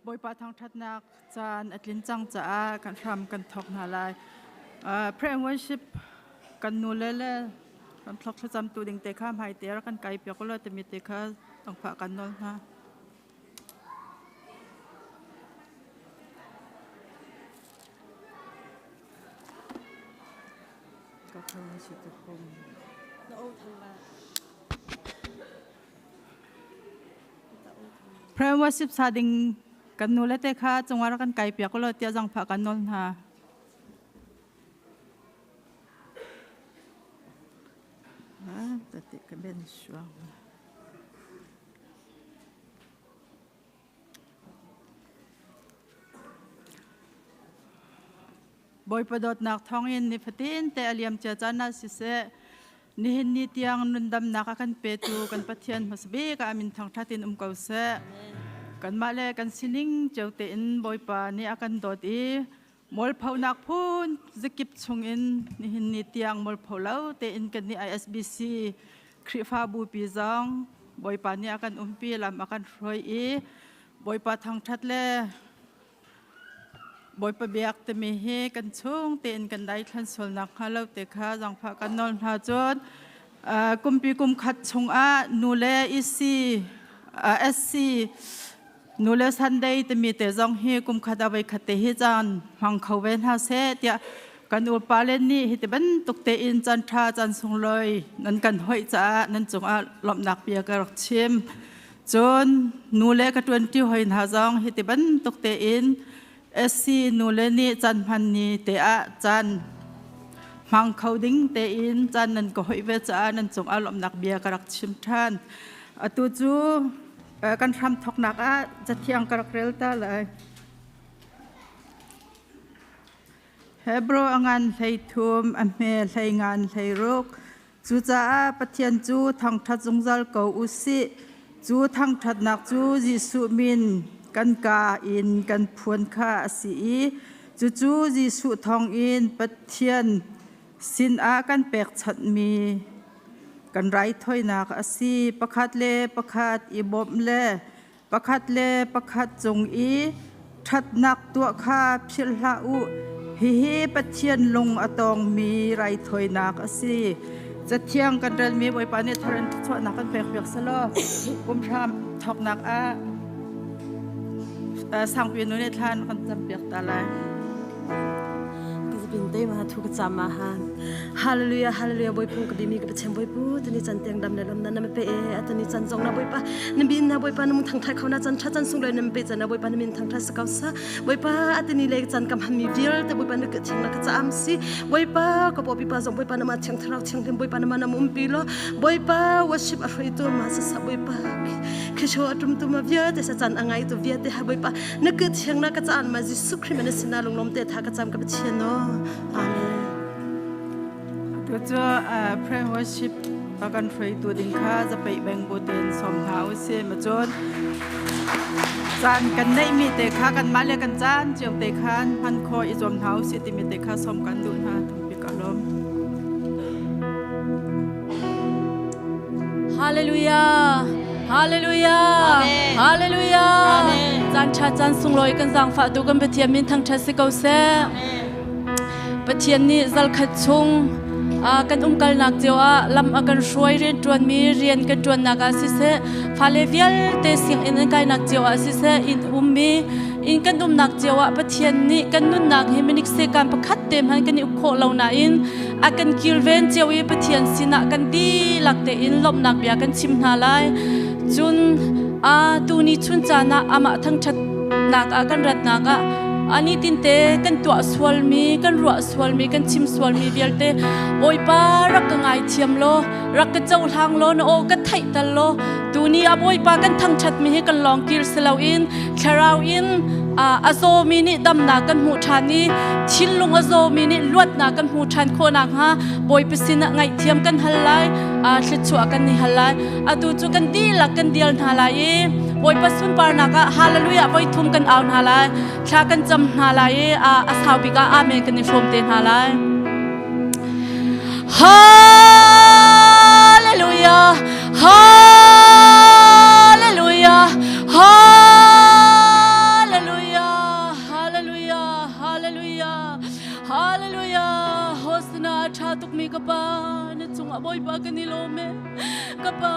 Bawipa thangṭhatnak caan a tlin cang caah kan hram kan thawk hna lai. Prayer and worship kan nu le le kan thlok thlacam tu ding te kha hmai te rak kan kai piak ulaw timi te kha tangfah kan nawl hna. Prayer worship sa ding kan nu le te kha cungah rak kan kai piak ulaw tiah zangfah kan nawl hna. Tati ka ben suang. Bawipa dawtnak thawngin nifatin te a liam cia caan ah siseh, nihin ni tiang nundamnak a kan petu kan Pathian hmasabik ah min thangṭhat in um ko seh. Kanmah le kan sining cio tein Bawipa nih a kan dawt i mualphonak phun zakip chungin nihin ni tiang mualpho lo tein kan nih ISBC Khrihfabu pi zong Bawipa nih a kan umpi lam a kan hruai i Bawipa thangṭhat le Bawipa biak timi hi kan chung tein kan daithlan sualnak hnga lo te kha zangfah kan nawl hna cun kumpi kum khat chungah nu le EC SC nu le Sunday timi te zong hi kum khat a voi khat te hi caan hmang kho ve hna seh tiah kan upa le nih hi ti bantuk tein caan ṭha caan sunglawi nan kan hoih caah nan cungah lawmhnak bia ka rak chim. Cun nu le ka ṭuanṭi hoi hna zong hiti bantuk tein SC nu le nih caan hman ni te ah caan hmang kho ding tein caan nan ka hoih ve caah nan cungah lawmhnak bia ka rak chim ṭhan. Atu cu kan hram thawknak ah cathiang ka rak rel ta lai. Hebrew a ngan 13, a hme hlei ngan 16, Cucaah Pathian cu thangṭhat zungzal ko u sih. Cu thangṭhatnak cu Jesuh min kan kaa in kan phuan kha a si i cucu Jesuh thawngin Pathian sinah kan pekchanhmi kan raithawinak a si. Pakhat le pakhat i bawmh le pakhat le pakhat cung i ṭhatnak tuah kha philh hlah u. Hihi Pathian lung a tawngmi raithawinak a si. Cathiang kan relmi Bawipa nih thar in thluachuahnak kan pek piak selaw kum hram thawknak ah sangpi nu nih thlan kan cam piak ta lai. Pin te ma thu ka cham ma han Hallelujah hallelujah boipu ka bimi ka pathian boipu tani chan tiang dam le lom na na pe e atani chan zong na boipa na bin na boipa na mung thang thai khau na chan tha chan sung le na pe chan na boipa na min thang tha sakau sa boipa atani le chan kam ham mi vial te boipa na ka thing na ka cham si boipa ka po pi pa zong boipa na ma thiang tharau thiang hlim boipa na ma na mum pi lo boipa worship a hroi tu ma sa sa boipa khisho atum tu ma vial te sa chan angai tu vial te ha boipa na ka thiang na ka caan ma Jesuh Khrih na sinah lunglawm te tha ka cam ka Pathian no amen Tu cu prayer worship kan hruaitu ding kha zapeih beng bu tein sawm hna u si ma cun caan kan neihmi te kha kanmah le kan caan cio te khan hman khawh i zuam hna u si timi te kha sawm kan duh hna tampi ka lawm. Hallelujah. Hallelujah. Amen. Hallelujah. Amen. Caan ṭha caan sunglawi kan zaangfah tu kan Pathian min thangṭhat si ko seh. Pathian nih zalkhat chung kan umkalnak cio ah lam a kan hruai rianṭuanmi rian kan ṭuannak ah siseh fale vialte sianginn an kainak cio ah siseh inn ummi inn kan umnak cio ah Pathian nih kan nunnak hi minik sekan pakhat te hmanh kan i uk khawh lo nain a kan kilven cio i Pathian sinah kan dihlak tein lawmhnak bia kan chim hna lai. Cun a tuni chun caan ah amah thangṭhatnak ah kan ratnak ah ani tinte kan tuah sualmi kan ruah sualmi kan chim sualmi vialte Bawipa rak ka ngaithiam law rak ka cohlang law na aw ka theih tal law tuni a Bawipa kan thangṭhatmi hi kan lawng kir si loin thlarau in a zawmi nih damnak kan hmuh ṭhan i thinlung a zawmi nih luatnak kan hmuh ṭhan khawh nakhnga Bawipa sinah ngaihthiam kan hal lai thluachuah kan i hal lai atu cu kan dihlak kan dial hna lai i Bawipa sunparnak ah hallelujah voi thum kan au hna lai thla kan cam hna lai i a sau bik ah amen kan i hrawm te hna lai Hallelujah Hallelujah Hallelujah. cungah Bawipa kan i lawm e. Ka pa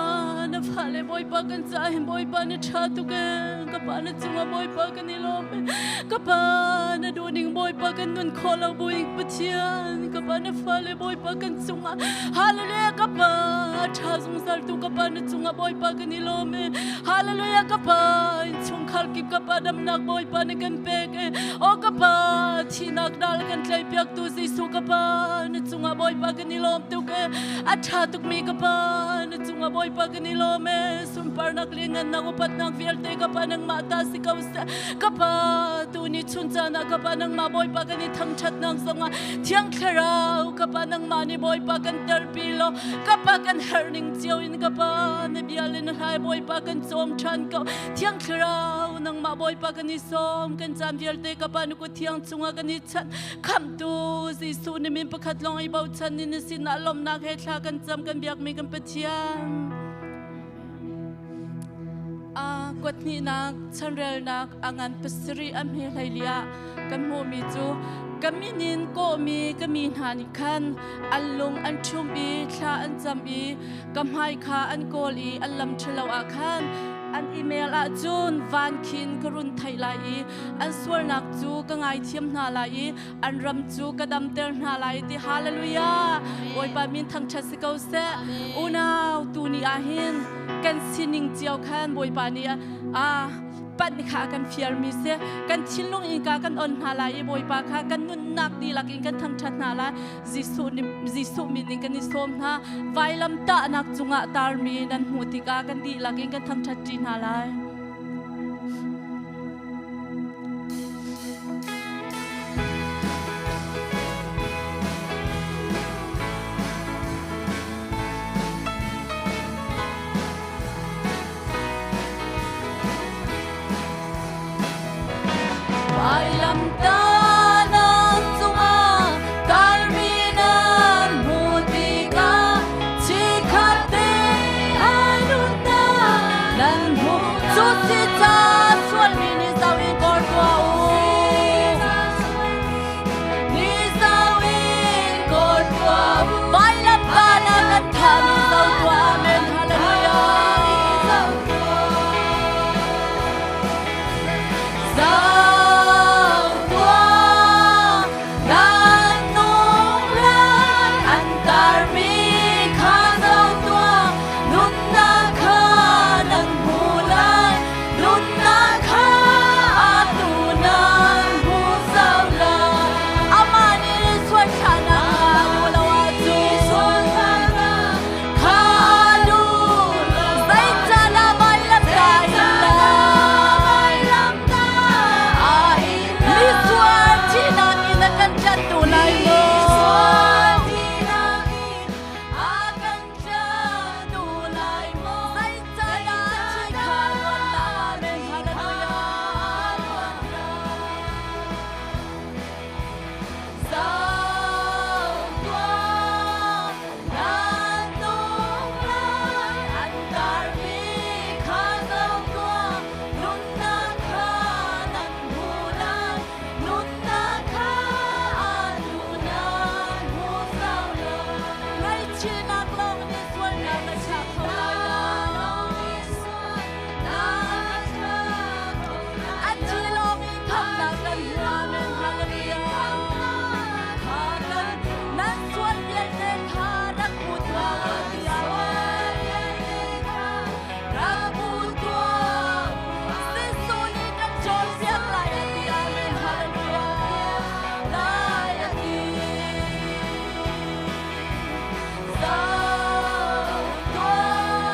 na fale Bawipa kan caah hin Bawipa na ṭha tuk e. Ka pa na cungah Bawipa kan i lawm e. Ka pa na duhning Bawipa kan nun khawh lo buin Pathian ka pa na fale Bawipa kan cungah Hallelujah ka pa ṭha zungzal tu ka pa na cungah Bawipa kan i lawm e. Hallelujah ka pa chungkhar kip ka pa damnak Bawipa na kan pek e. O ka pa thihnak dal kan tlaih piak tu Jesuh ka pa na cungah Bawipa kan i lawm tuk e. A ṭha tukmi ka pa na cungah Bawipa kan i lawm e. Sunparnak le ngannak upatnak vialte ka pa nangmah ta si ko seh. Ka pa tu ni chun caan ah ka pa nangmah Bawipa kan i thangṭhatnak zongah Thiang Thlarau ka pa nangmah nih Bawipa kan terpi law ka pa kan herh ning cio in ka pa na bia le na hlai Bawipa kan cawm ṭhan ko. Thiang Thlarau nangmah Bawipa kan i sawm kan caan vialte ka pa na kut thiang chungah kan i chanh khamhtu Jesuh na min pakhat lawng i bochan in na sinah lawmhnak he thla kan cam kan biakmi kan Pathian. A kuathnihnak chanrelnak a ngan pasarih a hme hleili ah kan hmuhmi cu ka min in kawhmi ka mi hna nih khan an lung an ṭhum i thla an cam i ka hmai kha an kawl i an lam ṭhalo ah khan an email ahcun van khin ka run theih lai i an sualnak cu ka ngaithiam hna lai i an ram cu ka damter hna lai ti. Hallelujah! Bawipa min thangṭhat si ko seh. Unau, tu ni ah hin kan sining cio khan Bawipa nih a panh kha a kan fialmi si. Kan thinlung in ka kan on hna lai i Bawipa kha kan nunnak dihlak in kan thangṭhat hna lai. Jesuh nih Jesuh min in kan i sawm hna. Vailam tahnak cungah tarmi nan hmuh tikah kan dihlak in kan thangṭhat ṭi hna lai. Vailamtahnak cungah tarmi nan hmuh tikah chikkhat te a nunnak nan hmuh. Cu si ca sualmi nih zau in kawl tuah u. Ni zau in kawl tuah u. Vailamtahnak kan thahmi zau tuah. Amen. Hallelujah. Zau tuah nan nung lai an tarmi kha zau tuah nunnak kha nan hmu lai nunnak kha atu nan hmu zau lai amah nih sual thlahnak kha duh lo ahcun kha duh zeicahdah vailam ta in lai misual thihnak in a kan tlanhtu lai maw? Zeicahdah thi kha luan lai? Amen. Hallelujah. Zau tuah nan nung lai an tarmi kha zau tuah nunnak kha nan hmu lai nunnak kha atu nan hmu zau lai ngaihchihnak lawng nih sualnak na chah kho lai lo. A thi lawng in khamnak kan hmu. Amen. Hallelujah. Nan sual vialte kha rak hmu tuah u tiah rak hmu tuah u. Jesuh nih kan cawnpiak lai a ti. Amen. Hallelujah. Lai a ti. Zau tuah.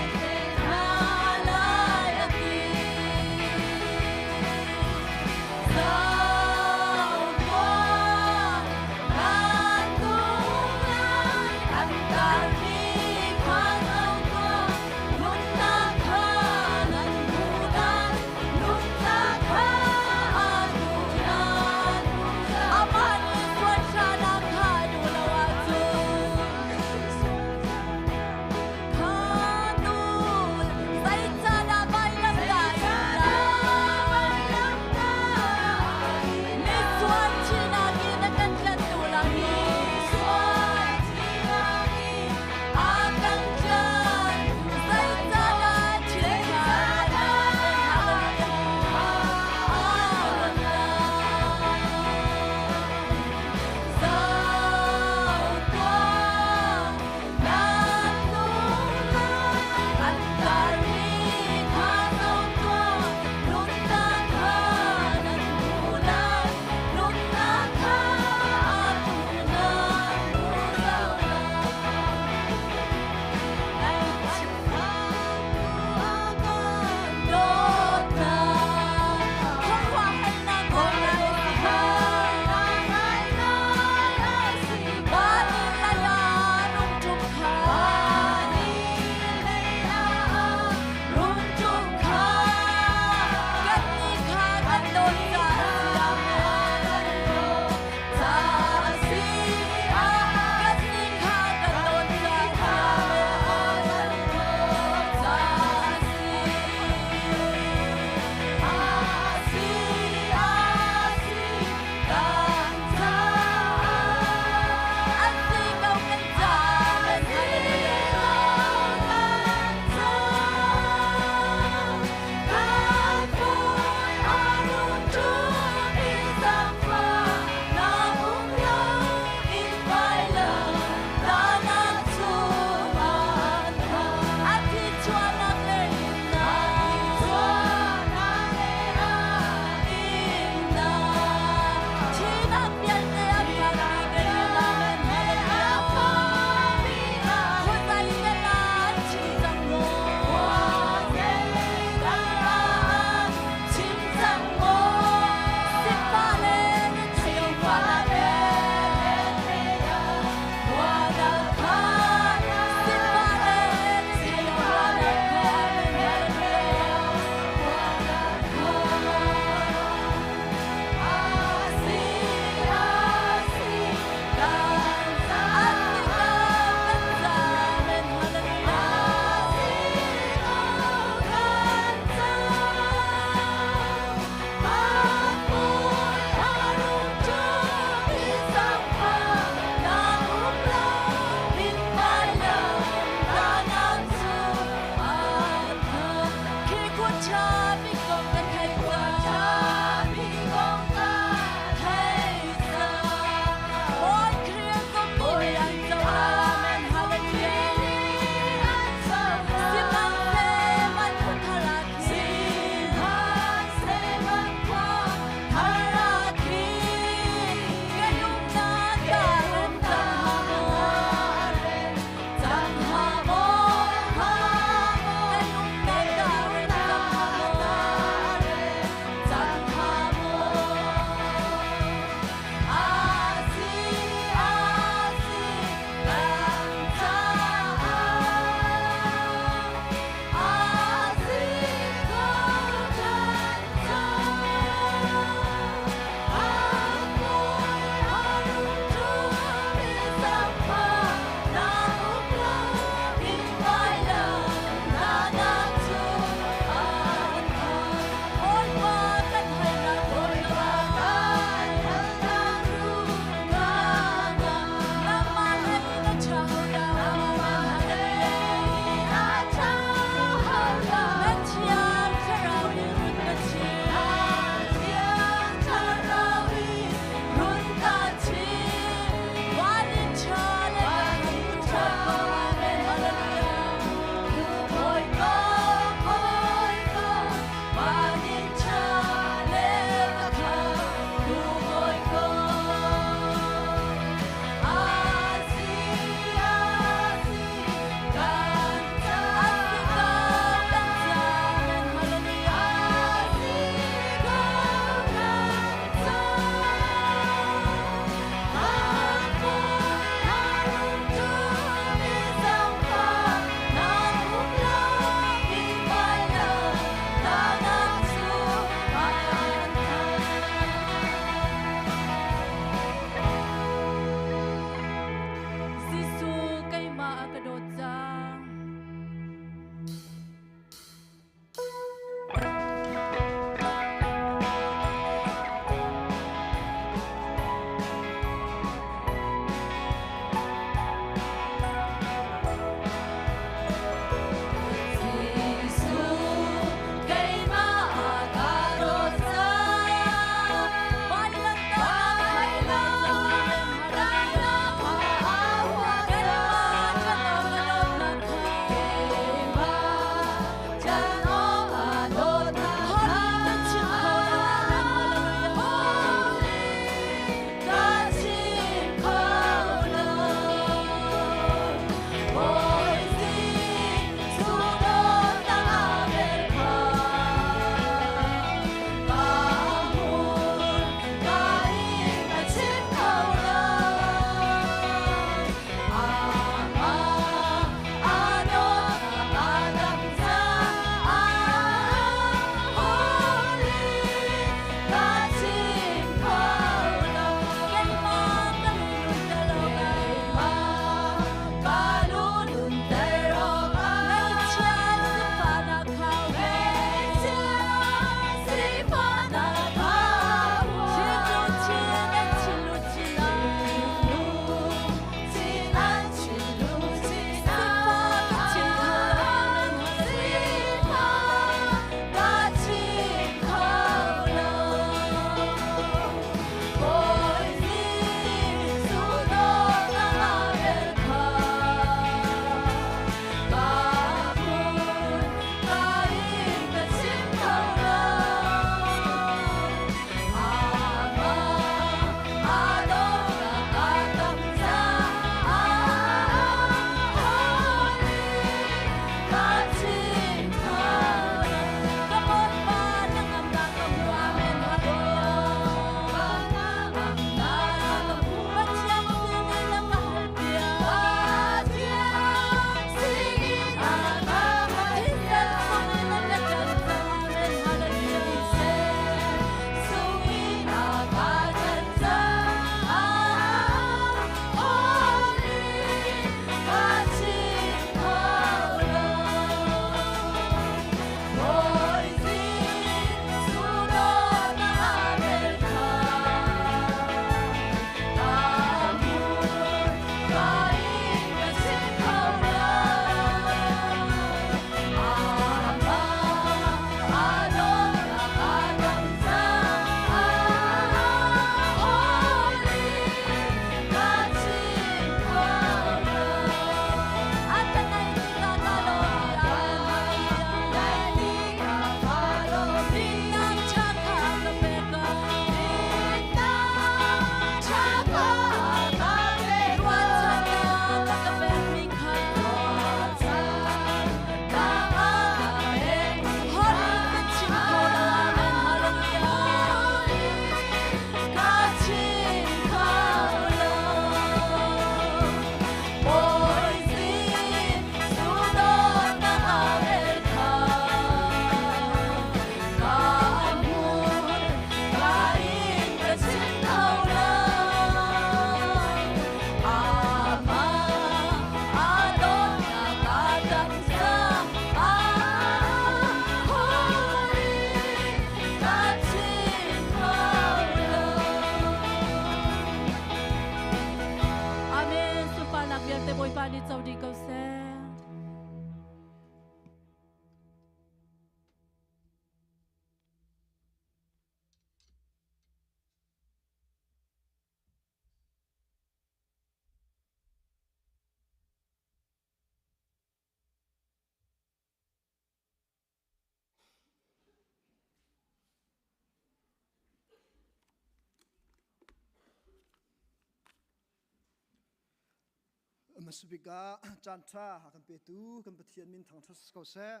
Hmasabik ah caan ṭha a kan petu kan Pathian min thangṭhat si ko seh.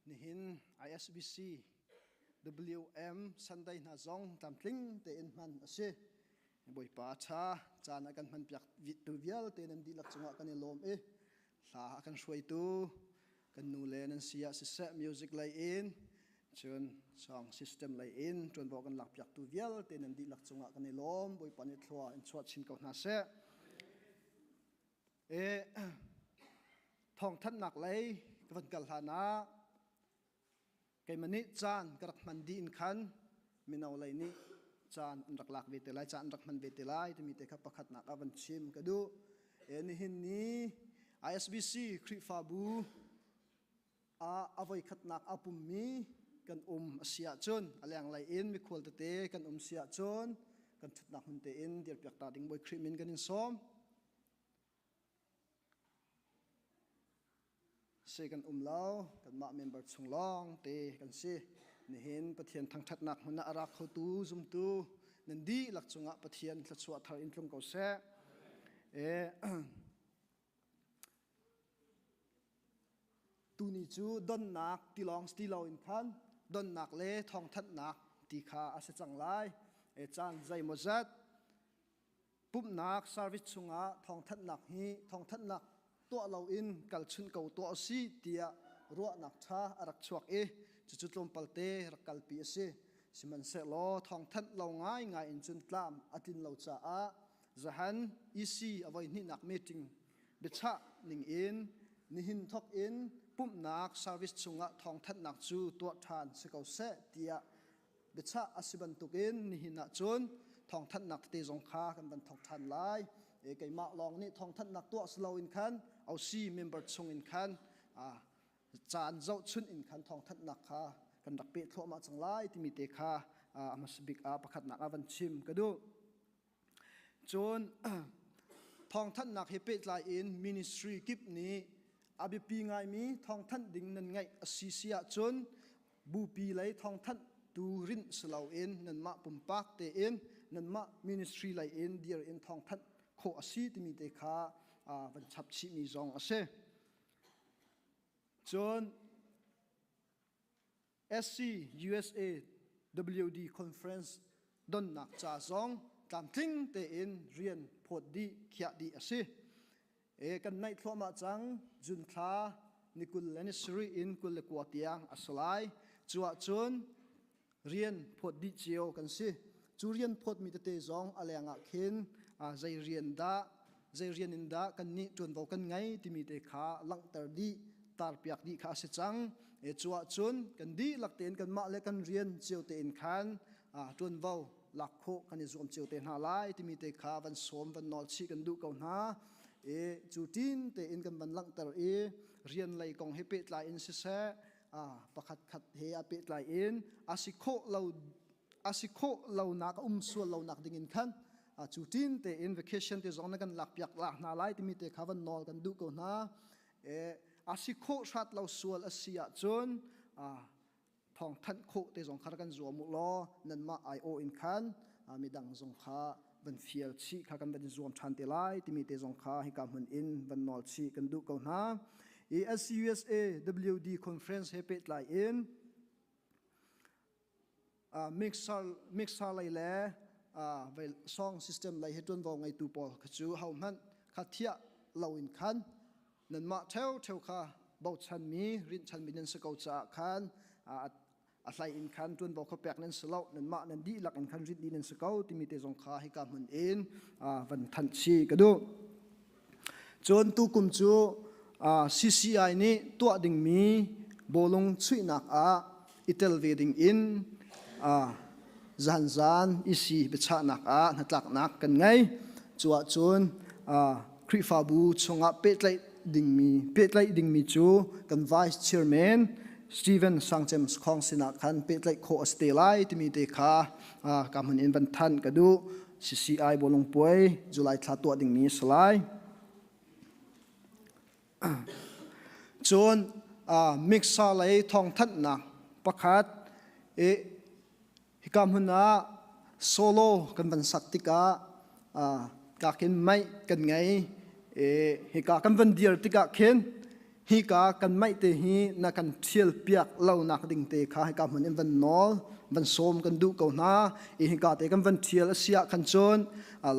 Nihin ISBC WM Sunday hna zong tlamtling tein hman a si. Bawipa a ṭha caan a kan hmanpiak tu vialte nan dihlak cungah kan i lawm i hla a kan hruaitu kan nu le nan si ah siseh music lei in cun song system lei in ṭuanvo kan lakpiaktu vialte nan dihlak cungah kan i lawm. Bawipa nih thlua in chuah chin ko hna seh. E thawngthanhnak lei ka van kal hlan ah keimah nih caan ka rak hman dih in khan mino lei nih caan an rak lak ve te lai, caan an rak hman ve te lai timi te kha pakhatnak ah van chim ka duh. E nihin ni ISBC Khrihfabu ah a voikhatnak a pummi kan um a si ahcun a lenglei in mikhual tete kan um si ahcun kan ṭhutnak hmun tein dirpiak ta ding Bawi Khrih min kan in sawm. Si kan um lo, kanmah member chung lawng te kan si. Nihin Pathian thangṭhatnak hmun ah a ra khotu zumtu nan dihlak cungah Pathian thluachuah thar in tlung ko seh. E, Tuni cu donnak tilawng ti loin khan donnak le thawngthanhnak ti kha a si cang lai. E caan zeimawzat pumhnak service chungah thawngthanhnak hi thawngthanhnak tuah loin kalchun ko tuah u sih tiah ruahnak ṭha a rak chuak i cucu tlawmpalte rak kalpi a si. Sihmanhsehlaw thawngthanh lo ngaingai in cun tlam a tlin lo caah zahan EC a voihnihnak meeting biachah ning in nihin thawk in pumhnak service chungah thawngthanhnak cu tuah ṭhan si ko seh tiah biachah a si bantukin nihin ah cun thawngthanhnak tete zong kha kan van thawk ṭhan lai. E, keimah lawng nih thawngthanhnak tuah si loin khan OC member chung in khan caan zohchunh in khan thawngthanhnak kha kan rak peh thluahmah cang lai timi te kha a hmasa bik ah pakhatnak ah van chim ka duh. Cun thawngthanhnak he pehtlai in ministry kip nih a biapi ngaimi thawngthanh ding nan ngeih a si si ahcun bupi lei thawngthanh tu rinh si loin nanmah pumpak tein nanmah ministry lei in dir in thawngthanh khawh a si timi te kha van chap chihmi zong a si. Cun SC USA WD Conference donnak ca zong tlamtling tein rian phawt dih khiah dih a si. E, kan naih thluahmah cang June thla ni 20 le ni sarih in 29 tiang a si lai. Cu ahcun rian phawt dih cio kan si. Cu rian phawtmi tete zong a leng ah khin zei rian dah zei rian in dah kan nih ṭuanvo kan ngei timi te kha langhter dih tarpiak dih kha a si cang. E, cu ahcun kan dihlak tein kanmah le kan rian cio tein khan ṭuanvo lak khawh kan i zuam cio te hna lai timi te kha van sawm van nawl chih kan duh ko hna. E, cu tin tein kan van langhter i rian lei kong he pehtlai in siseh pakhat khat he a pehtlai in a si khawh lo a si khawh lonak a um sual lonak ding in khan cu tin tein vacation te zong na kan lak piak lak hna lai timi te kha van nawl kan duh ko hna. E a si khawh hrat lo sual a si ahcun thawng thanh khawh te zong kha kan zuam u law nanmah ai-aw in khan midang zong kha van fial chih kha kan van zuam ṭhan te lai timi te zong kha hika hmun in van nawl chih kan duh ko hna. I SCUSA WD conference he pehtlai in mixer mixer lei le song system lei he ṭuanvo ngeitu pawl kha cu ho hmanh kha thiah loin khan nanmah ṭheuṭheu kha bochanmi rinhchanmi nan si ko caah khan a hlei in khan ṭuanvo kha pek nan si lo, nanmah nan dihlak in khan rinh dih nan si ko timi te zong kha hika hmun in van thanh chih ka duh. Cun tukum cu CCI nih tuah dingmi bawlung chuihnak ah i tel ve ding in zanzan EC biachahnak ah hnatlaknak kan ngei. Cu ahcun Khrihfabu chungah pehtlaih dingmi pehtlaih dingmi cu kan Vice Chairman Stephen Sangcem Khong sinah khan pehtlaih khawh a si te lai timi te kha ka hmun in van thanh ka duh. CCI bawlung puai July thla tuah dingmi a si lai. Cun mixer lei thawngthanhnak pakhat i hika hmun ah solo kan van sak tikah kakin mei kan ngei. E hika kan van dir tikah khin hika kan maih te hi na kan thial piak lo nak ding te kha hika hmun in van nawl van sawm kan duh ko hna i hika te kan van thial a si ah khan cun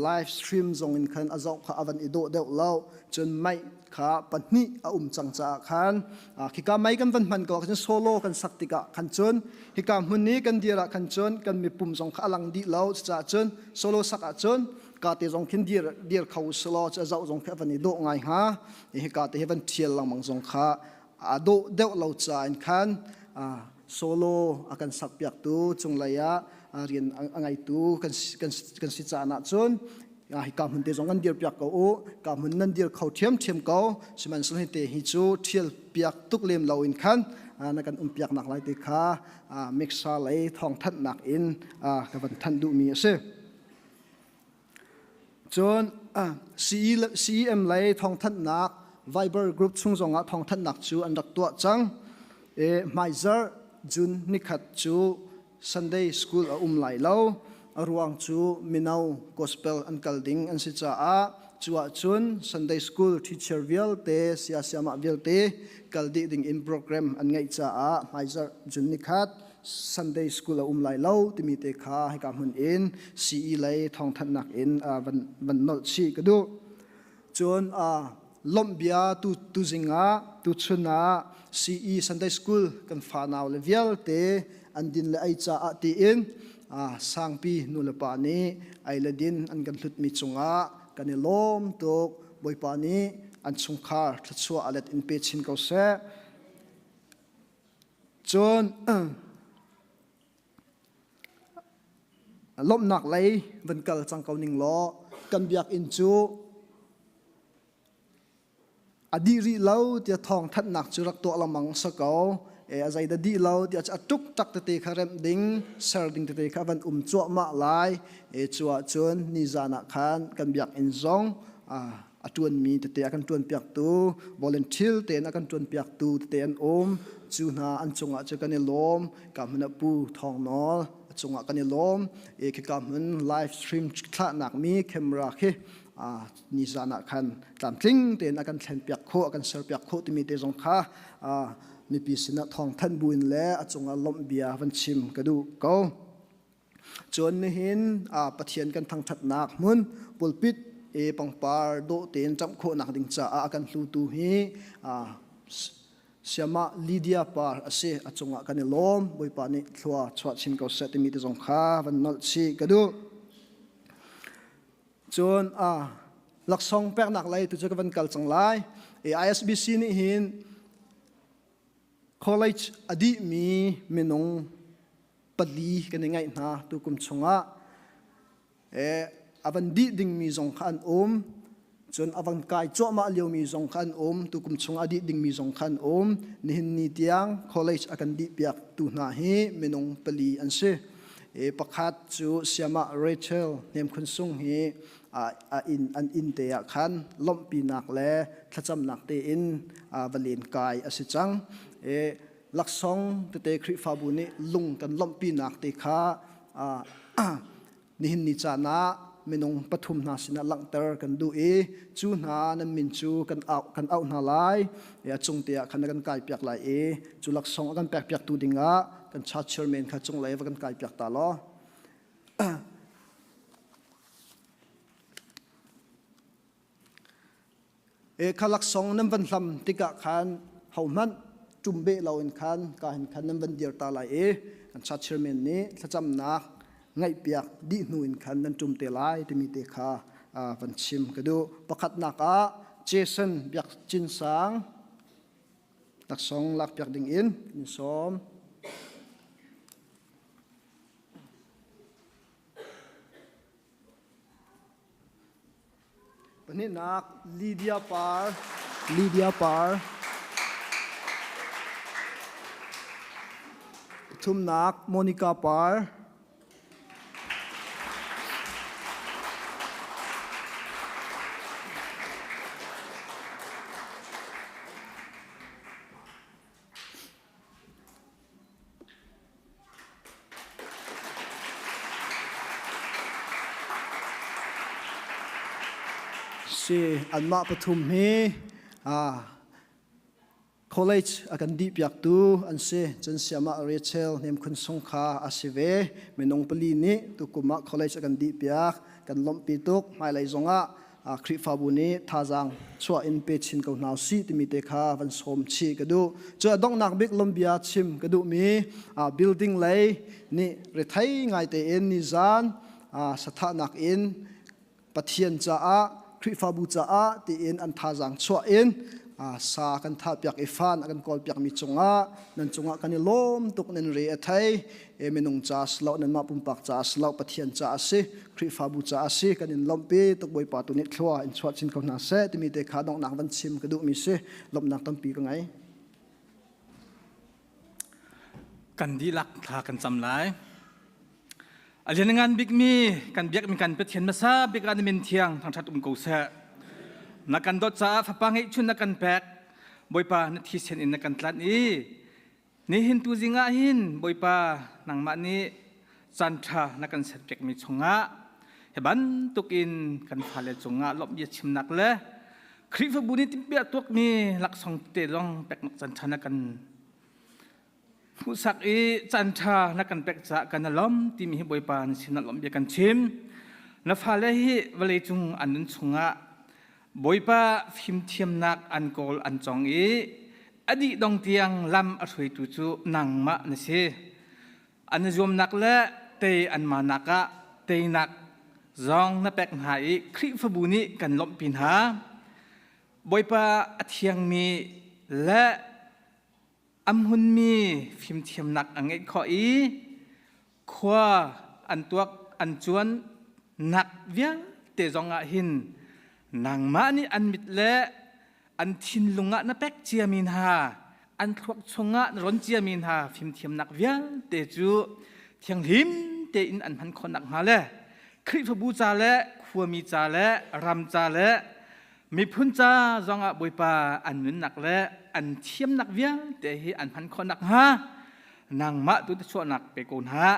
live stream zong in khan a zoh kha a van i dawh deuh lo cun maih kha pahnih a um cang caah khan khika mei kan van hman ko khan solo kan sak tikah khan cun hika hmun i kan dir ah khan cun kan mipum zong kha a lang dih lo caah cun solo sak ah cun ka te zong khin dir dir kho selaw cu a zoh zong khi a van i dawh ngai hnga hika te hi van thial lengmang zong kha a dawh deuh lo ca in khan solo a kan sak piaktu cunglei ah rian a ngeitu kan kan kan si caan ah cun hika hmun te zong kan dir piak ko u ka hmun nan dir kho ṭhiamṭhiam ko sihmanhsehlaw hi te hi cu ṭhial piak tuk lem lo in khan na kan um piak nak lai te kha mixer lei thawng thanhnak in ka van thanh duhmi a si. Cun CEM lei thawngthanhnak Viber group chung zongah thawngthanhnak cu an rak tuah cang. E, hmaizarh June nikhat cu Sunday school a um lai lo. A ruang cu mino gospel an kal ding an si caah cu ahcun Sunday school teacher vialte siasiamah vialte kal dih ding in program an ngeih caah hmaizarh June nikhat Sunday school a um lai lo timi te kha hika hmun in CE lei thawngthanhnak in van van nolh chih ka duh. Cun lawmh bia tu tuzing ah tuchun ah CE Sunday school kan fanau le vialte an din le ei caah tiin sangpi nu le pa nih ei le din an kan hlutmi cungah kan i lawm tuk. Bawipa nih an chungkhar thluachuah a let in pe chin ko seh. Cun lawmhnak lei van kal cang ko ning law kan biakinn cu a dih rih lo tiah thawng thanhnak cu rak tuah lengmang si ko. E, a zei dah dih lo tiah a tuk tak tete kha remh ding, ser ding tete kha van um cuahmah lai. E, cu ahcun nizan ah khan kan biakinn zong a ṭuanmi tete a kan ṭuanpiaktu volunteer tein a kan ṭuanpiaktu tete an um cu hna an cungah cu kan i lawm ka hmun ah pu Thawng Nawl a cungah kan i lawm i khika hmun live stream thlahnak mi camera khi nizan ah khan tlamtling tein a kan thlenpiak khawh a kan serpiak khawh timi te zong kha mipi sinah thawng thanh buin le a cungah lawmh bia van chim ka duh ko. Cun nihin Pathian kan thangṭhatnak hmun pulpit i pangpar dawh tein ṭamh khawhnak ding caah a kan hlutu hi Siamah Lydia par a si. A cungah kan i lawm. Bawipa nih thlua chuah chin ko seh timi te zong kha van nolh chih ka duh. Cun laksawng peknak lei tu cu ka van kal cang lai. ISBC nih hin college a dihmi minung pali kan i ngaih hna tukum chungah a van dih dingmi zong kha an um cun a van kai cuahmah liomi zong kha an um tukum chungah a dih dingmi zong kha an um nihin ni tiang college a kan dih piak tu hna hi minung pali an si e pakhat cu siamah Rachel Hnemkhun Sung hi a inn an inn te ah khan lawmhpinak le thlacamnak tein va len kai a si cang e laksawng tete Khrihfabu nih lung kan lawmhpinak te kha nihin ni caan ah minung pathum hna sinah langhter kan duh i cu hna nan min cu kan auh kan auh hna lai i a cung te ah khan na kan kai piak lai i cu laksawng a kan pek piaktu dingah kan church chairman kha cunglei va kan kai piak ta law E kha laksawng nan van hlam tikah khan hohmanh ṭum beh loin khan ka hin khan nan van dir ta lai i kan church chairman nih thlacamnak ngaihpiak dih hnu in khan nan ṭum te lai timi te kha van chim ka duh. Pakhatnak ah Jason Biak Cin Sang laksawng lakpiak ding in in sawm. Pahnihnak Lydia Par Lydia Par Pathumnak Monica Par Si anmah pathum hi college a kan dih piaktu an si. Cun siamah Rachel Hnemkhun Sung kha a si ve. Minung pali nih tukum ah college a kan dih piak. Kan lawmhpi tuk. Hmailei zongah Khrihfabu nih thazaang chuah in pe chin ko hna usih timi te kha van sawm chih ka duh. Cu a donghnak bik lawmbia chim ka duhmi building lei nih rethei ngai tein nizan sathahnak in Pathian caah Khrihfabu caah tiin an thazaang chuah in sa kan thahpiak i fan a kan kawlpiakmi cungah nan cungah kan i lawm tuk nan re a thei e minung ca si lo nanmah pumpak ca si lo Pathian ca a si Khrihfabu ca a si kan in lawmhpi tuk Bawipa tu nih thlua in chuah chin ko hna seh timi te kha donghnak van chim ka duhmi si lawmhnak tampi ka ngei. Kan dihlak thla kan cam lai. A lianngan bikmi kan biakmi kan Pathian hmasa bik ah na min thiang thangṭhat um ko seh. Na kan dawt caah fapa ngeihchun na kan pek. Bawipa na thisen in na kan tlanh i nihin tu zing ah hin Bawipa nangmah nih caan ṭha na kan serpiakmi chungah hi bantukin kan fale cungah lawmh bia chimnak le Khrihfabu nih timhpiah tuakmi laksawng tete zong peknak caan ṭha na kan hmuhsak i caan ṭha na kan pek caah kan i lawm timi hi Bawipa na sinah lawmh bia kan chim. Na fale hi vawleicung an nun chungah Bawipa fimthiamnak an kawl an cawng i a dih dong tiang lam a hruaitu cu nangmah na si. An i zuamnak le tei an manak ah teinak zong na pek hna i Khrihfabu nih kan lawmhpi hna. Bawipa a thiangmi le a hmunmi fimthiamnak a ngeih khawh i khua an tuak an cuan nak vialte zong ah hin nangmah nih an mit le an thinlung ah na pek ciami hna an thluak chungah na ron ciami hna fimthiamnak vialte cu thianghlim tein an hman khawh nakhnga le Khrihfabu ca le khuami ca le ram ca le miphun ca zongah Bawipa an nunnak le an thiamnak vialte hi an hman khawh nakhnga nangmah tu chuahnak pe ko hna.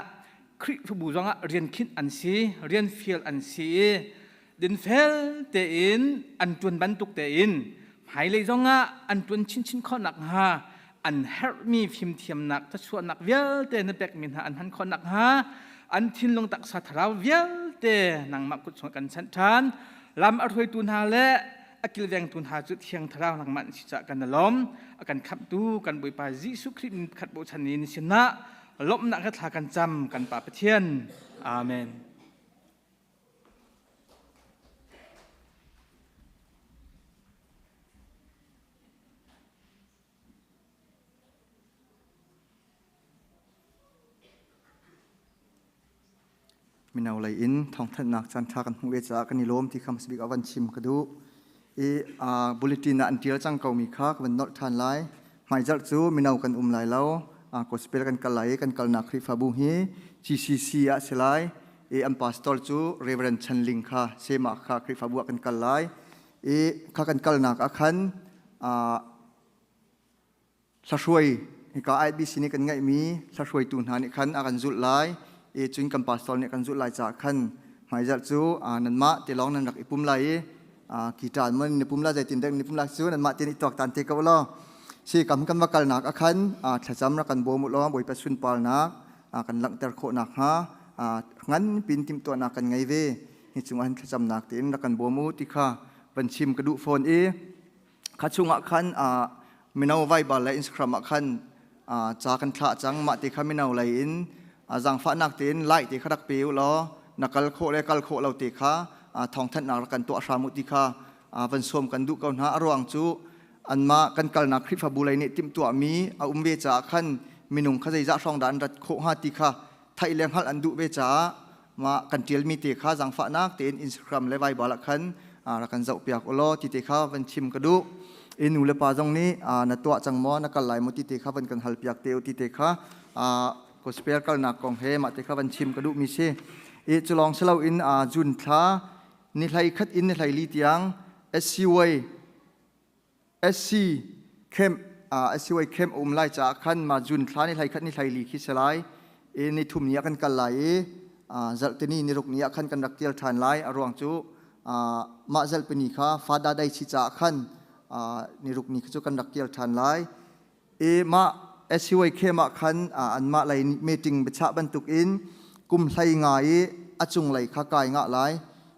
Khrihfabu zongah rian khinh an si, rian fial an si i dinfel tein an ṭuan bantuk tein hmailei zongah an ṭuan chinchin khawh nakhnga an herhmi fimthiamnak thluachuahnak vialte na pekmi hna an hman khawh nakhnga an thinlung taksa thlarau vialte nangmah kut chungah kan chanh ṭhan. Lam a hruaitu hna le a kilvengtu hna cu thiang thlarau nangmah an si caah kan i lawm. A kan khamhtu kan Bawipa Jesuh Khrih min khat bochan in sinah lawmhnak he thla kan cam kan Pa Pathian. Amen. Mino lei in thawngthanhnak caanṭha kan hmuh ve caah kan i lawm ti kha hmasabik ah van chim ka duh. I bulletin ah an ṭial cang komi kha ka van nolh ṭhan lai. Hmaizarh cu mino kan um lai lo. Gospel kan kal lai i kan kalnak Khrihfabu hi GCC ah si lai. I an pastor cu Reverend Chan Ling kha Sema kha Khrihfabu ah kan kal lai. I kha kan kalnak ah khan Hlahruai hika IBC nih kan ngeihmi hlahruaitu hna nih khan a kan zulh lai i cun kan pastor nih kan zulh lai caah khan hmaizarh cu nanmah te lawng nan rak i pum lai i guitar man ni pum lai zeitin dek ni pum lai cu nanmah te nih tuaktan te ko law si kam kan va kalnak ah khan thlacam rak kan bawm u law Bawipa sunparnak kan langhter khawh nakhnga ngan pin timhtuahnak kan ngei ve hi cungah hin thlacamnak tein rak kan bawm u ti kha van chim ka duh fawn i Kha chungah khan mino Viber le Instagram ah khan ca kan thlah cang. Mah ti kha mino lei in zaangfahnak tein like ti kha rak pe u law na kal khawh le kal khawh lo ti kha thawngthanhnak rak kan tuah hram u ti kha van sawm kan duh ko hna. A ruang cu anmah kan kalnak Khrihfabu lei nih timhtuahmi a um ve caah khan minung kha zeizah hrawng dah an rat khawh hnga ti kha theih le hngalh an duh ve caah mah kan ṭialmi te kha zaangfahnak tein Instagram le Viber ah khan rak kan zohpiak u law ti te kha van chim ka duh. I nu le pa zong nih na tuah cang maw na kal lai maw ti te kha van kan halpiak te u ti te kha gospel kalnak kong he mah te kha van chim ka duhmi si. I cu lawng si loin June thla ni hlei khat in ni hlei li tiang SCY SC camp SCY camp a um lai caah khan ma June thla ni hlei khat ni hlei li khi si lai i ni thum ni ah kan kal lai i zarhtini ni ruk ni ah khan kan rak tial ṭhan lai a ruang cu. Mah zalpini kha Fada Day si caah khan niruk ni cu kan rak kir ṭhan lai. I mah SUAK ah khan anmah lei meeting biachah bantukin kum hlei nga i a cunglei kha kai ngah lai.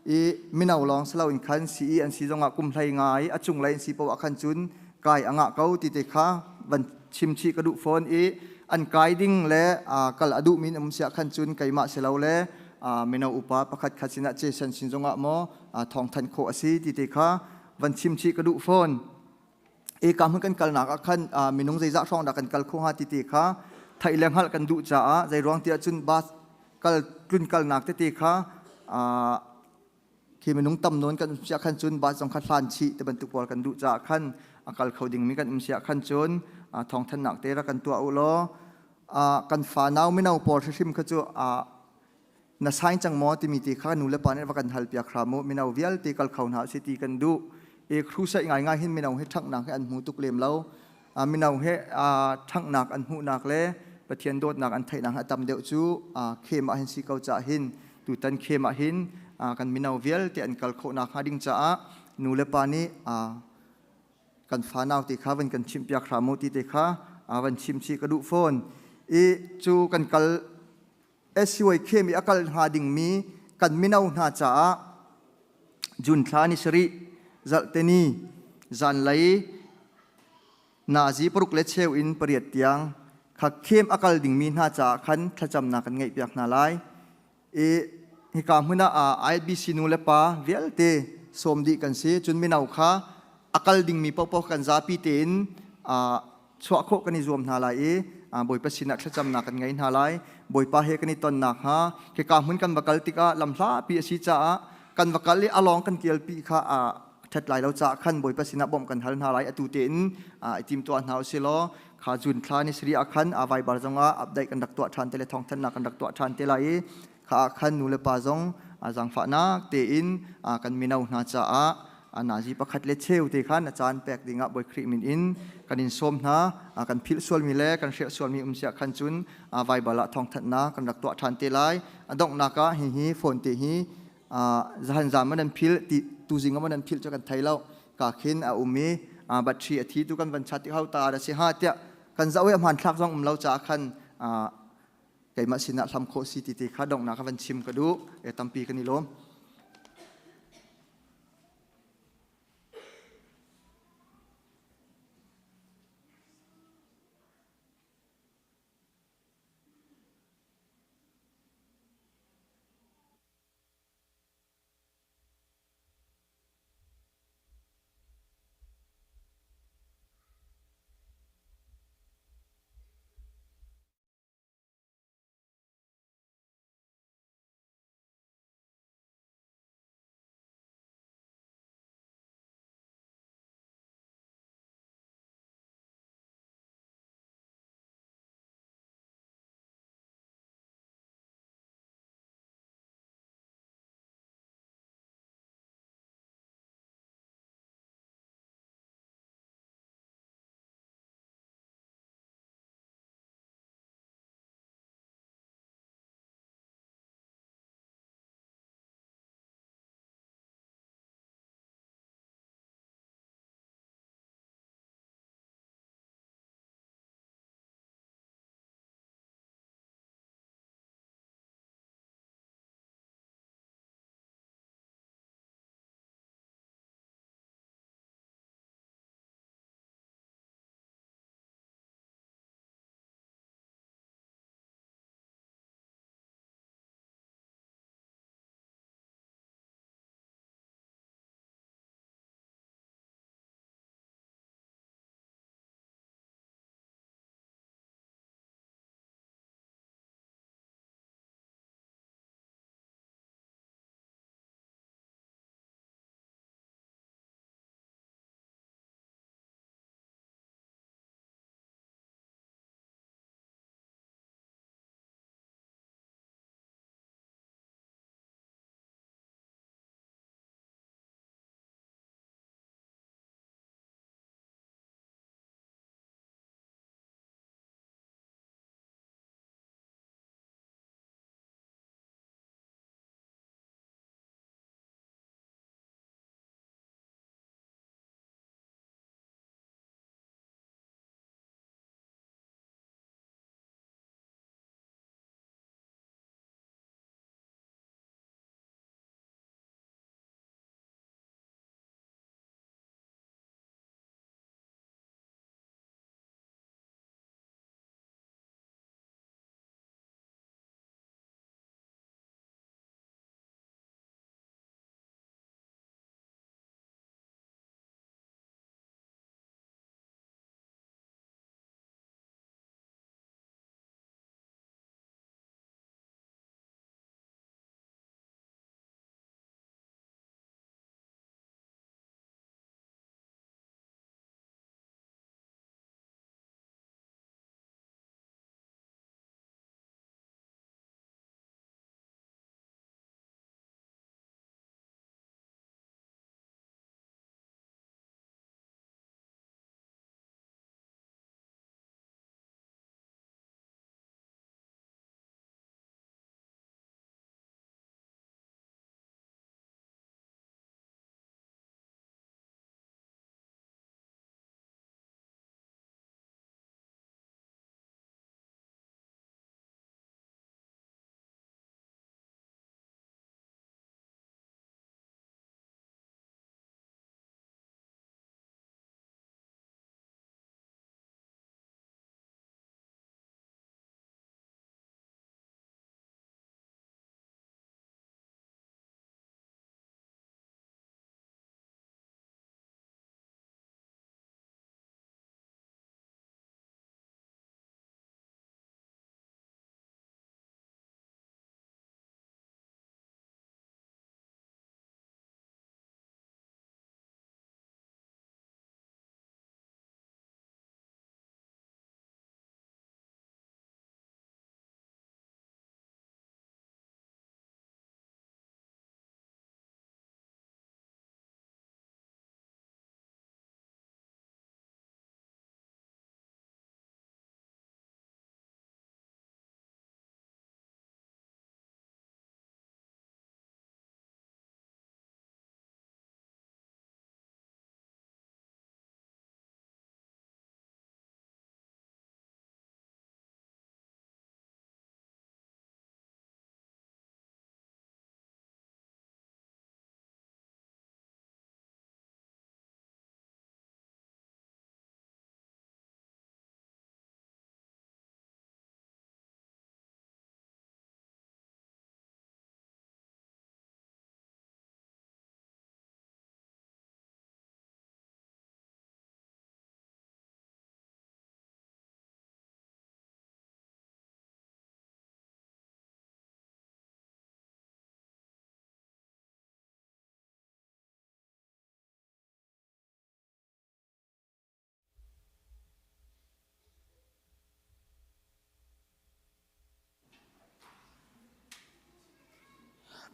I mino lawng si loin khan CE an si zongah kum hlei nga i a cunglei an si poah khan cun kai a ngah ko ti te kha van chim chih ka duh fawn i an kai ding le kal a duhmi um siah khan cun keimah si lo le mino upa pakhat khat sinah Jason sin zongah maw thawngthanh khawh a si ti te kha van chim chih ka duh fawn. E ka hmun kan kalnak ah khan minung zeizah hrawng dah kan kal kho hnga ti te kha theih le hngalh kan duh caah zei ruang tiah cun bus kal tlun kalnak tete kha khi minung tam nawn kan um siah khan cun bus zong kha hlan chih te bantuk pawl kan duh caah khan a kal kho dingmi kan um siah khan cun thawngthannak te rak kan tuah u law kan fa nau mino pawl hrimhrim kha cu na sign cang maw timi ti kha nu le pa nih va kan hal piak hram u. Mino vialte kal kho hna si ti kan duh. E crusade ngai ngai hin mino hi ṭhanghnak hi an hmu tuk lem lo. Mino he ṭhanghnak an hmuhnak le Pathian dawtnak an theihnak a tam deuh cu khem ah hin si ko caah hin tutan khem ah hin kan mino vialte an kal khawhnak hnga ding caah nu le pa nih kan fanau ti kha van kan chimhpiak hram u ti te kha van chim chih ka duh fawn. I cu kan kal SUA khem i a kal hnga dingmi kan mino hna caah June thla ni sarih zarhteni zanlei nazi paruk le cheu in pariat tiang kha khem a kal dingmi hna caah khan thlacamnak kan ngeihpiak hna lai. I hika hmun ah IBC nu le pa vialte sawm dih kan si. Cun mino kha a kal dingmi paohpaoh kan zapi tein chuah khawh kan i zuam hna lai i Bawipa sinah thlacamnak kan ngei hna lai. Bawipa he kan i tonnak hnga hika hmun kan va kal tikah lamhlapi a si caah kan va kal i a lawng kan kialpi kha a ṭhat lai lo caah khan Bawipa sinah bawmh kan hal hna lai. Atu tein i timtuah hna usih law kha June thla ni sarih ah khan Viber zongah update kan rak tuah ṭhan te le thawngthanhnak kan rak tuah ṭhan te lai i kha ah khan nu le pa zong zaangfahnak tein kan mino hna caah nazi pakhat le cheu te khan a caan pek dingah Bawi Khrih min in kan in sawm hna. Kan philh sualmi le kan hriah sualmi um siah khan cun Baibal ah thawngthanhnak kan rak tuah ṭhan te lai. A donghnak ah hihi phone te hi zahan zam an phil ti tuzing an an phil cu kan thei lo ka khin a um i battery a thi tu kan van chat ti hau ta da si ha tiah kan zoh i a hmanthlak zong um lo caah khan keimah sinah hlam khawh si ti ti kha donghnak ka van chim ka duh. E tampi kan i lawm.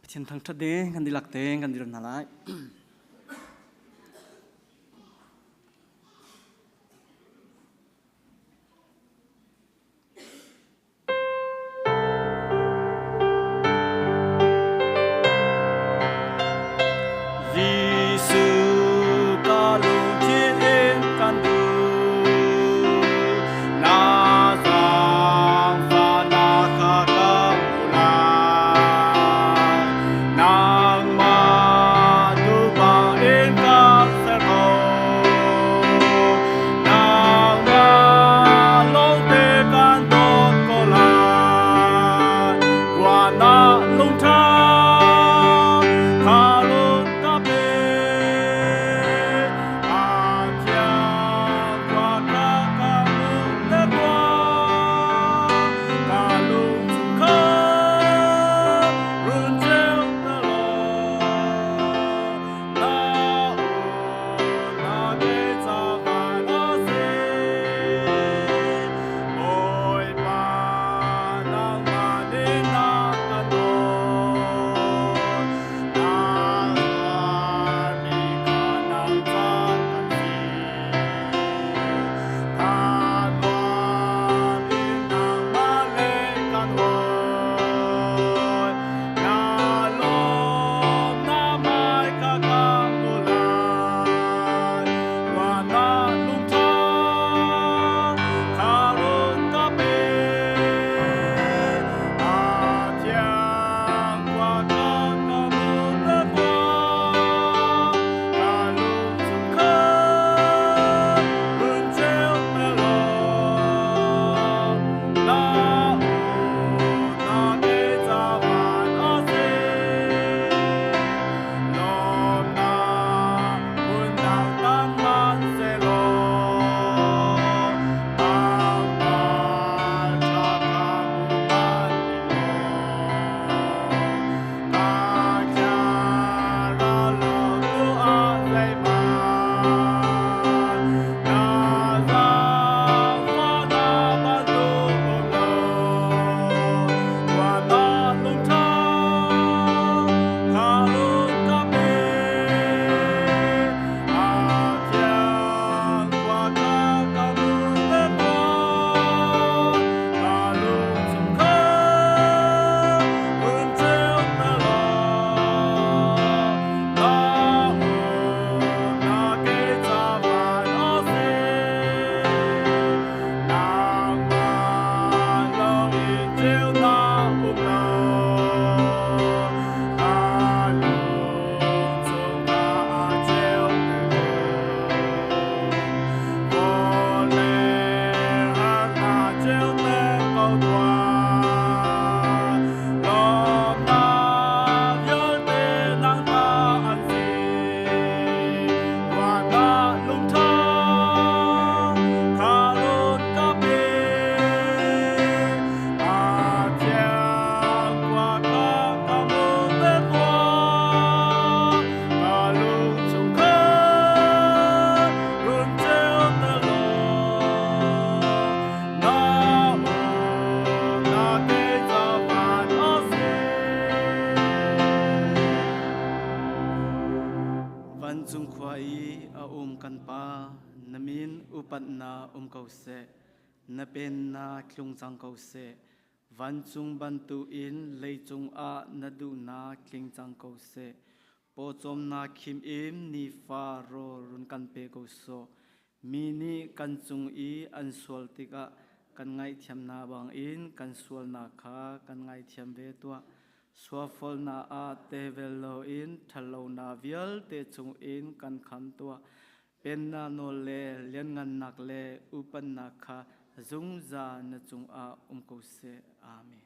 Pathian thangṭhat ding kan dihlak tein kan dir hna lai. Jesuh ka lungthin in kan duh, na zaangfahnak kha ka hmu lai. Nangmah duhbang in ka ser ko, nangmah lawngte kan dawt ko lai. Ruahnak lungṭha kha run ka pe. A thiang khua kha ka hmuhter tuah. Ka lungchung kha run ceuter law. Na aw na ke ca van a si. Bawipa nangmah nih na ka dawt. Na zuarmi kha nang ca kan si. Ka nuam in nangmah le kan hawi. Na lawm na hmai kha ka hmu lai. Ruahnak lungṭha kha run ka pe. A thiang khua kha ka hmuhter tuah. Ka lungchung kha run ceuter law. Na aw na ke ca van a si. Lawmnak phundang tan hmanhsehlaw, pangpar ṭha kha hmu hmanh ning law, ka thlarau lawmtu ah zeihmanh na zaangfahnak bantuk um lo. Ruahnak lungṭha kha run ka pe. A thiang khua kha ka hmuhter tuah. Ka lungchung kha run ceuter law. Na aw na ke ca van a si. Nangmah lawngin ceunak um lo. Ka lungchung kha a ceuter ko. Vawlei harnak ceuter ko tuah. Lawmnak vialte nang ta an si. Ruahnak lungṭha kha run ka pe. A thiang khua kha ka hmuhter tuah. Ka lungchung kha run ceuter law. Na aw na ke ca van a si. Vancung khua i a um kan Pa, na min upatnak um ko seh. Na pennak tlung cang ko seh. Vancung bantukin leicung ah na duhnak tling cang ko seh. Pawcawmnak khim in nifa rawl run kan pe ko sawh. Mi nih kan cung i an sual tikah kan ngaihthiamnak bangin kan sualnak kha kan ngaithiam ve tuah. Suafolnak ah tevel loin ṭhatlonak vialte chungin kan khamh tuah. Pennak nawl le lianngannak le upatnak kha zungzal na cungah um ko seh. Amen.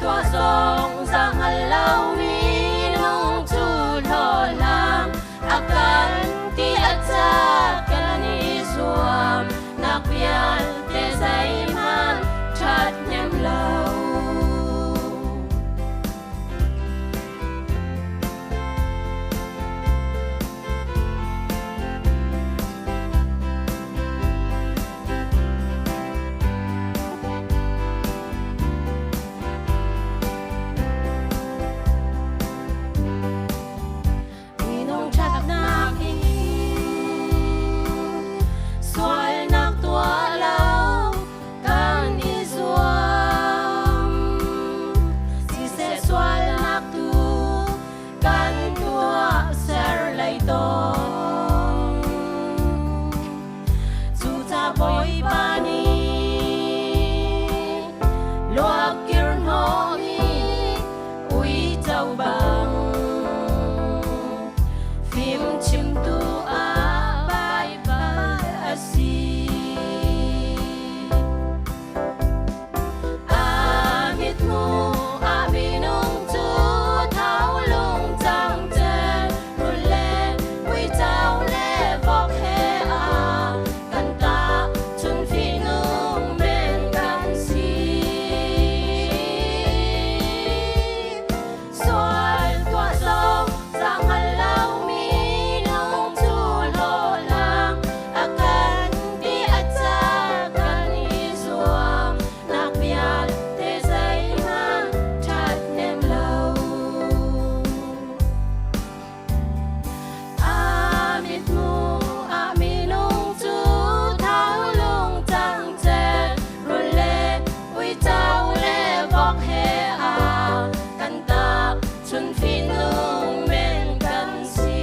tuah zong za hngal lomi nung cu hlawhhlang a kan ti a ca kan i zuam nak vialte zeihmanh ṭhathnem lo. Minung ṭhatnak in sualnak tuah lo kan i zuam. Siseh sualnak tu kan tuah ser lei tawn. Cuca Bawipa nih luakir hnawhmi uico bang fimchimtu ah Baibal a si. A mithmuh ah minung cu thau lung cangcel rul le uico le vok he a kan tah chun fihnung men kan si. Sual tuah zong zahngal lomi nung cu hlawhhlang a kan ti a ca kan i zuam nak vialte zeihmanh ṭhathnem lo. A mithmuh ah minung cu thau lung cangcel rul le uico le vok he a kan tah chun fihnung men kan si.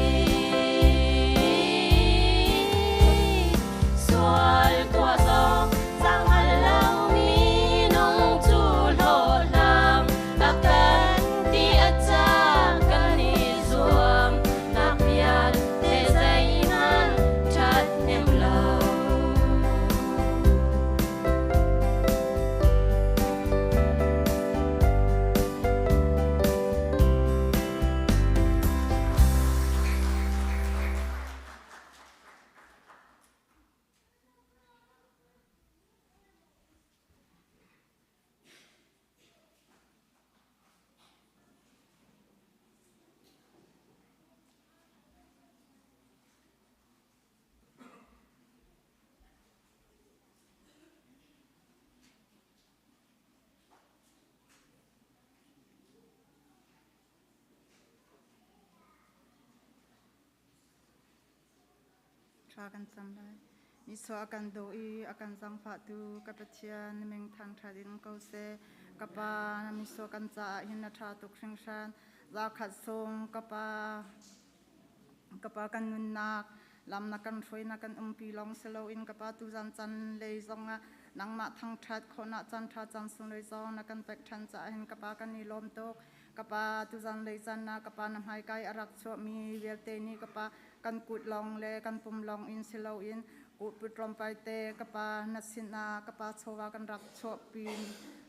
Sual tuah zong zahngal lomi nung cu hlawhhlang a kan ti a ca kan i zuam nak vialte zeihmanh ṭhathnem lo. Thla kan cam lai. Nisawh a kan daw i a kan zaangfahtu ka Pathian na min thangṭhat in ko seh. Ka Pa, na mitsur kan caah hin na ṭha tuk hringhran. Zarkhat sung ka Pa, ka Pa kan nunnak lam na kan hruai na kan umpi lawng si loin ka Pa tuzan can lei zongah nangmah thangṭhat khawhnak caan ṭha caan sunglawi zong na kan pek ṭhan caah hin ka Pa kan i lawm tuk. Ka Pa tuzan lei caan ah ka Pa na hmaika i a rak chuahmi vialte nih ka Pa kan kut lawng le kan pum lawng in si loin kuhput tlawmpal te ka pa na sinah ka pa chawva kan rak chuahpi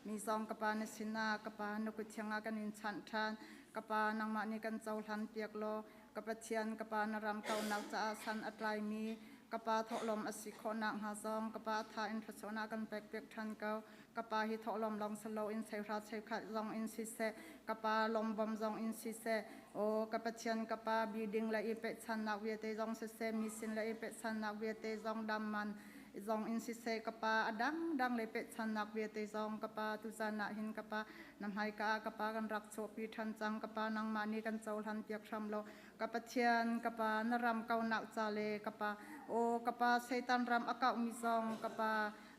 mi zong ka pa na sinah ka pa na kut thiang ah kan in chanh ṭhan. Ka pa nangmah nih kan cohlan piak law ka Pathian ka pa na ram kaunak caah san a tlaimi ka pa thawhlawm a si khawh nakhnga zong ka pa tha in thluachuahnak kan pek piak ṭhan ko. Ka pa hi thawhlawm lawng si loin cheihra cheukhat zong in siseh ka pa lawmbawm zong in siseh aw ka Pathian ka pa biding le i pehchannak vialte zong siseh mi sin le i pehchannak vialte zong dam man zong in siseh ka pa a dangdang le pehchannak vialte zong ka pa tuzan ah hin ka pa na hmaika ah ka pa kan rak chuahpi ṭhan cang. Ka pa nangmah nih kan cohlan piak hram law ka Pathian ka pa na ram kaunak ca le ka pa aw ka pa Satan ram a kauhmi zong ka pa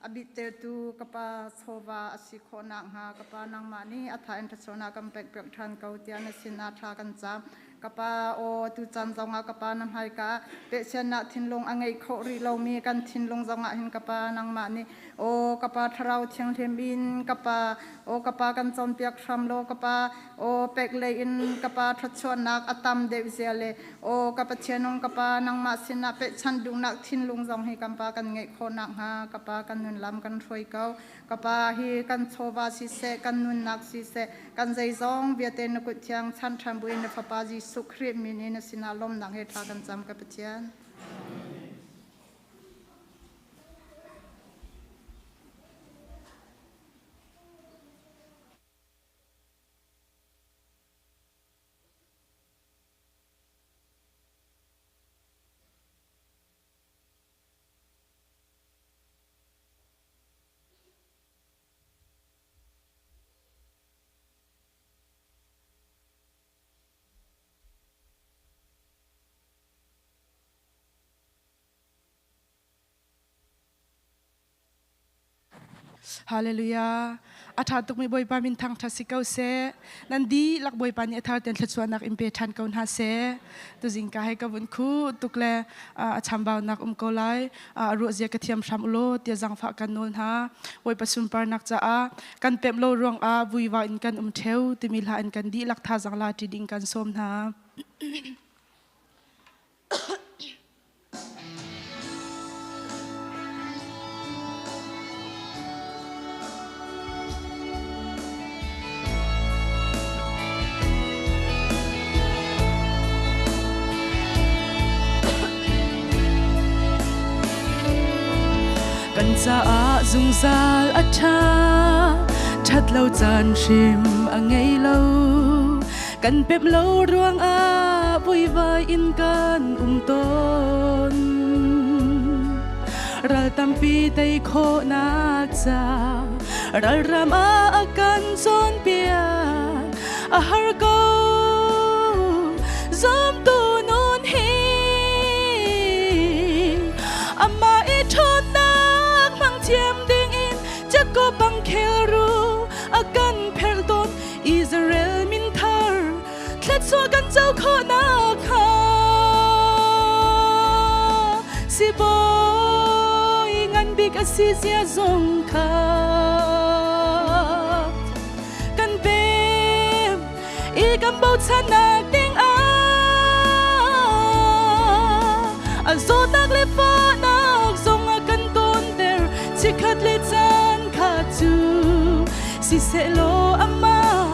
a bittertu ka pa chawva a si khawh nakhnga ka pa nangmah nih a tha in ṭhachuahnak kan pek piak ṭhan ko tiah na sinah thla kan cam. Ka Pa, aw, tucaan zongah ka Pa na hmaika ah pehsiannak thinlung a ngei khawh rih lomi kan thinlung zongah hin ka Pa nangmah nih aw ka Pa Thlarau Thianghlim in ka Pa aw ka Pa kan cawnpiak hram law ka Pa aw pek lei in ka Pa thluachuahnak a tam deuh zia le aw ka Pathian nung ka Pa nangmah sinah pehchan duhnak thinlung zong hi kan Pa kan ngeih khawh nakhnga ka Pa kan nun lam kan hruai ko. Ka Pa hi kan chawva siseh, kan nunnak siseh, kan zeizong vialte na kut thiang chan ṭhan buin na Fapa Jesuh Khrih min in na sinah lawmnak he thla kan cam ka Pathian. Hallelujah. A ṭha tukmi Bawipa min thangṭhat si ko seh. Nan dihlak Bawipa nih a thar ten thluachuahnak in pe ṭhan ko hna seh. Tuzing ka hei ka vun khu tuk le a chambaunak um ko lai. A ruahzia ka thiam hram ulaw tiah zaangfah kan nawl hna. Bawipa sunparnak caah kan pemh lo ruangah vuiva in kan um ṭheu timi hla in kan dihlak thazaang la ṭi ding kan sawm hna. Kan caah zungzal a ṭha, ṭhat lo caan hrim a ngei lo. Kan pemh lo ruangah vuivai in kan um tawn. Ral tampi tei khawhnak ca ralram ah a kan cawnpiak a har ko zumtu nun hi amah i ṭhawnnak hmang thiam dingin Jacob bang khel ru a kan pherh tawn Israel min thar thletsuah kan co khawhnak kha sibawi ngan bik a si zia zong kha kan pem i kan bochannak ding ah a zawtnak le fahnak zong a kan tawnter chikkhat le caan kha cu siseh law amah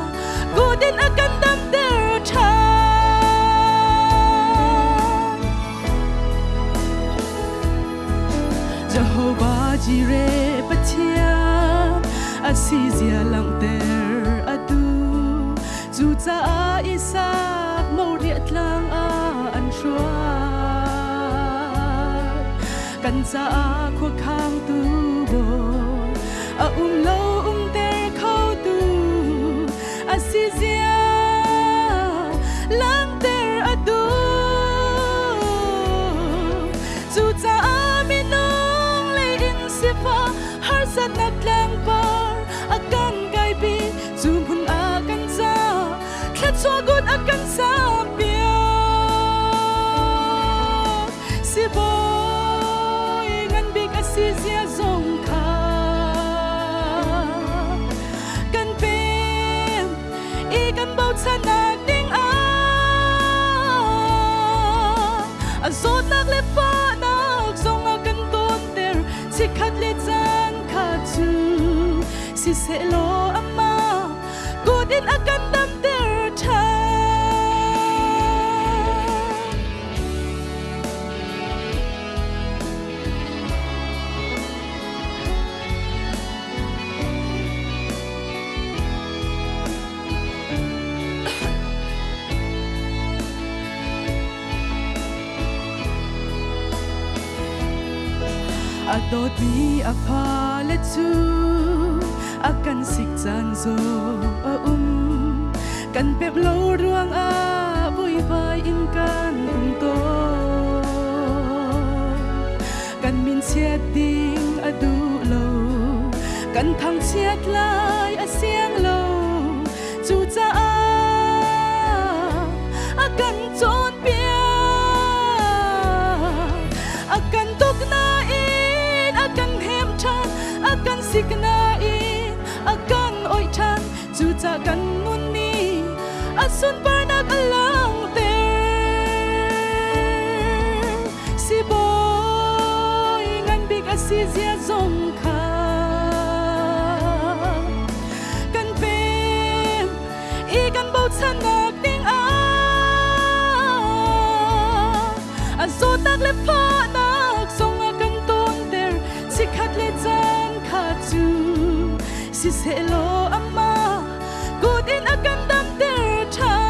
kut in a kan damter ṭhan. Jehovah Jireh Pathian a si zia langhter a duh. Cucaah Isak Moriah tlang ah an hruai. Kan caah khuakhangtu Bawi a um lo umter khotu a si zia langhter a duh. Cucaah minung lei in sifah harsatnak tlangpar a kan kaipi cu hmun ah kan ca thluachuah gut a kan sampiak. Sibawi ngan bik a si zia zong kha kan pem i kan bochannak ding ah a zawtnak le fahnak zong a kan tawnter chikkhat le caan kha cu siseh law amah kut in a kan damter ṭhan. A dawtmi a fale cu a kan sik caan zong a um. Kan pemh lo ruangah vuivai in kan um tawn. Kan min chiat ding a duh lo, kan thangchiat lai a siang lo. Cucaah a kan ca kan nunmi a sunparnak a langhter. Sibawi ngan bik a si zia zong kha kan pem i kan bochannak ding ah a zawtnak le fahnak zong a kan tawnter. Chikkhat le caan kha cu sisehlaw amah kut in a kan damter ṭhan.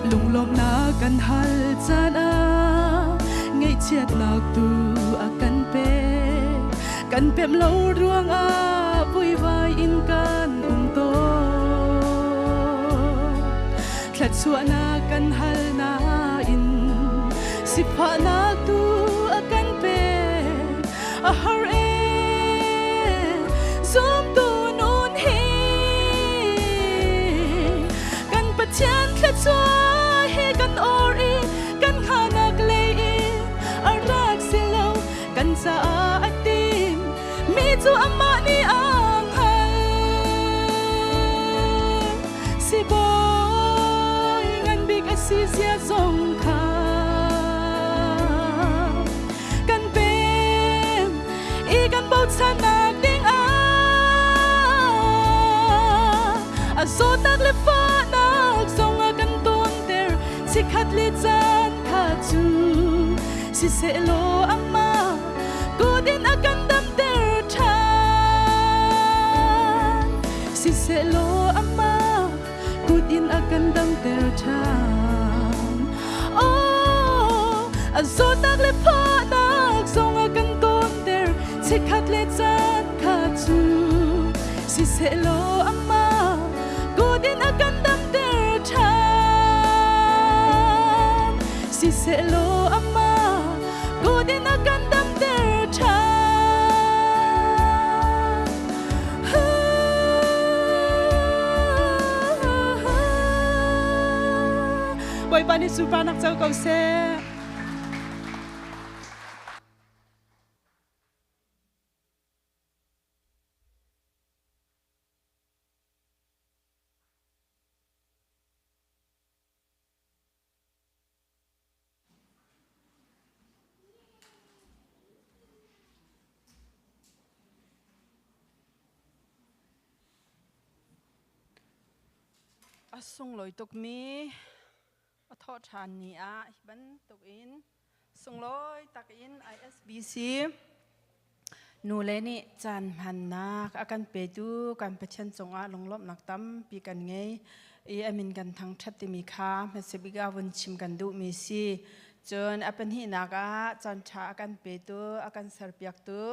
Lunglawmhnak kan hal caan ah ngaihchiatnak tu a kan pek. Kan pemh lo ruangah vuivai in kan um tawn. Thluachuahnak kan hal nain sifahnak tu a kan pek. A har ee zumtu nun hi kan Pathian thluachuah he kan or i kan hngahnak lei in a rak si lo. Kan caah a tim mi cu amah nih a hngalh. Sibawi ngan bik a si zia zong kha kan pem i kan bochannak ding ah a zawtnak le fahnak zong a kan tawnter. Chikkhat le caan kha cu sisehlaw amah kut in a kan damter ṭhan. Sisehlaw amah kut in a kan damter ṭhan. Oh, a zawtnak le fahnak zong a kan tawnter. Chikkhat le caan kha cu sisehlaw amah kut in a kan damter ṭhan. Sisehlaw amah kut in a kan damter ṭhan. Bawipa nih sunparnak co ko seh. A sunglawi tukmi a thawh ṭhan ni ah hi bantuk in sunglawi takin ISBC nule nih caan hmannak a kan petu kan Pathian cungah lunglawmhnak tampi kan ngei i a min kan thangṭhat timi kha hmasabik ah vun chim kan duhmi si. Cun a pahnihnak ah caan ṭha a kan petu, a kan serpiaktu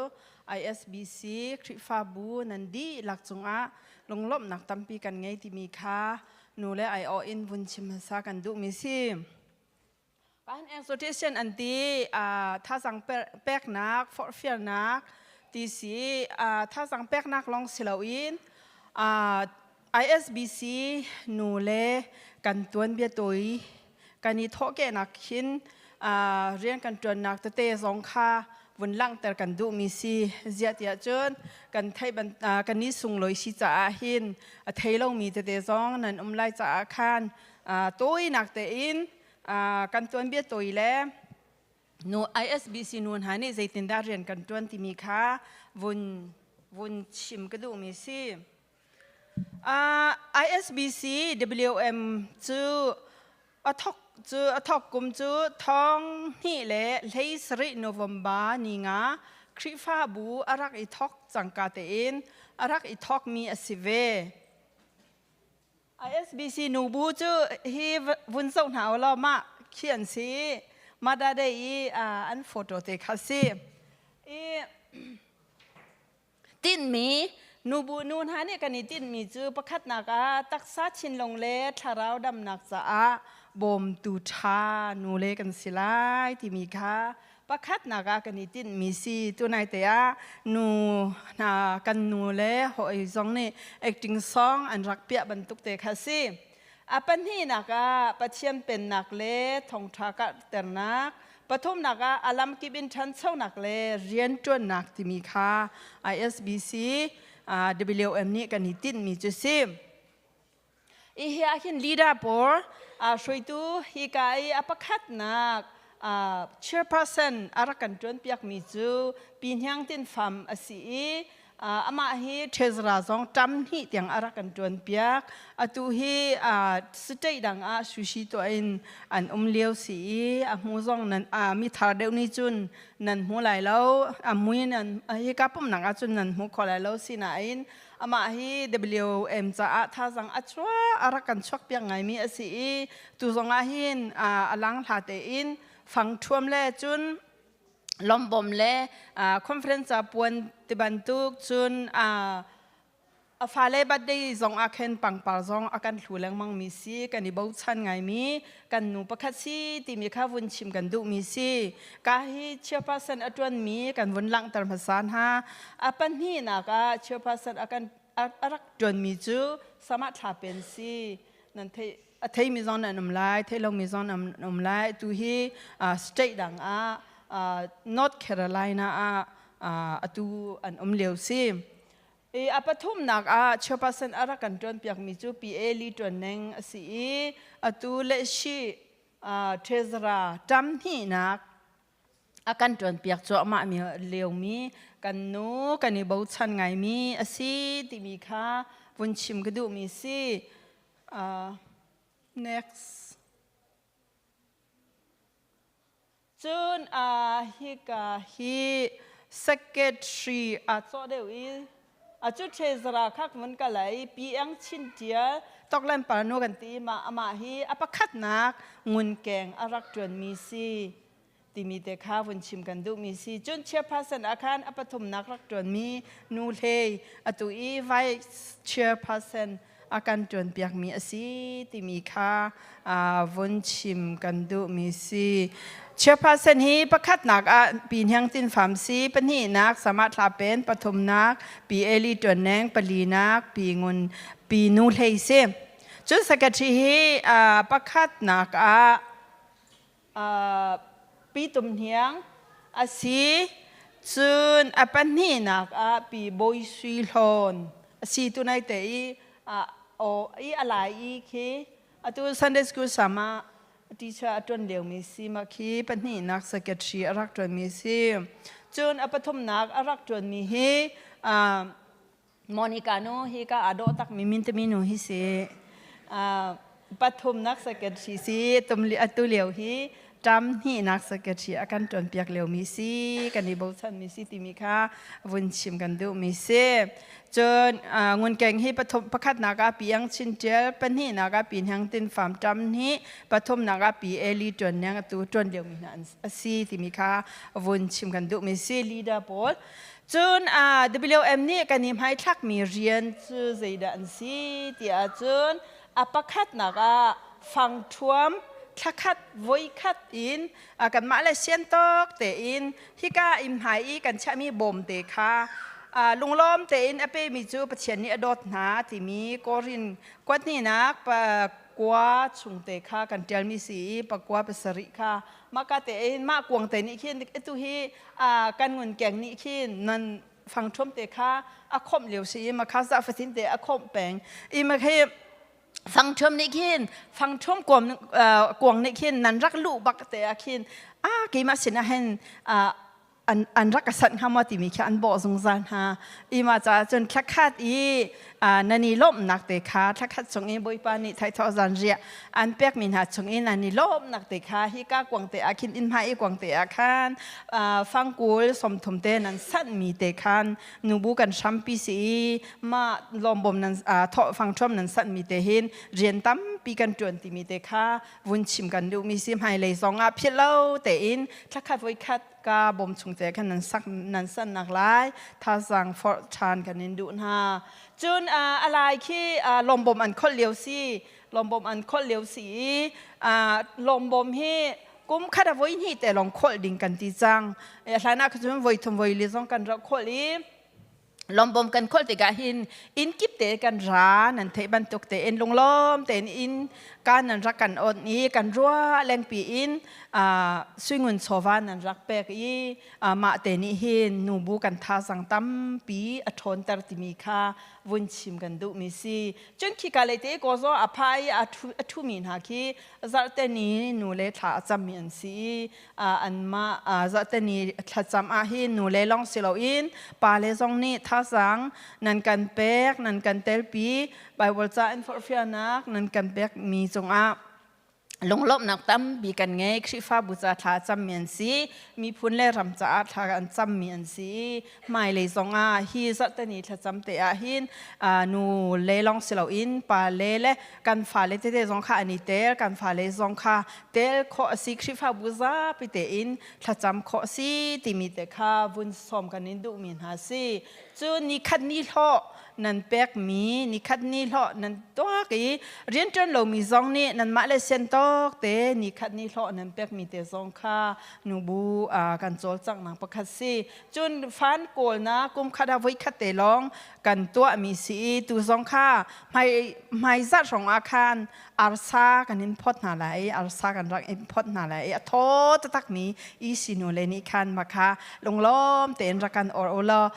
ISBC Khrihfabu nan dihlak cungah lunglawmhnak tampi kan ngei timi kha nu le aiawh in vun chim hmasa kan duhmi si. Pan exhortation an ti, thazang peknak, forhfialnak ti si. Thazang peknak lawng si loin ISBC nu le kan tuanbia tawi kan i thawhkehnak hin rian kan ṭuannak tete zong kha vun langhter kan duhmi si. Ziah tiah cun kan theih kan i sunglawi si caah hin a thei lomi tete zong nan um lai caah khan tawinak tein kan tuanbia tawi le nu ISBC nu hna nih zeitindah rian kan ṭuan timi kha vun vun chim ka duhmi si. ISBC WM cu a thok cu a thok kum cu thong hnih le hlei sarih November ni nga Khrihfabu a rak i thok cangka tein a rak i thokmi a si ve. ISBC nubu cu hi vun zoh hna u law mah khi an si. Mada Day i an photo te kha si. I tinhmi nubu nu hna nih kan i tinhmi cu pakhatnak ah taksa thinlung le thlarau damnak caah bawmtu ṭha nule kan si lai timi kha pakhatnak ah kan i tinhmi si. Tunai te ah nu hna kan nu le hawi zong nih acting song an rak piah bantuk te kha si. A pahnihnak ah Pathian pennak le thawngṭha karhternak. Pathumnak ah a lamkip in ṭhanchonak le rianṭuannak timi kha ISBC WM nih kan i tinhmi cu si. Hi ah hin leader pawl hruaitu hika i a pakhatnak chairperson a rak kan ṭuanpiakmi cu Pi Hniang Tin Fam a si i amah hi treasurer zong ṭam hnih tiang a rak kan ṭuanpiak. Atu hi state dang ah sushi tuah in an um lio si i a hmu zong nan mi thar deuh nih cun nan hmu lai lo. A mui nan hika pumnak ah cun nan hmu kho lai lo. Sinain amah hi WM caah thazang a chuah a rak kan chuak piak ngaimi a si i tu zong ah hin a lang hla tein fang ṭhuam le cun lombom le conference ca puan tibantuk cun a fale birthday zong ah khin pangpar zong a kan hlu lengmang mi si, kan i bochan ngaimi kan nu pakhat si timi kha vun chim kan duhmi si. Ka hi chairperson a ṭuanmi kan vun langhter hmasa hna. A pahnihnak ah chairperson a kan a rak ṭuanmi cu Samah Thla Pen si. Nan thei a theimi zong nan um lai, thei lomi zong nan um lai. Tu hi state dang ah, North Carolina ah atu an um lio si. I a pathumnak ah chairperson a rak kan ṭuanpiakmi cu PA Lee Ṭuan Neng a si i atu le shi treasurer ṭam hnihnak a kan ṭuanpiak cuahmah mi liomi kan nu kan i bochan ngaimi a si timi kha vun chim ka duhmi si. Next. Cun hika hi secretary aa cawh deuh i acu treasurer kha vun ka lei PN Chin Tial Toklen Parnu kan ti ma amah hi a pakhatnak ngunkeng a rak ṭuanmi si timi te kha vun chim kan duhmi si. Cun chairperson ah khan a pathumnak rak ṭuanmi Nu Hlei, atu i vice chairperson a kan ṭuanpiakmi a si timi kha vun chim kan duhmi si. Chairperson hi pakhatnak ah Pi Hniang Tin Fam si, pahnihnak Samah Thla Pen, pathumnak Pi Eli Ṭuan Neng, palinak Pi Ngun Pi Nu Hlei si. Cun secretary hi pakhatnak ah Pi Tum Hniang a si. Cun a pahnihnak ah Pi Bawi Sui Hlawn a si. Tunai te i i a lai i khi atu Sunday School sama teacher a ṭuan liomi si. Ma khi pahnihnak secretary a rak ṭuanmi si. Cun a pathumnak a rak ṭuanmi hi Monica nu hi ka aa dawh takmi mintami nu hi si. Pathumnak secretary si atu lio hi ṭam hnihnak secretary a kan ṭuanpiak liomi si, kan i bochanmi si timi kha vun chim kan duhmi si. Cun ngunkeng hi pathum pakhatnak ah Pi Ang Chin Ṭial, pahnihnak ah Pi Hniang Tin Fam ṭam hnih, pathumnak ah Pi Eli Ṭuan Niang atu ṭuan liomi hna an si timi kha vun chim kan duhmi si. Leader pawl. Cun WM nih kan i hmaithlakmi rian cu zeidah an si ti ahcun a pakhatnak ah fangṭhuam thlakhat voikhat in kanmah le siantawk tein hika inn hmai i kan chiahmi bawmte kha lunglawm tein a pemi cu Pathian nih a dawt hna timi Korin kuathnihnak pakua chungte kha kan ṭialmi si i pakua pasarih kha mahka tein mah kuang te nih khin atu hi kan ngunkeng nih khin nan fangṭhuam te kha a khawmh lio si i makha za fatin te a khawmh peng i makhi fangṭhuam nih khin fangṭhuam kuang nih khin nan rak luh bak te ah khin a keimah sin ah hin an rak ka sanh hnga maw timi khi an bawh zungzal hna i mah caah cun thlakhat i nan i lawmhnak te kha thlakhat chung i Bawipa nih thaithawh zanriah an pekmi hna chung i nan i lawmhnak te kha hika kuang te ah khin inn hmai i kuang te ah khan fangkul 30 te nan sanhmi te khan nubu kan hrampi si i mah lawmbawm nan thawh fangṭhuam nan sanhmi te hin rian tampi kan ṭuan timi te kha vun chim kan duhmi si. Hmailei zong ah philh lo tein thlakhat voikhat ka bawm chung te khan nan sak nan sannak lai thazang forh ṭhan kan in duh hna. Cun a lai khi lawmbawm an kholh lio si, lawmbawm an kholh lio si i lawmbawm hi kum khat a voi hnih te lawng kholh ding kan ti cang. Hlan ah cun voi thum voi li zong kan rak kholh i. Lombom kan kholh tikah hin inn kip te kan ra nan theih bantuk tein lunglawm tein inn ka nan rak kan on i kan ruah lengpi in suingun chawva nan rak pek i mah te nih hin nubu kan thazang tampi a ṭhawnter timi kha vun chim kan duhmi si. Cun khika lei te ko zaw a pha i a ṭhumi hna khi zarhte ni nu le thla a cammi an si i anmah zarhte ni thlacam ah hin nu le lawng si loin pa le zong nih thazaang nan kan pek nan kan telpi Bible ca in forhfialnak nan kan pek mi cungah lunglawmhnak tampi kan ngei. Khrihfabu ca thla cammi an si, miphun le ram caah thla an cammi an si. Hmailei zongah hi zarhteni thlacam te ah hin nu le lawng si loin pa le le kan fale tete zong kha an i tel, kan fale zong kha tel khawh a si, Khrihfabu zapi tein thlacam khawh a si timi te kha vun sawm kan in duhmi hna si. Cu nikhat ni hlawh nan pekmi, nikhat ni hlawh nan tuak i rianṭuan lomi zong nih nanmah le sian tawk te nikhat ni hlawh nan pekmi te zong kha nubu kan cawlcanghnak pakhat si. Cun fan kawlnak kum khat ah voikhat te lawng kan tuahmi si i tu zong kha hmai hmaizarh hrawng ah khan arsa kan in phawt hna lai i arsa kan rak in phawt hna lai i a thaw taktak mi isi nu le nih khan ma kha lunglawm tein rak kan or ulaw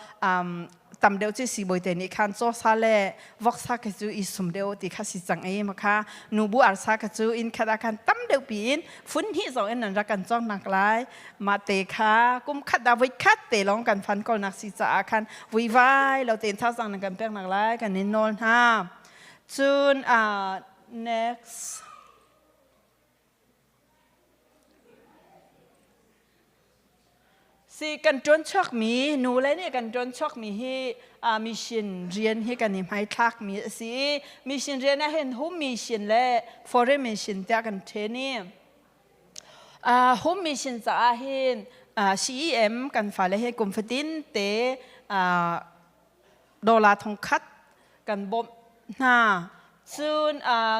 tam deuh cu sibawi te nih khan cawsa le voksa kha cu i sum deuh ti kha si cang i ma kha nubu arsa kha cu inn khat ah khan tam deuh pi in fun hnih zong in nan rak kan cawk nak lai. Ma te kha kum khat ah voi khat te lawng kan fan kol nak si caah khan vuivai lo tein thazang nan kan pek nak lai kan in nawl hna. Cun next. Si kan ṭuan chuakmi nu le nih kan ṭuan chuakmi hi mission rian hi kan i hmaithlakmi a si i mission rian ah hin home mission le foreign mission tiah kan ṭhen i home mission caah hin CEM kan fale hi kum fatin te dollar 1000 kan bawmh hna. Cun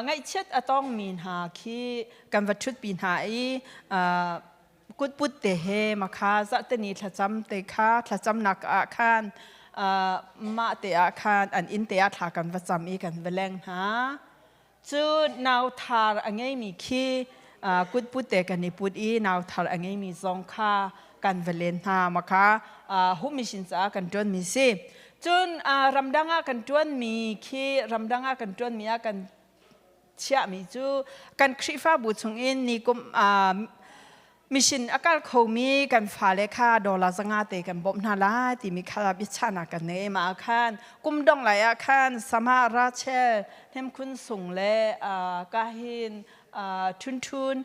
ngaihchiat a tongmi hna khi kan va ṭhutpi hna i kutput te he makha zarhteni thlacam te kha thlacamnak ah khan mah te ah khan an inn te ah thla kan va cam i kan va leng hna. Cun nauthar a ngeimi khi kutput te kan i put i nauthar a ngeimi zong kha kan va len hna. Makha home mission caah kan ṭuanmi si. Cun ramdang ah kan ṭuanmi khi ramdang ah kan ṭuanmi ah kan chiahmi cu kan Khrihfabu chungin ni kum mission a kal khomi kan fale kha dollar 500 te kan bawmh hna lai timi kha biachahnak kan ngei. Mah ah khan kum dong lai ah khan Sama Rachel Hnemkhun Sung le Kahin Thun Thun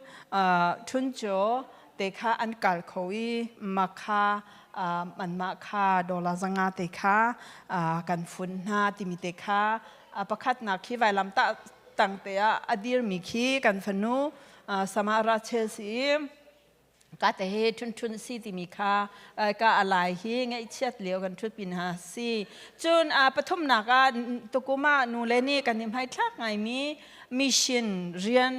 Thun Cho te kha an kal kho i makha anmah kha dollar 500 te kha kan fun hna timi te kha pakhatnak khi vailam tah tang te ah a dirmi khi kan fanu Sama Rachel si i ka te he thun thun si timi kha ka alai hi ngaihchiat lio kan thut pin ha si. Cun pathumnak ah tukuma nu le nih kan i hmaithlak ngaimi mission rian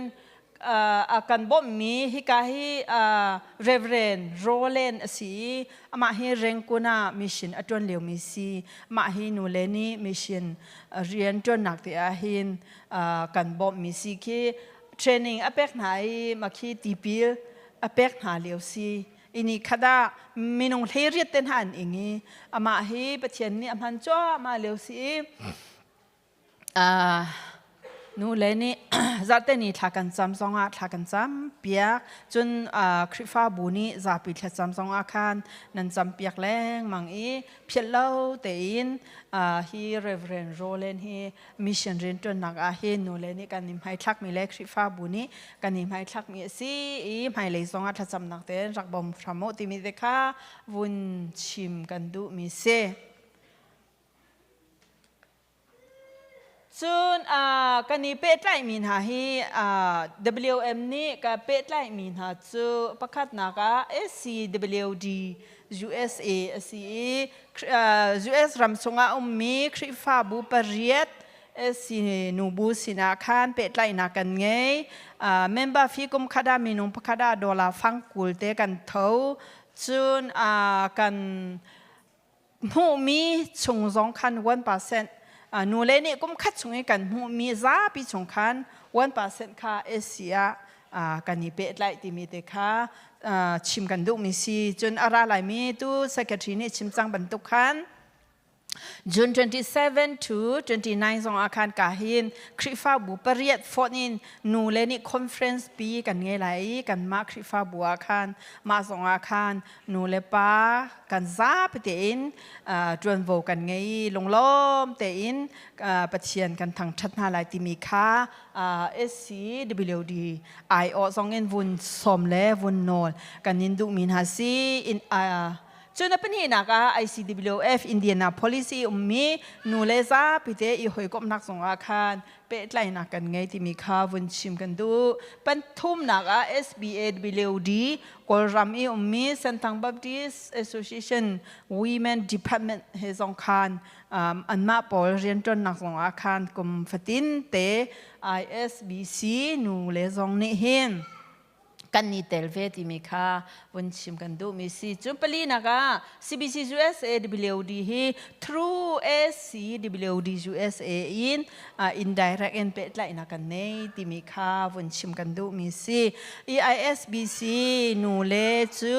a kan bawmhmi hika hi Reverend Roland a si i amah hi Rengkun ah mission a ṭuan liomi si. Mah hi nu le nih mission rian ṭuannak te ah hin kan bawmhmi si khi training a pek hna i makhi tipil a pek hna lio si. Ini khat ah minung 18 te hna an ing i amah hi Pathian nih a hman cuahmah lio si i nu le nih zarhte ni thla kan cam zongah thla kan cam piak. Cun Khrihfabu nih zapi thlacam zongah khan nan cam piak lengmang i phiat lo tein hi Reverend Roland hi mission rianṭuannak ah hin nu le nih kan i hmaithlakmi le Khrihfabu nih kan i hmaithlakmi a si i hmailei zongah thlacamnak tein rak bawm hram u timi te kha vun chim kan duhmi si. Cun kan i pehtlaihmi hna hi WM nih ka pehtlaihmi hna cu pakhatnak ah SCWD USA a si i US ram chungah ummi Khrihfabu pariat SC nubu sinah khan pehtlaihnak kan ngei. Member fee kum khat ah minung pakhat ah dollar fang 20 te kan tho. Cun kan Hmuhmi chung zong khan 1% nu le nih kum khat chung i kan hmuhmi zapi chung khan 1% kha SC ah kan i pehtlaih timi te kha chim kan duhmi si. Cun a ra laimi tu secretary nih chim cang bantuk khan June 27 to 29 zong ah khan ka hin Khrihfabu pariat phone in nu le nih conference pi kan ngei lai i kanmah Khrihfabu ah khan mah zong ah khan nu le pa kan zapi tein ṭuanvo kan ngei i lunglawm tein Pathian kan thangṭhat hna lai timi kha SCWD aiawh zong in vun sawm le vun nawl kan in duhmi hna si. Cun a pahnihnak ah ICWF Indiana policy ummi nu le zapi te i hawikomhnak zongah khan pehtlaihnak kan ngei timi kha vun chim kan duh. Panthumnak ah SBAWD Kawlram i ummi Senthang Baptist Association Women Department he zong khan anmah pawl rianṭuannak zongah khan kum fatin te ISBC nu le zong nih hin kan i tel ve timi kha vun chim kan duhmi si. Cun palinak ah CBC USA WD hi through SCWD USA in indirect in pehtlaihnak kan nei timi kha vun chim kan duhmi si. EISBC nu le cu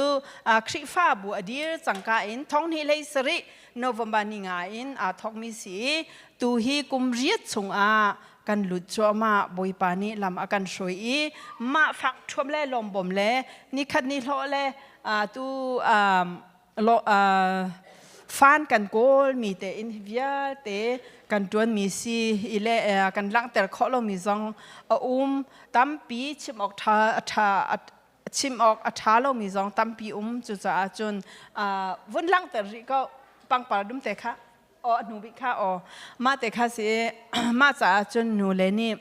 Khrihfabu a dir cangka in thonghnih hlei sarih November ni nga in aa thawkmi si i tu hi kum riat chungah kan lut cuahmah. Bawipa nih lam a kan hruai i mah fak ṭhuam le lawmbawm le nikhat ni hlawh le tu fan kan kawl mi te in vialte kan ṭuan mi si i le kan langhter khawh lomi zong a um tampi. Chim awk ṭha ṭha chim awk a ṭha lomi zong tampi um. Cucaah cun vun langhter rih ko pangpar dum te kha aw a hnu bik kha aw mah te kha si. Mah caah cun nu le nih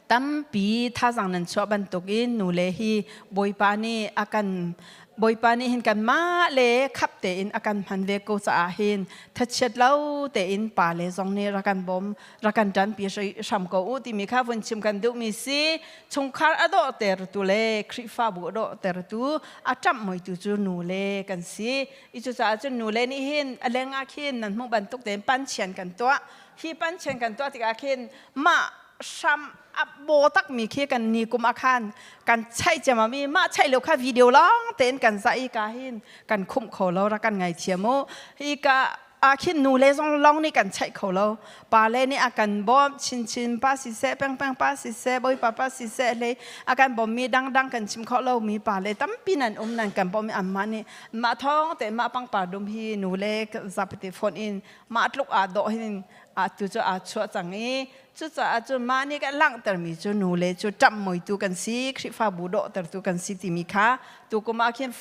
tampi thazang nan chuah bantukin nu le hi Bawipa nih a kan Bawipa nih hin kanmah le khap tein a kan hman ve ko caah hin thachiat lo tein pa le zong nih rak kan bawm rak kan ṭanpi hram ko u timi kha vun chim kan duhmi si. Chungkhar a dawhtertu le Khrihfabu a dawhtertu, a ṭamh moitu cu nu le kan si i cucaah cun nu le nih hin a leng ah khin nan hmuh bantuk tein panchian kan tuah. Hi panchian kan tuah tikah khin mah hram a bo takmi khi kan ni kum ah khan kan chaih ciammam i mah chaih lo kha video lawng tein kan zah i ka hin kan khumh kho lo. Rak kan ngaithiam u. Hi ka ah khin nu le zong lawng nih kan chaih kho lo, pa le nih a kan bawmh chinchin. Pa siseh, pengpeng pa siseh, bawipa pa siseh, hlei a kan bawmmi dangdang kan chim khawh lomi pa le tampi nan um, nan kan bawmh. Anmah nih mah thawng te mah pangpar dum hi nu le zapati phone in mah tluk aa dawh hin a tu cu aa chuah cang i cucaah cun mah nih kan langhtermi cu nu le cu ṭamh moitu kan si, Khrihfabu dawhtertu kan si timi kha. Tukum ah khin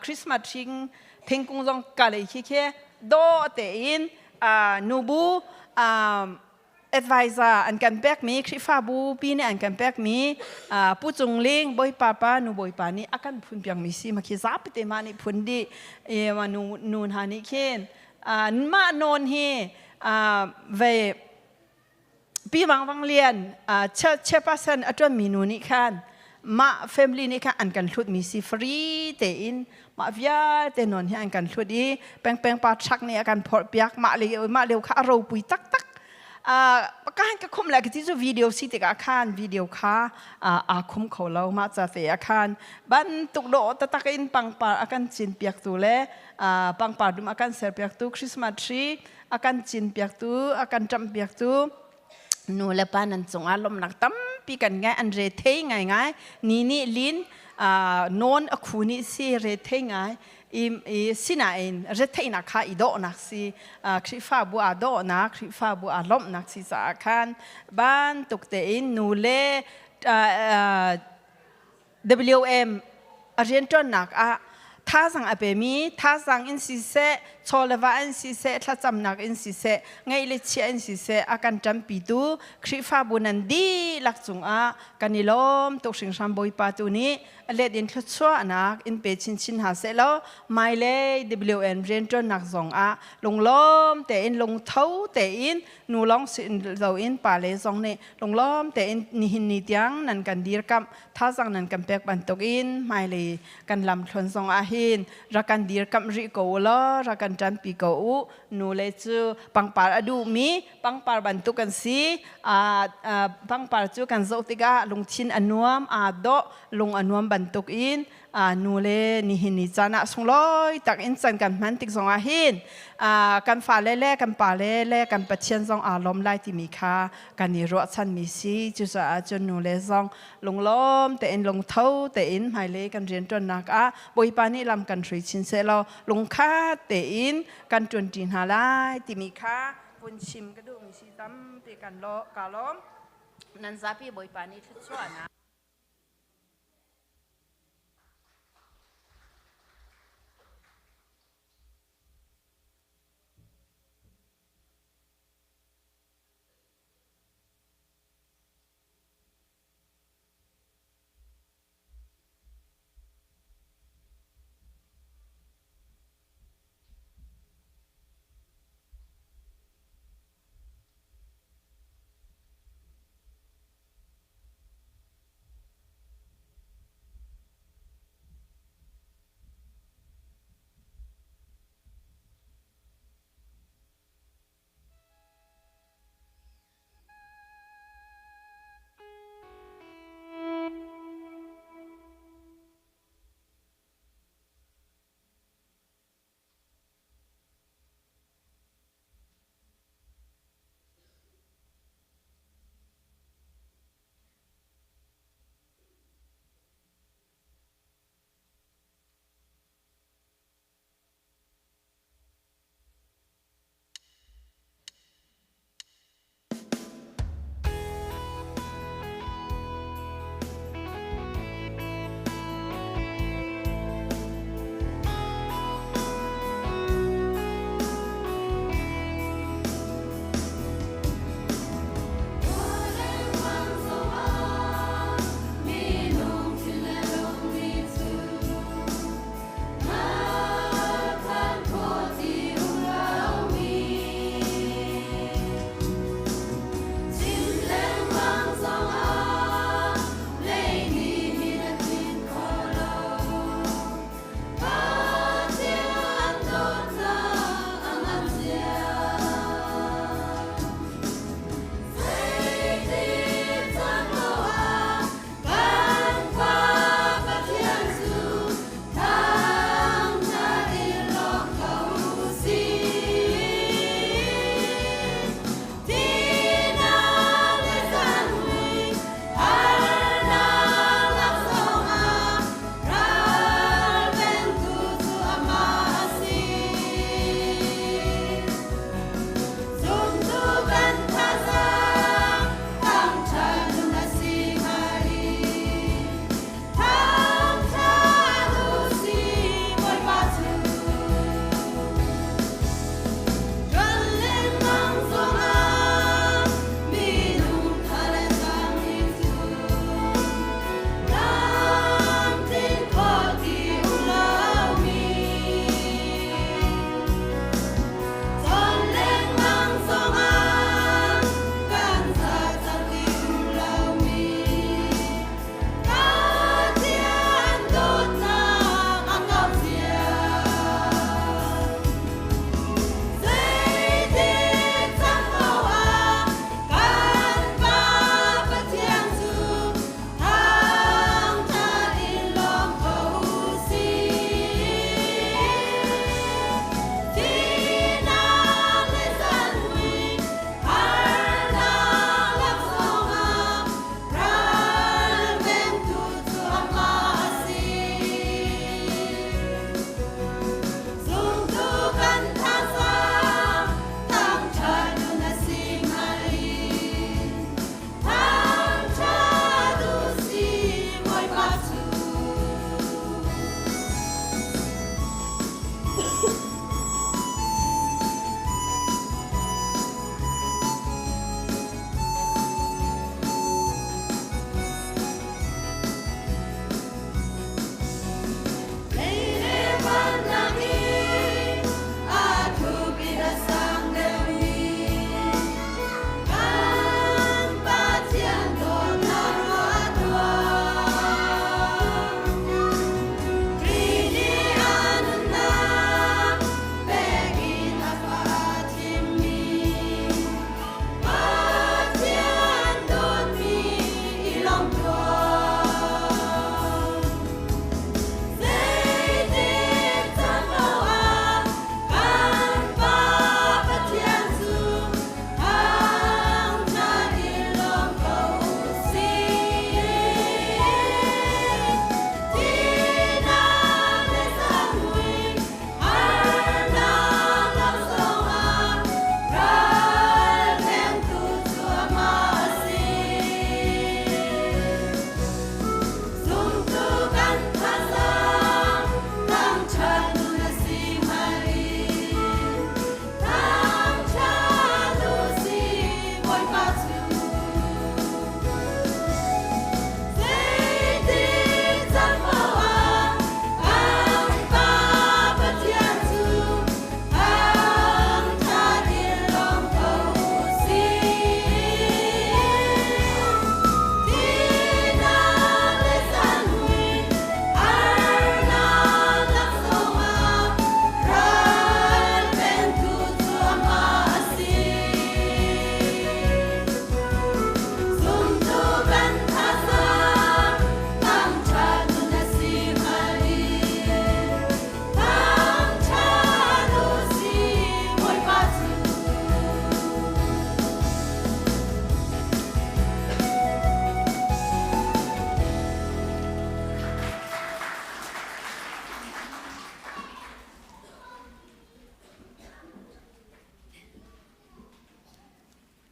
Christmas thing thingkung zong ka lei khi khi dawh tein nubu advisor an kan pekmi, Khrihfabu pi nih an kan pekmi Pu Cung Ling Bawipa pa nu Bawipa nih a kan phun piakmi si. Ma khi zapi te mah nih phun dih ma nu nu hna nih khin mah nawn hi ve Pi Wang Wang Lian chairperson a ṭuanmi nu nih khan mah family nih khan an kan hlutmi si. Free tein mah vialte nawn hi an kan hlut i pengpeng pa truck nih a kan phorh piak. Mah le mah lio kha a ropui taktak. Ka han ka khum le ka ti cu video si tikah khan video kha aa khum kho lo. Mah ca te ah khan bantuk dawh taktak in pangpar a kan cin piaktu le pangpar dum a kan ser piaktu, Christmas tree a kan cin piaktu, a kan ṭamh piaktu nu le pa nan cungah lawmhnak tampi kan ngai. An re thei ngai ngai ni nih lin nawn a khu nih si re thei ngai i sinain retheihnak kha i dawhnak si, Khrihfabu aa dawhnak, Khrihfabu aa lawmhnak si caah khan bantuk tein nu le WM a rianṭuannak ah thazang a pemi, thazang in siseh, chawleva in siseh, thlacamnak in siseh, ngeih le chiah in siseh a kan ṭampitu Khrihfabu nan dihlak cungah kan i lawm tuk hringhran. Bawipa tu nih a let in thluachuahnak in pe chinchin hna seh law hmailei WN rianṭuannak zong ah lunglawm tein, lungtho tein, nu lawng si loin pa le zong nih lunglawm tein nihin ni tiang nan kan dirkamh, thazang nan kan pek bantukin hmailei kan lam thluan zong ah hin. hin rak kan dirkamh rih ko u law rak kan ṭanpi ko u. Nu le cu pangpar a duhmi pangpar bantuk kan si. Pangpar cu kan zoh tikah lungthin a nuam, aa dawh, lung a nuam bantuk in nu le nihin ni caan ah sunglawi tak in can kan hman tik zongah hin kan fale le kan pale le kan Pathian zong aa lawm lai timi kha kan i ruahchanmi si. Cucaah cun nu le zong lunglawm tein lungtho tein hmailei kan rianṭuannak ah Bawipa nih lam kan hrui chin sehlaw lungkhat tein kan ṭuanṭi hna lai timi kha vun chim ka duhmi si. Tampi kan lo ka lawm. Nan zapi Bawipa nih thluachuahnak.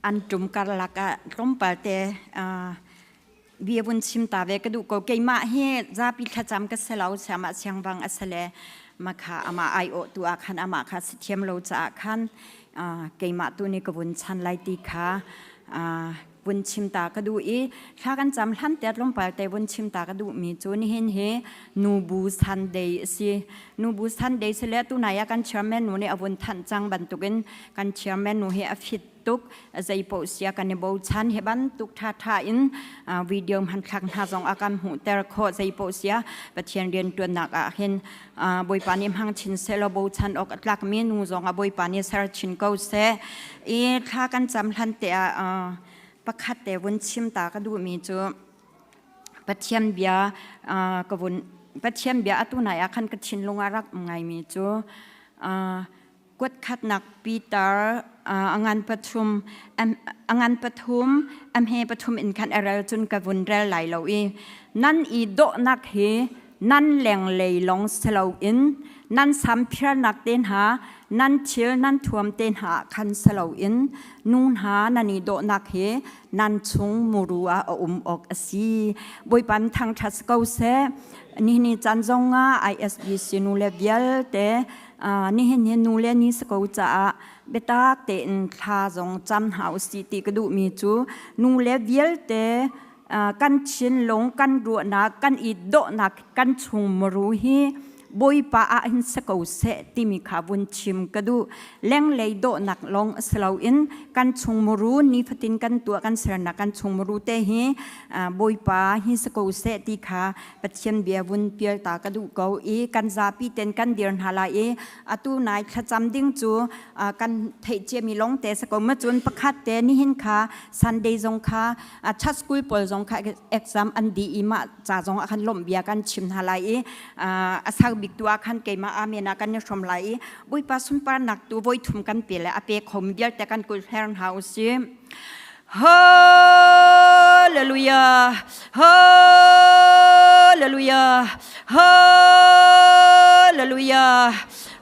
An ṭum karlak ah tlawmpal te bia vun chim ta ve ka duh ko. Keimah hi zapi thlacam ka si lo, siamah siangvang a si le makha amah aiawh tu ah khan amah kha si thiam lo caah khan keimah tu nih ka vun chan lai ti kha vun chim ta ka duh i thla kan cam hlan te tlawmpal te vun chim ta ka duh mi cu nihin hi nubu Sunday a si. Nubu Sunday si le tunai ah kan chairman nu nih a vun thanh cang bantukin kan chairman nu hi a fit tuk zeipoh sia kan i bochan hi bantuk tha tha in video hmanthlak hna zong a kan hmuhter khawh zeipoh sia Pathian rian tuannak ah hin Bawipa nih hmang chin seh law bochan awk a tlakmi nu zong ah Bawipa nih ser chin ko seh i thla kan cam hlan te ah pakhat te vun chim ta ka duhmi cu Pathian bia ka vun Pathian bia atu nai ah khan ka thinlung ah rak um ngaimi cu Kuatkhatnak Peter a ngan pathum a ngan pathum a hme pathum in khan a rel cun ka vun rel lai lo i nan i dawhnak hi nan lenglei lawng si loin nan samphirnak te hna nan thil nan thuam te hna ah khan si loin nu hna nan i dawhnak hi nan chung muru ah a um awk a si. Bawipa thangṭhat ko seh. Nihin ni caan zong ah ISBC nu le vialte nihin hi nu le ni si ko caah biatak tein thla zong cam hna usih ti ka duhmi cu nu le vialte kan thinlung kan ruahnak kan i dawhnak kan chung muru hi Bawipa ah hin si ko seh timi kha vun chim ka duh. Lenglei dawhnak lawng si loin kan chung muru nifatin kan tuah kan sernak kan chung muru te hi Bawipa hi si ko seh ti kha Pathian bia vun pial ta ka duh ko i kan zapi ten kan dir hna lai i atu nai thlacam ding cu kan theih ciami lawng te si ko ma cun pakhat te nihin kha Sunday zong kha church school pawl zong kha exam an dih i mah ca zong ah khan lawmh bia kan chim hna lai i a sau bik tu ah khan keimah amen ah kan i hrom lai i Bawipa sunparnak tu voi thum kan pe le a pe khomi vialte kan kul hler hna usih. Hallelujah. Hallelujah. Hallelujah.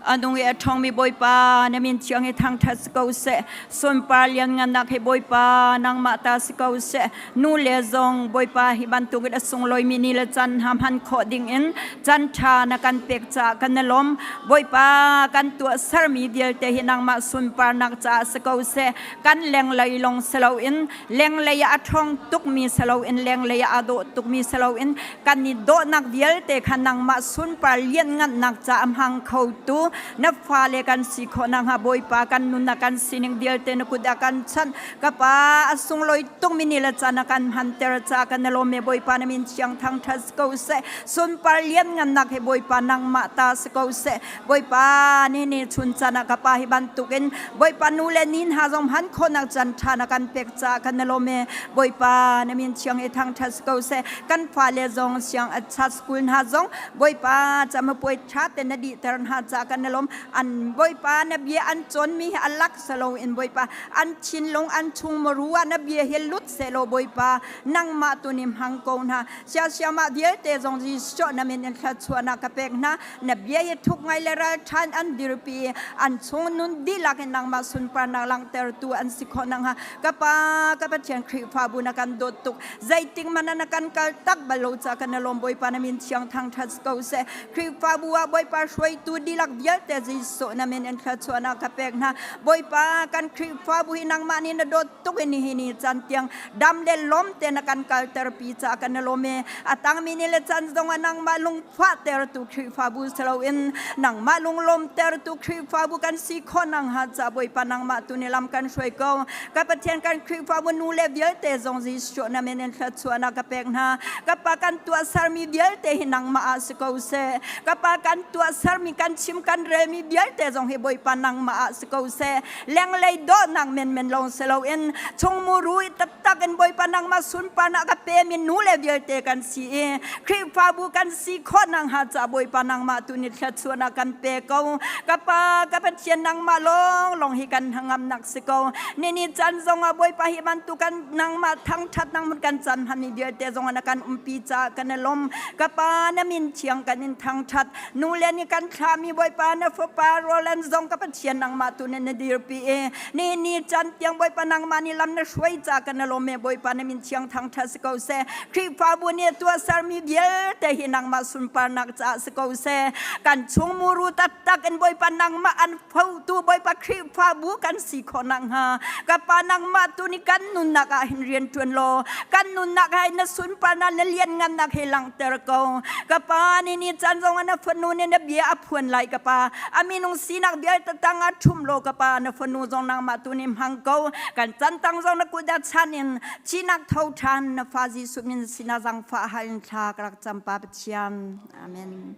Anung i a ṭhawngmi Bawipa na min thiang hi thangṭhat si ko seh. Sunpar lianngannak hi Bawipa nangmah ta si ko seh. Nu le zong Bawipa hi bantukin a sunglawimi ni le can hna hman khawh dingin can ṭha na kan pek caah kan i lawm. Bawipa kan tuah sermi vialte hi nangmah sunparnak caah si ko seh. Kan lenglei lawng si loin lenglei ah a ṭhawng tukmi si loin lenglei ah aa dawh tukmi si loin kan i dawhnak vialte kha nangmah sunpar lianngannak ca a hmang khotu na fale kan si khawh nakhnga Bawipa kan nunnak kan sining vialte na kut ah kan chanh. Ka Pa a sunglawi tukmi ni le caan a kan hmanter caah kan i lawm e. Bawipa na min thiang thangṭhat si ko seh. Sunpar lianngannak he Bawipa nangmah ta si ko seh. Bawipa ni ni chun caan ah ka pa hi bantukin Bawipa nu le ni hna zong hman khawhnak caan ṭha na kan pek caah kan i lawm e. Bawipa na min thiang i thangṭhat si ko seh. Kan fale zong siang a chat school hna zong Bawipa camapuai ṭha te na dihter hna caah kan i lawm. An Bawipa na bia an cawnmi hi a lak silo in Bawipa an thinlung an chung maru ah na bia hi lut sehlaw Bawipa nangmah tu nih hmang ko hna. Siasiamah vialte zong Jesuh na min in thluachuahnak ka pek hna. Na bia hi thuk ngai le ralṭhan an dirpi an chung nun dihlak in nangmah sunparnak langhtertu an si khawh nakhnga ka Pa ka Pathian Khrihfabu na kan dawt tuk zeitik hmanh ah na kan kal tak bal lo ca kan lawm. Bawipa na min thiang thangṭhat ko seh. Khrihfabu ah Bawipa hruaitu dihlak vialte Jesuh na min in thluachuahnak ka pek hna. Bawipa kan Khrihfabu hi nangmah nih na dawt tuk in nihin ni caan tiang dam le lawm te na kan kalterpi ca kan lawm e. A tangmi ni le caan zong ah nangmah lung fahtertu Khrihfabu si loin nangmah lunglawmtertu Khrihfabu kan si khawh nakhnga ca Bawipa nangmah tu nih lam kan hruai ko. Ka Pathian kan Khrihfabu nu le vialte zong Jesuh na min in thluachuahnak ka pek hna. Ka Pa kan tuahsermi vialte hi nangmah ah si ko seh. Ka Pa kan tuahsermi kan chim kan relmi vialte zong hi Bawipa nangmah ah si ko seh. Lenglei dawhnak menmen lawng si loin chungmuru i taktak in Bawipa nangmah sunparnak ka pemi nu le vialte kan si i Khrihfabu kan si khawh nakhnga ca Bawipa nangmah tu nih thluachuahnak kan pe ko. Ka Pa ka Pathian nangmah lawng lawng hi kan hnangamnak si ko. Nini caan zong ah Bawipa hi bantuk kan nangmah thangthat nang kan caan hmanmi vialte zong ah na kan umpi caah kan i lawm. Ka Pa na min thiang kan in thangthat. Nu le nih kan thlami Bawipa. Bawipa na fapa Roland zong ka Pathian nangmah tu na dirpi i ni ni chan tiang Bawipa nangmah ni lam na hruai ca kan na lawm e. Bawipa na min thiang thangṭhat si ko seh. Khrihfabu nih tuahsermi vialte hi nangmah sunparnak caah si ko seh. Kan chung muru taktak in Bawipa nangmah an fotu Bawipa Khrihfabu kan si khawh nakhnga ka Pa nangmah tu nih kan nunnak ah hin rian ṭuan law kan nunnak ah hin na sunparnak na lianngannak he langhter ko. Ka Pa ni ni caan zong ah na fanu nih na bia a phuan lai ka Pa. A minung sinak vialte tang ah ṭhum law ka Pa, na fanu zong nangmah tu nih hmang ko. Kan can tang zong na kut ah chan in thihnak tho ṭhan na fa Jesuh min sinah zangfah hal in thla ka rak cam Pa Pathian. Amen.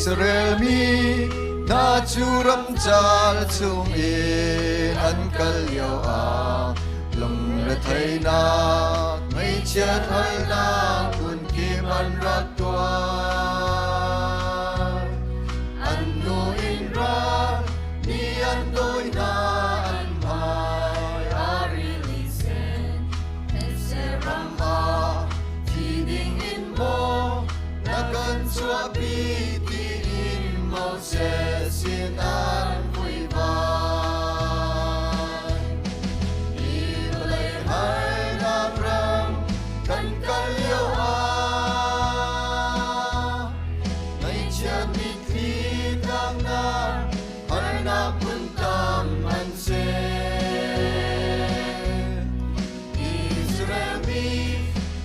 Israel mi hna cu ramcar chungin an kal lio ah lungretheihnak ngaihchiat halnak phunkim an rak tuar. An nu in ral mi an dawi hna an hmai a rili sen thetse ram ah thi ding in maw na kan chuahpi tiin Moses sin an vuivai. Hi vawlei harnak ram kan kal lio ah ngaihchiat mitthli tlaknak harnak phun tam an si. Israel mi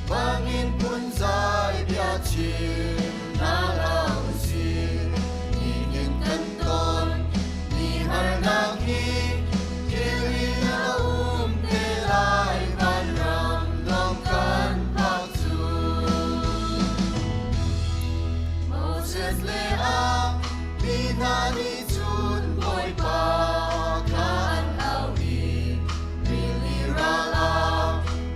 bangin phunzai bia chim hna hlah usih. Nihin kan ton mi harnak hi thil in a um te lai vanram lawng kan phak cu. Moses le a mi hna nih cun Bawipa kha an au i rili ral ah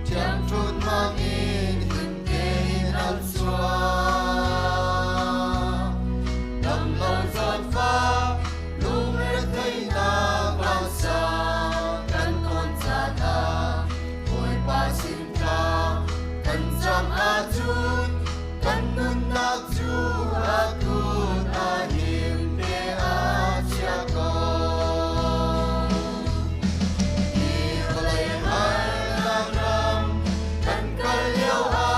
ṭhiangṭhunh hmangin him tein an chuak. Damlo zawtfah lungretheihnak vangsa kan ton caan ah Bawipa sin thla kan cam ahcun kan nunnak cu a kut a him te a chia ko. Hi vawlei harnak ram kan kal lio ah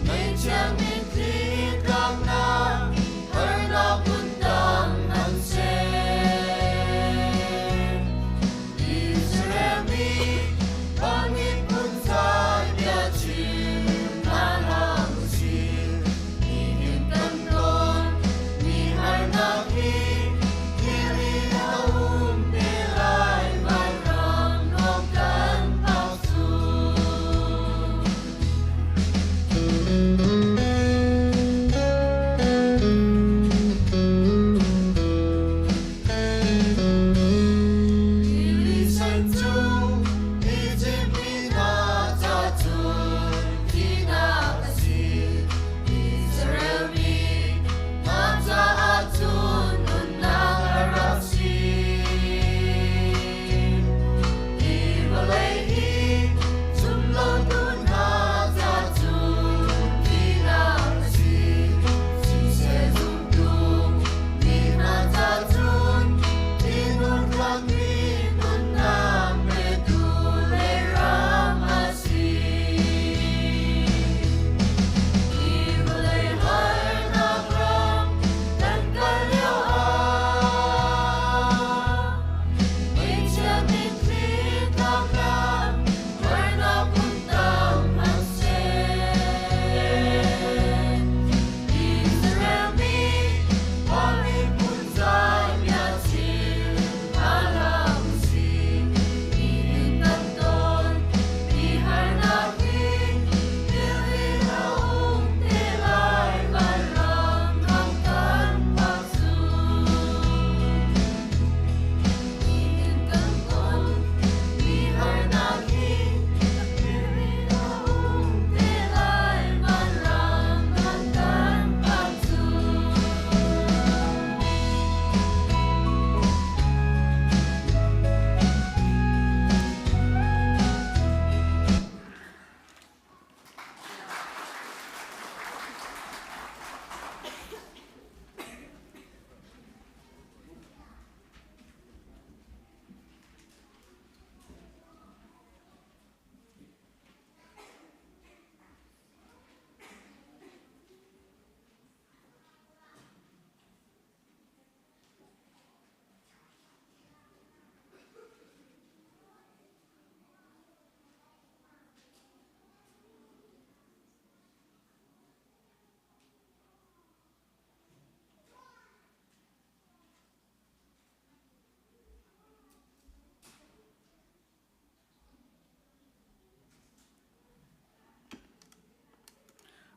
ngaihchia mitthli tlaknak harnak phun tam an si. Israel mi bangin phunzai bia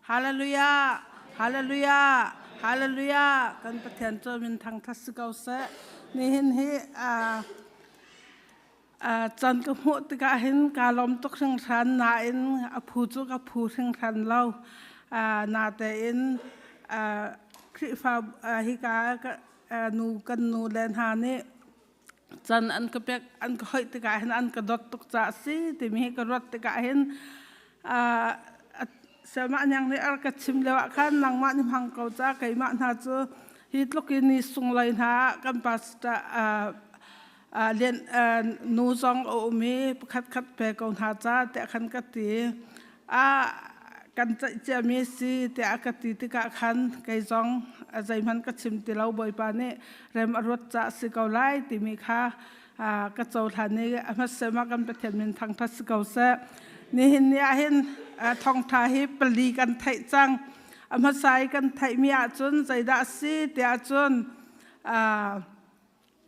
Hallelujah! Hallelujah! Hallelujah! Kan Pathian cu min thangthat si ko seh. Nihin hi can ka hmuh tikah hin kaa lawm tuk hringhran nain a phu cu ka phu hringhran lo. Natein Khrihfa hika nu kan nu le hna nih can an ka pek an ka hoih tikah hin an ka dawt tuk caah a si timi hi ka ruat tikah hin Selma Nyang nih a ka chim lio ah khan nangmah nih hmang ko ca keimah hna cu hi tluk in ni sungloi hna ah kan pastor lian nu zong a um i pakhat khat pe ko hna ca tiah khan ka ti. Kan ceih ciami si tiah a ka ti tikah khan kei zong zeihmanh ka chim ti lo. Bawipa nih rem a ruat caah si ko lai timi kha ka cohlan i a hmasem ah kan Pathian min thangṭhat si ko seh. Nihin ni ah hin thawngṭha hi pali kan theih cang. A hmasa i kan theihmi ahcun zeidah a si tiah cun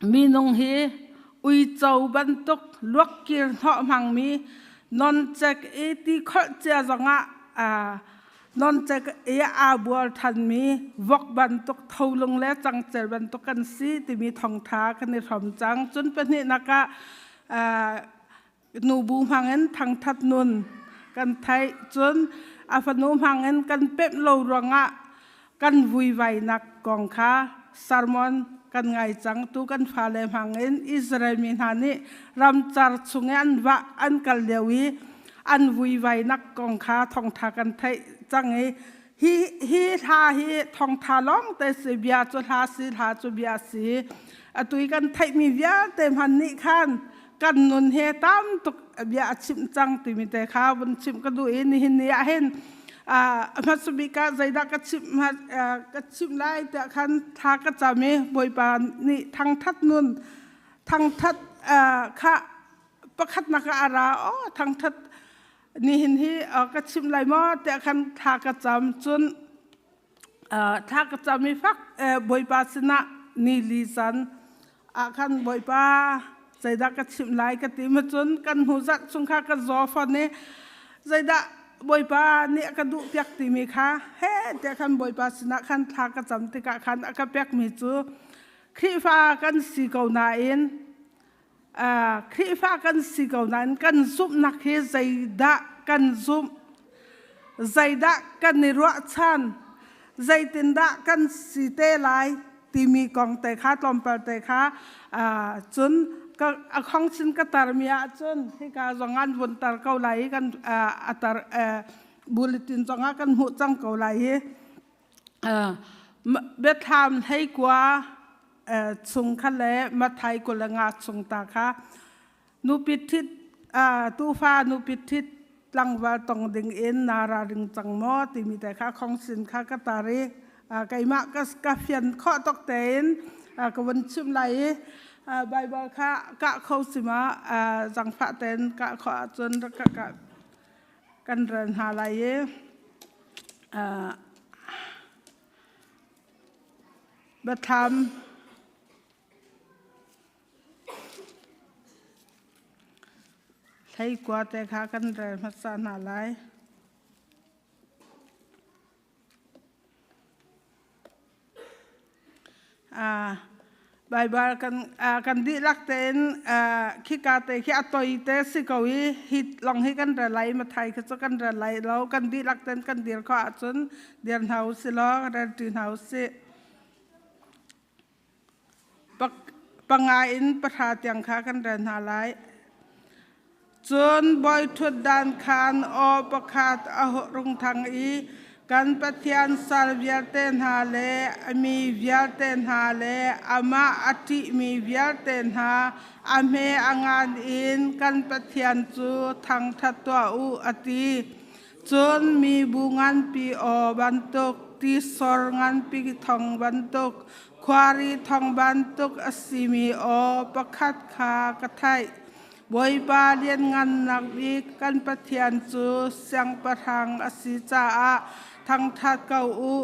Minung hi uico bantuk luakkir hnawh hmangmi noncek i ti kholh cia zongah noncek i aa bual ṭhanmi vok bantuk tholung le cangcel bantuk kan si timi thawngṭha kan i hrawm cang. Cun pahnihnak ah nubu hmangin thangṭhat nun kan theih. Cun a fanu hmangin kan pemh lo ruangah kan vuivainak kong kha sermon kan ngai cang. Tu kan fale hmangin Israel mi hna nih ramcar chung i an vah an kal lio i an vuivainak kong kha thawngṭha kan theih cang i hi hi hla hi thawngṭha lawng te si bia cu hla si hla cu bia si atu i kan theihmi vialte hmanh nih khan kan nun he tam tuk bia a chimh cang timi te kha vun chimh ka duh i nihin ni ah hin a hmasabik ah zeidah ka chimh ka chimh lai tiah khan thla ka cam i Bawipa nih thangthat nun thangthat kha pakhatnak ah a ra o thangthat nihin hi ka chimh lai maw tiah khan thla ka cam cun thla ka cam i fak Bawipa sinah ni li zan ah khan Bawipa zeidah ka chimh lai ka ti ma cun kan hnu zarh chung kha ka zaw fawn i zeidah Bawipa nih a ka duh piak timi kha he tiah khan Bawipa sinah khan thla ka cam tikah khan a ka pekmi cu Khrihfa kan si ko nain Khrihfa kan si ko nain kan zumhnak hi zeidah kan zumh zeidah kan i ruahchan zeitindah kan si te lai timi kong te kha tlawmpal te kha cun a khong chin ka tarmi ahcun hika zong an vun tar ko lai i kan a tar bulletin zong ah kan hmuh cang ko lai hi Biathlam 19 chung kha le Matthai 25 chung ta kha nupi ṭhit tuufa nupi ṭhit tlangval tong ding in naa ralring cang maw timi te kha khongsin kha ka tar i keimah ka fian khawh tuk tein ka vun chimh lai i Baibal kha kah kho si ma zangfah tein kah khawh ahcun rak ka kan rel hna lai i Biathlam 19 te kha kan rel hmasa hna lai. Baibal kan dihlak tein khika te khi a toi te si ko i hi long hi kan rel lai Mathai khi cu kan rel lai lo kan dihlak tein kan dir khawh ahcun dir hna u si law rel ṭi hna u sih. Panga in pahra tiang kha kan rel hna lai. Cun bawiṭhutdan khan aw pakhat a rung thang i kan Pathian sal vialte hna le a mi vialte hna le amah a ṭihmi vialte hna a hme a ngan in kan Pathian cu thangṭhat tuah u, a ti. Cun mibu nganpi aw bantuk, tisor nganpi thong bantuk, khuari thong bantuk a simi aw pakhat kha ka theih. Bawipa lianngannak bik kan Pathian cu siangpahrang a si caah thangṭhat ko u.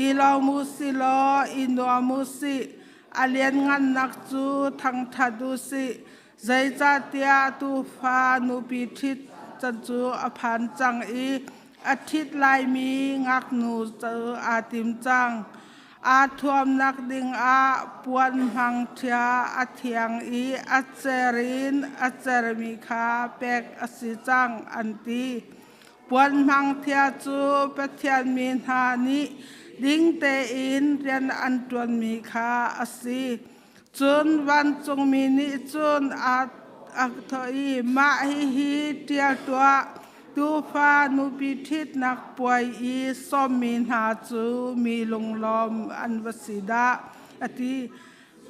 I lawm u si law i nuam u sih. A lianngannak cu thangṭhat u sih. Zeicahtiah tuufa nupi ṭhit can cu a phan cang i A ṭhit laimi ngaknu cu aa tim cang. Aa thuamnak dingah puan hmangṭhia a thiang i a cer in a cermi kha pek a si cang, an ti. Puan hmangṭhia cu Pathian mi hna nih ding tein rian an ṭuanmi kha a si. Cun vancungmi nih cun a thawh i, Mah hihi ṭial tuah: Tuufa nupi ṭhitnak puai i sawmmi hna cu mi lunglawm an va si dah, a ti.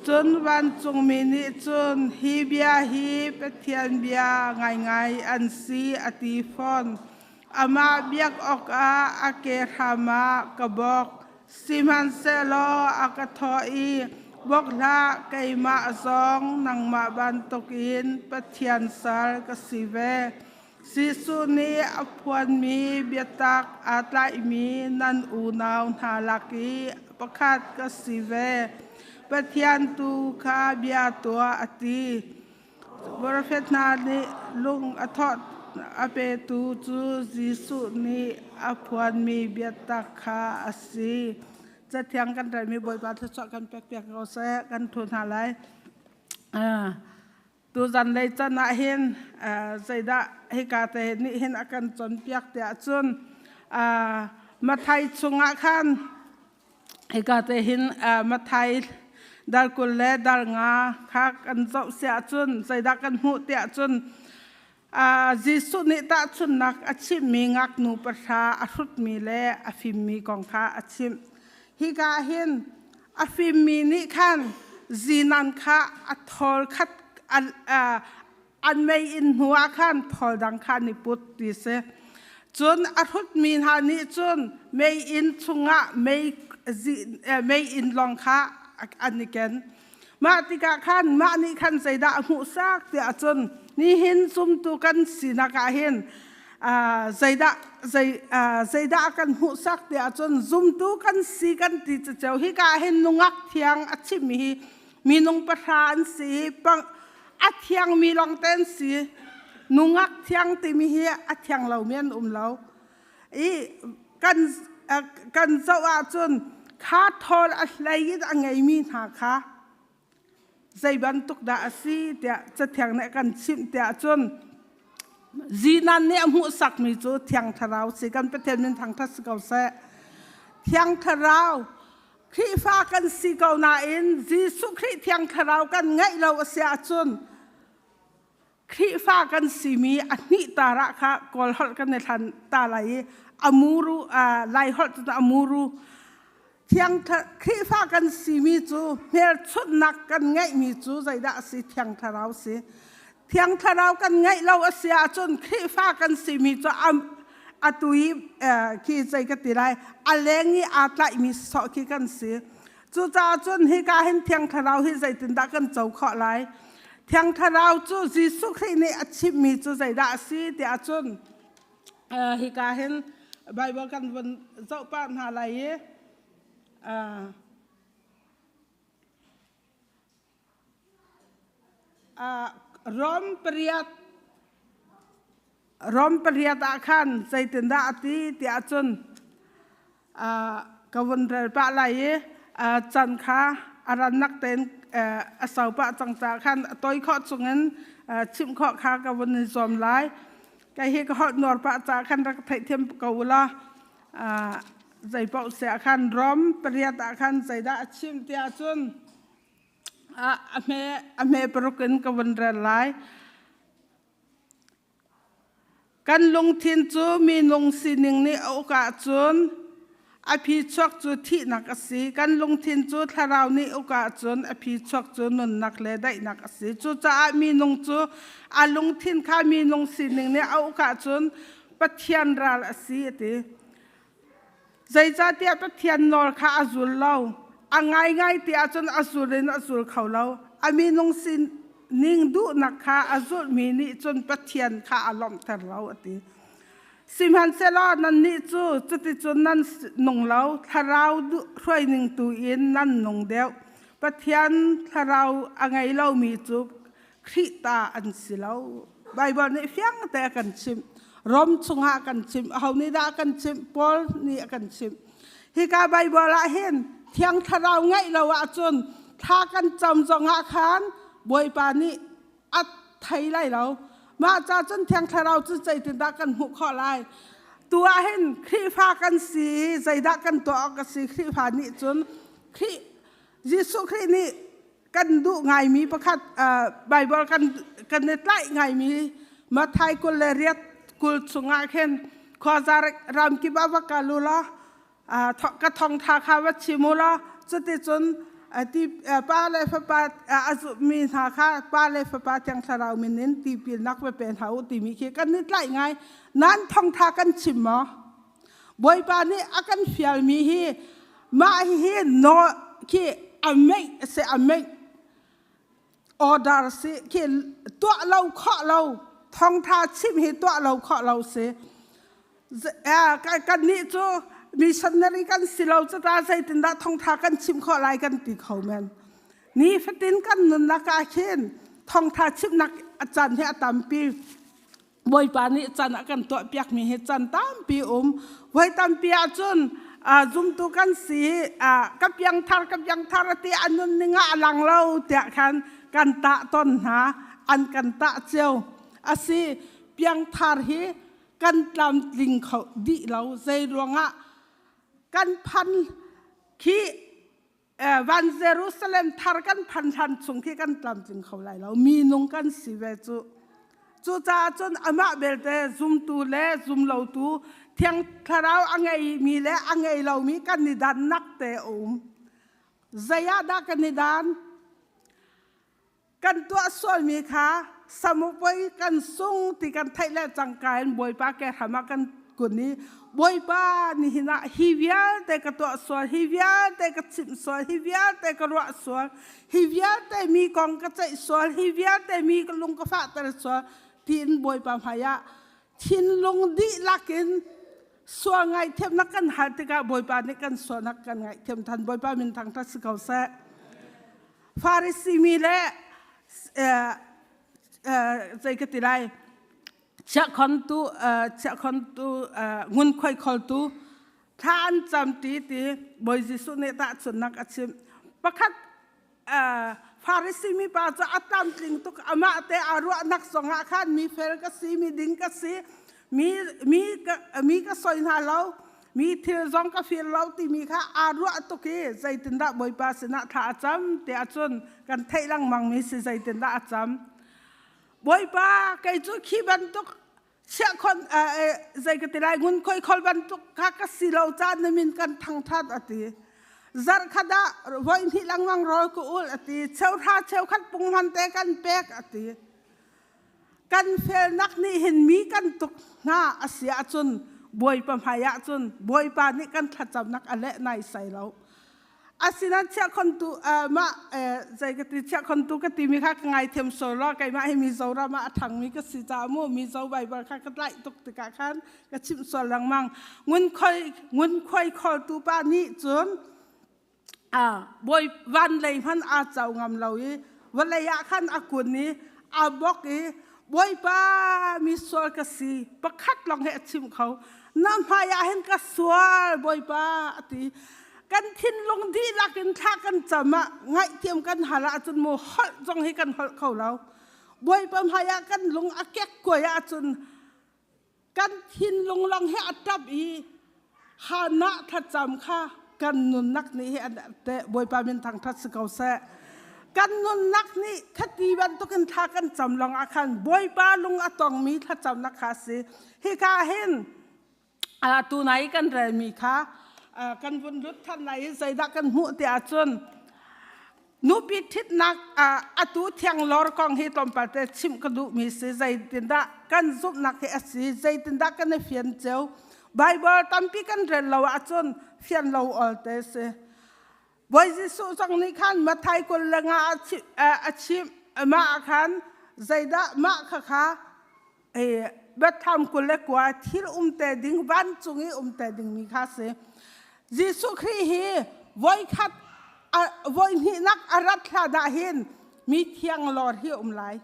Cun vancungmi nih cun, Hi bia hi Pathian bia ngaingai an si, a ti fawn. Amah biak awkah a ke hram ah ka bawk. Sihmanhsehlaw a ka thawh i, Bawk hlah, keimah zong nangmah bantukin Pathian sal ka si ve. Jesuh nih a phuanmi biatak aa tlaihmi nan unau hna lak i pakhat ka si ve. Pathian tu kha bia tuah, a ti. Profet hna nih lung a thawh a petu cu Jesuh nih a phuanmi biatak kha a si. Cathiang kan relmi Bawipa thluachuah kan pekpiak ko seh, kan thu hna lai. Tuzan lei can ah hin zeidah hika te nih hin a kan cawnpiak tiah cun Mathai chungah khan Hika te hin Matthai dal 20 le dal 5 kha kan zoh siah cun zeidah kan hmuh tiah cun Jesuh nih tahchunhnak a chimhmi ngaknu pahra a hrutmi le a fimmi kong kha a chimh. Hika hin a fimmi nih khan zinan kha a thawl khat an mei-inn hnu ah khan thawl dang kha an i put ti si. Cun a hrutmi hna nih cun mei-inn chungah mei-inn lawng kha an i ken. Mah tikah khan mah nih khan zeidah a hmuhsak tiah cun nihin zumtu kan sinak ah hin zeidah zeidah a kan hmuhsak tiah cun zumtu kan si kan ti ceceo hika ah hin nungak thiang a chimmi hi minung pahra an si i a thiangmi lawngte an si. Nungak thiang timi hi a thiang lomi an um lo. I kan zoh ahcun kha thawl a hlei in a ngeimi hna kha zei bantuk dah a si tiah Cathiang nih a kan chimh tiah cun Zinan nih a hmuhsakmi cu Thiang Thlarau si. Kan Pathian min thangṭhat si ko seh. Thiang Thlarau Khrihfa kan si ko nain Jesuh Khrih Thiang Thlarau kan ngeih lo a si ahcun Khrihfa kan simi a hnih tar ah kha Kawl holh kan i hlan ta lai i amuru Lai holh cu amuru Thiang Khrihfa kan simi cu hmelchunhnak kan ngeihmi cu zeidah a si Thiang Thlarau si Thiang Thlarau kan ngeih lo a si ahcun Khrihfa kan simi cu atu i khi zei ka ti lai a leng i aa tlaihmi sawh khi kan si. Cucaah cun hika hin Thiang Thlarau hi zeitindah kan co khawh lai? Thiang Thlarau cu Jesuh Khrih nih a chimmi cu zeidah a si tiah cun hika hin Bible kan vun zoh pah hna lai i Rom pariat ah khan zeitindah a ti tiah cun ka vun rel pah lai i can kha a rannak tein a sau pah cang caah khan a toi khawh chungin chimh khawh kha ka vun i zuam lai. Kei hi ka holh nuar pah caah khan rak theihthiam ko u law zeipaoh siah khan Rom pariat ah khan zeidah a chim tiah cun a hme paruk in ka vun rel lai. Kan lungthin cu minung sining nih a uk ahcun a phichuak cu thihnak a si. Kan lungthin cu thlarau nih uk ahcun a phichuak cu nunnak le daihnak a si. Cucaah minung cu a lungthin kha minung sining nih a uk ahcun Pathian ral a si a ti. Zeicahtiah Pathian nawl kha a zul lo. A ngaingai ti ahcun a zul in a zul kho lo. A minung sining duhnak kha a zulhmi nih cun Pathian kha a lawmhter lo a ti. Sihmanhsehlaw nannih cu cuticun nan nung lo, thlarau hruaining tu in nan nung deuh. Pathian thlarau a ngei lomi cu Khrih ta an si lo. Baibal nih fiang te a kan chimh. Rom chungah kan chimh. Aho nih dah a kan chimh? Paul nih a kan chimh. Hika Baibal ah hin Thiang Thlarau ngeih lo ahcun thla kan cam zongah khan Bawipa nih a thei lai lo. Mah ca cun Thiang Thlarau cu zeitindah kan hmuh khawh lai? Tu ah hin Khrihfa kan si i zeidah kan tuah awk a si? Khrihfa nih cun Khrih Jesuh Khrih nih kan duh ngaimi pakhat Bible kan kan i tlaih ngaimi Matthai 28 kul chungah khin khuaza ram kip ah va kal u law ka thawngtha kha va chim u law cuticun ti pa le fapa a zummi hna kha pa le fapa thiang thlarau min in tipilnak va pe hna u timi khi kan i tlaih ngai nan thawngtha kan chim maw Bawipa nih a kan fialmi hi mah hihi no khi a meih a si a meih order si khi tuah lo khawh lo thawngtha chim hi tuah lo khawh lo si kan nih cu missionary kan si lo cu ta zeitindah thawngtha kan chim khawh lai kan ti kho men ni fatin kan nunnak ah khin thawngtha chimnak a caan hi a tampi Bawipa nih can a kan tuahpiakmi hi can tampi um. Voi tampi ahcun zumtu kan si ka piangthar ka piangthar ti a nun ning ah a lang lo tiah khan kan tah ton hna an kan tah cio asi piangthar hi kan tlamtling kho dih lo zei ruangah kan phan khi van Jerusalem thar kan phan hlan chung khi kan tlamtling kho lai lo minung kan si ve cu cucaah cun amah belte zumtu le zumlotu thiang thlarau a ngeimi le a ngei lomi kan i dannak te a um zei ah dah kan i dan Kan tuah sualmi kha samupoi kan sung ti kan theih le cangka in Bawipa ke hram ah kan kun i Bawipa nihin ah hi vialte ka tuah sual, hi vialte ka chimh sual, hi vialte ka ruah sual, hi vialte mi kong ka ceih sual, hi vialte mi ka lung ka fahter sual tiin Bawipa hmaiah thinlung dihlak in sual ngaihthiamnak kan hal tikah Bawipa nih kan sualnak kan ngaihthiam than. Bawipa min thangthat si ko seh. Farasi mi le zei ka ti lai chiahkhontu chiahkhontu ngunkhuai kholtu thla an cam ti ti Bawi Jesuh nih tahchunhnak a chim pakhat Farasi mi pa cu a tlamtling tuk amah te aa ruahnak zongah khan mi fel ka si mi ding ka si mi mi ka mi ka soi hna lo Mi thil zong ka fir lo timi kha aa ruah tuk i zeitindah Bawipa sinah thla a cam tiah cun kan theih lengmangmi si zeitindah a cam. Bawipa kei cu khi bantuk chiahkhon zei ka ti lai ngunkhuai khol bantuk kha ka si lo ca na min kan thangthat a ti. Zarh khat ah voi hnih lengmang rawl ka ul a ti. Cheuhra cheukhat punghman te kan pek a ti. Kan felnak nih hin mi kan tuk hna a si ahcun Bawipa hmai ahcun Bawipa nih kan thlacamnak a leh naisai lo. Asinain chiahkhontu mah zei ka ti chiahkhontu ka timi kha ka ngaithiam sual law keimah hi Mizoram ah a ṭhangmi ka si caah mu Mizo Bible kha ka tlaih tuk tikah khan ka chimh sual lengmang. Ngunkhuai ngunkhuai khawltu pa nih cun bawi van lei hmanh aa co ngam lo i vawlei ah khan a kun i aa bok i Bawipa mi sual ka si pakhat lawng he a chim kho na hmai ah hin ka sual Bawipa a ti kan thinlung dihlak in thla kan cam ah ngaihthiam kan hal ahcun mu holh zong hi kan holh kho lo Bawipa hmai ah kan lung a kek kuai ahcun kan thinlung lawng hi a ṭap i Hannah thlacam kha kan nunnak nih hi te Bawipa min thangṭhat si ko seh. Kan nunnak nih khati bantukin thla kan cam lawng ah khan Bawipa lung a tongmi thlacamnak kha a si. Hika hin tunai kan relmi kha kan vun lut than lai i zeidah kan hmuh ti ahcun Nupi ṭhitnak atu thianglawr kong hi tlawmpal te chimh ka duhmi si zeitindah kan zumhnak hi a si zeitindah kan i fian cio Bible tampi kan rel lo ahcun fian lo ol te si Bawi Jesuh zong nih khan Matthai 25 a chimh mah khan zeidah mah kha kha Biathlam 29 thil um te ding vancung i um te dingmi kha si. Jesuh Khrih hi voikhat voihnihnak a rat hlan ah hin mi thianglawr hi um lai.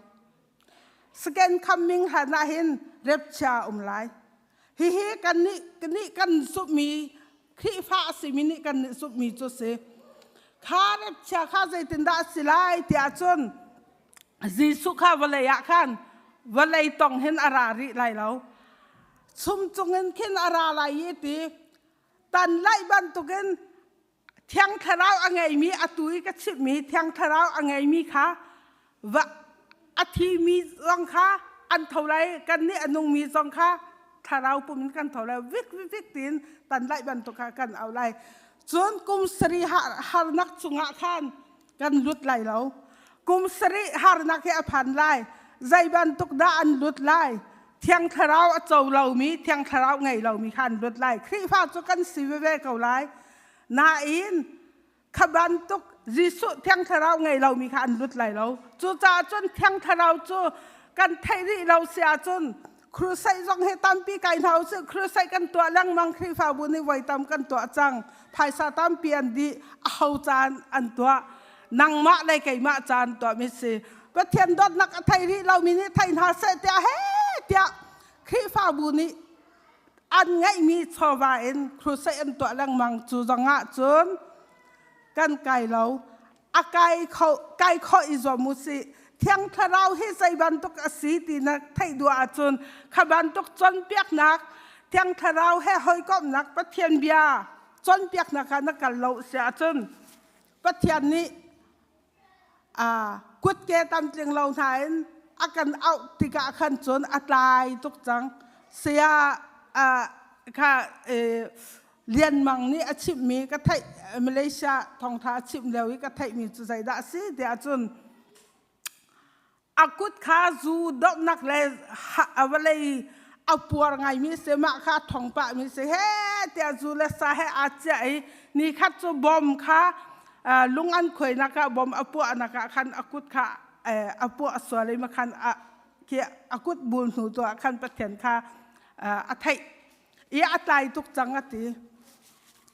Second coming hlan ah hin rapture um lai. Hihi kan nih nih kan zumhmi Khrihfa a simi nih kan nih zumhmi cu si. Kha rapture kha zeitindah a si lai tiah cun Jesuh kha vawlei ah khan vawlei tong hin a ra rih lai lo. Chum cungin khin a ra lai i ti tan laih bantukin Thiang Thlarau a ngeimi atu i ka chimhmi Thiang Thlarau a ngeimi kha va a thimi zong kha an tho lai kan nih a nungmi zong kha thlarau pum in kan tho lai vik vik vik tiin tan laih bantuk kha kan au lai cun kum sarih harnak chungah khan kan lut lai lo kum sarih harnak hi a phan lai zei bantuk dah an lut lai Thiang Thlarau a co lomi Thiang Thlarau ngei lomi kha an lut lai Khrihfa cu kan si veve ko lai nain kha bantuk Jesuh Thiang Thlarau ngei lomi kha an lut lai lo cucaah cun Thiang Thlarau cu kan theih rih lo si ahcun crusade zong hi tampi kai hna usih crusade kan tuah lengmang Khrihfabu nih voi tam kan tuah cang phaisa tampi an dih a ho caan an tuah nangmah le keimah caan tuah mi si Pathian dawtnak a thei rih lomi nih thei hna seh tiah he tiah Khrihfabu nih an ngeihmi chawva in crusade an tuah lengmang cu zongah cun kan kai lo a kai kho kai khawh i zuam u sih Thiang Thlarau hi zei bantuk a si ti na theih duh ahcun kha bantuk cawnpiaknak Thiang Thlarau he hawikomhnak Pathian bia cawnpiaknak ah na kal lo si ahcun Pathian nih kutke tamtling lo hna in a kan auh tikah khan cun a tlai tuk cang. Saya kha Lian Mang nih a chimhmi ka theih Malaysia thawngtha a chimh lio i ka theihmi cu zeidah a si tiah cun a kut kha zu donghnak le vawlei a puar ngaimi si mah kha a thong pahmi si he tiah zu le sa he aa ciah i nikhat cu bom kha lung an khuainak ah bom a puahnak ah khan a kut kha a puah sual i makhan khi a kut bul hnu tu ah khan Pathian kha a theih i a tlai tuk cang a ti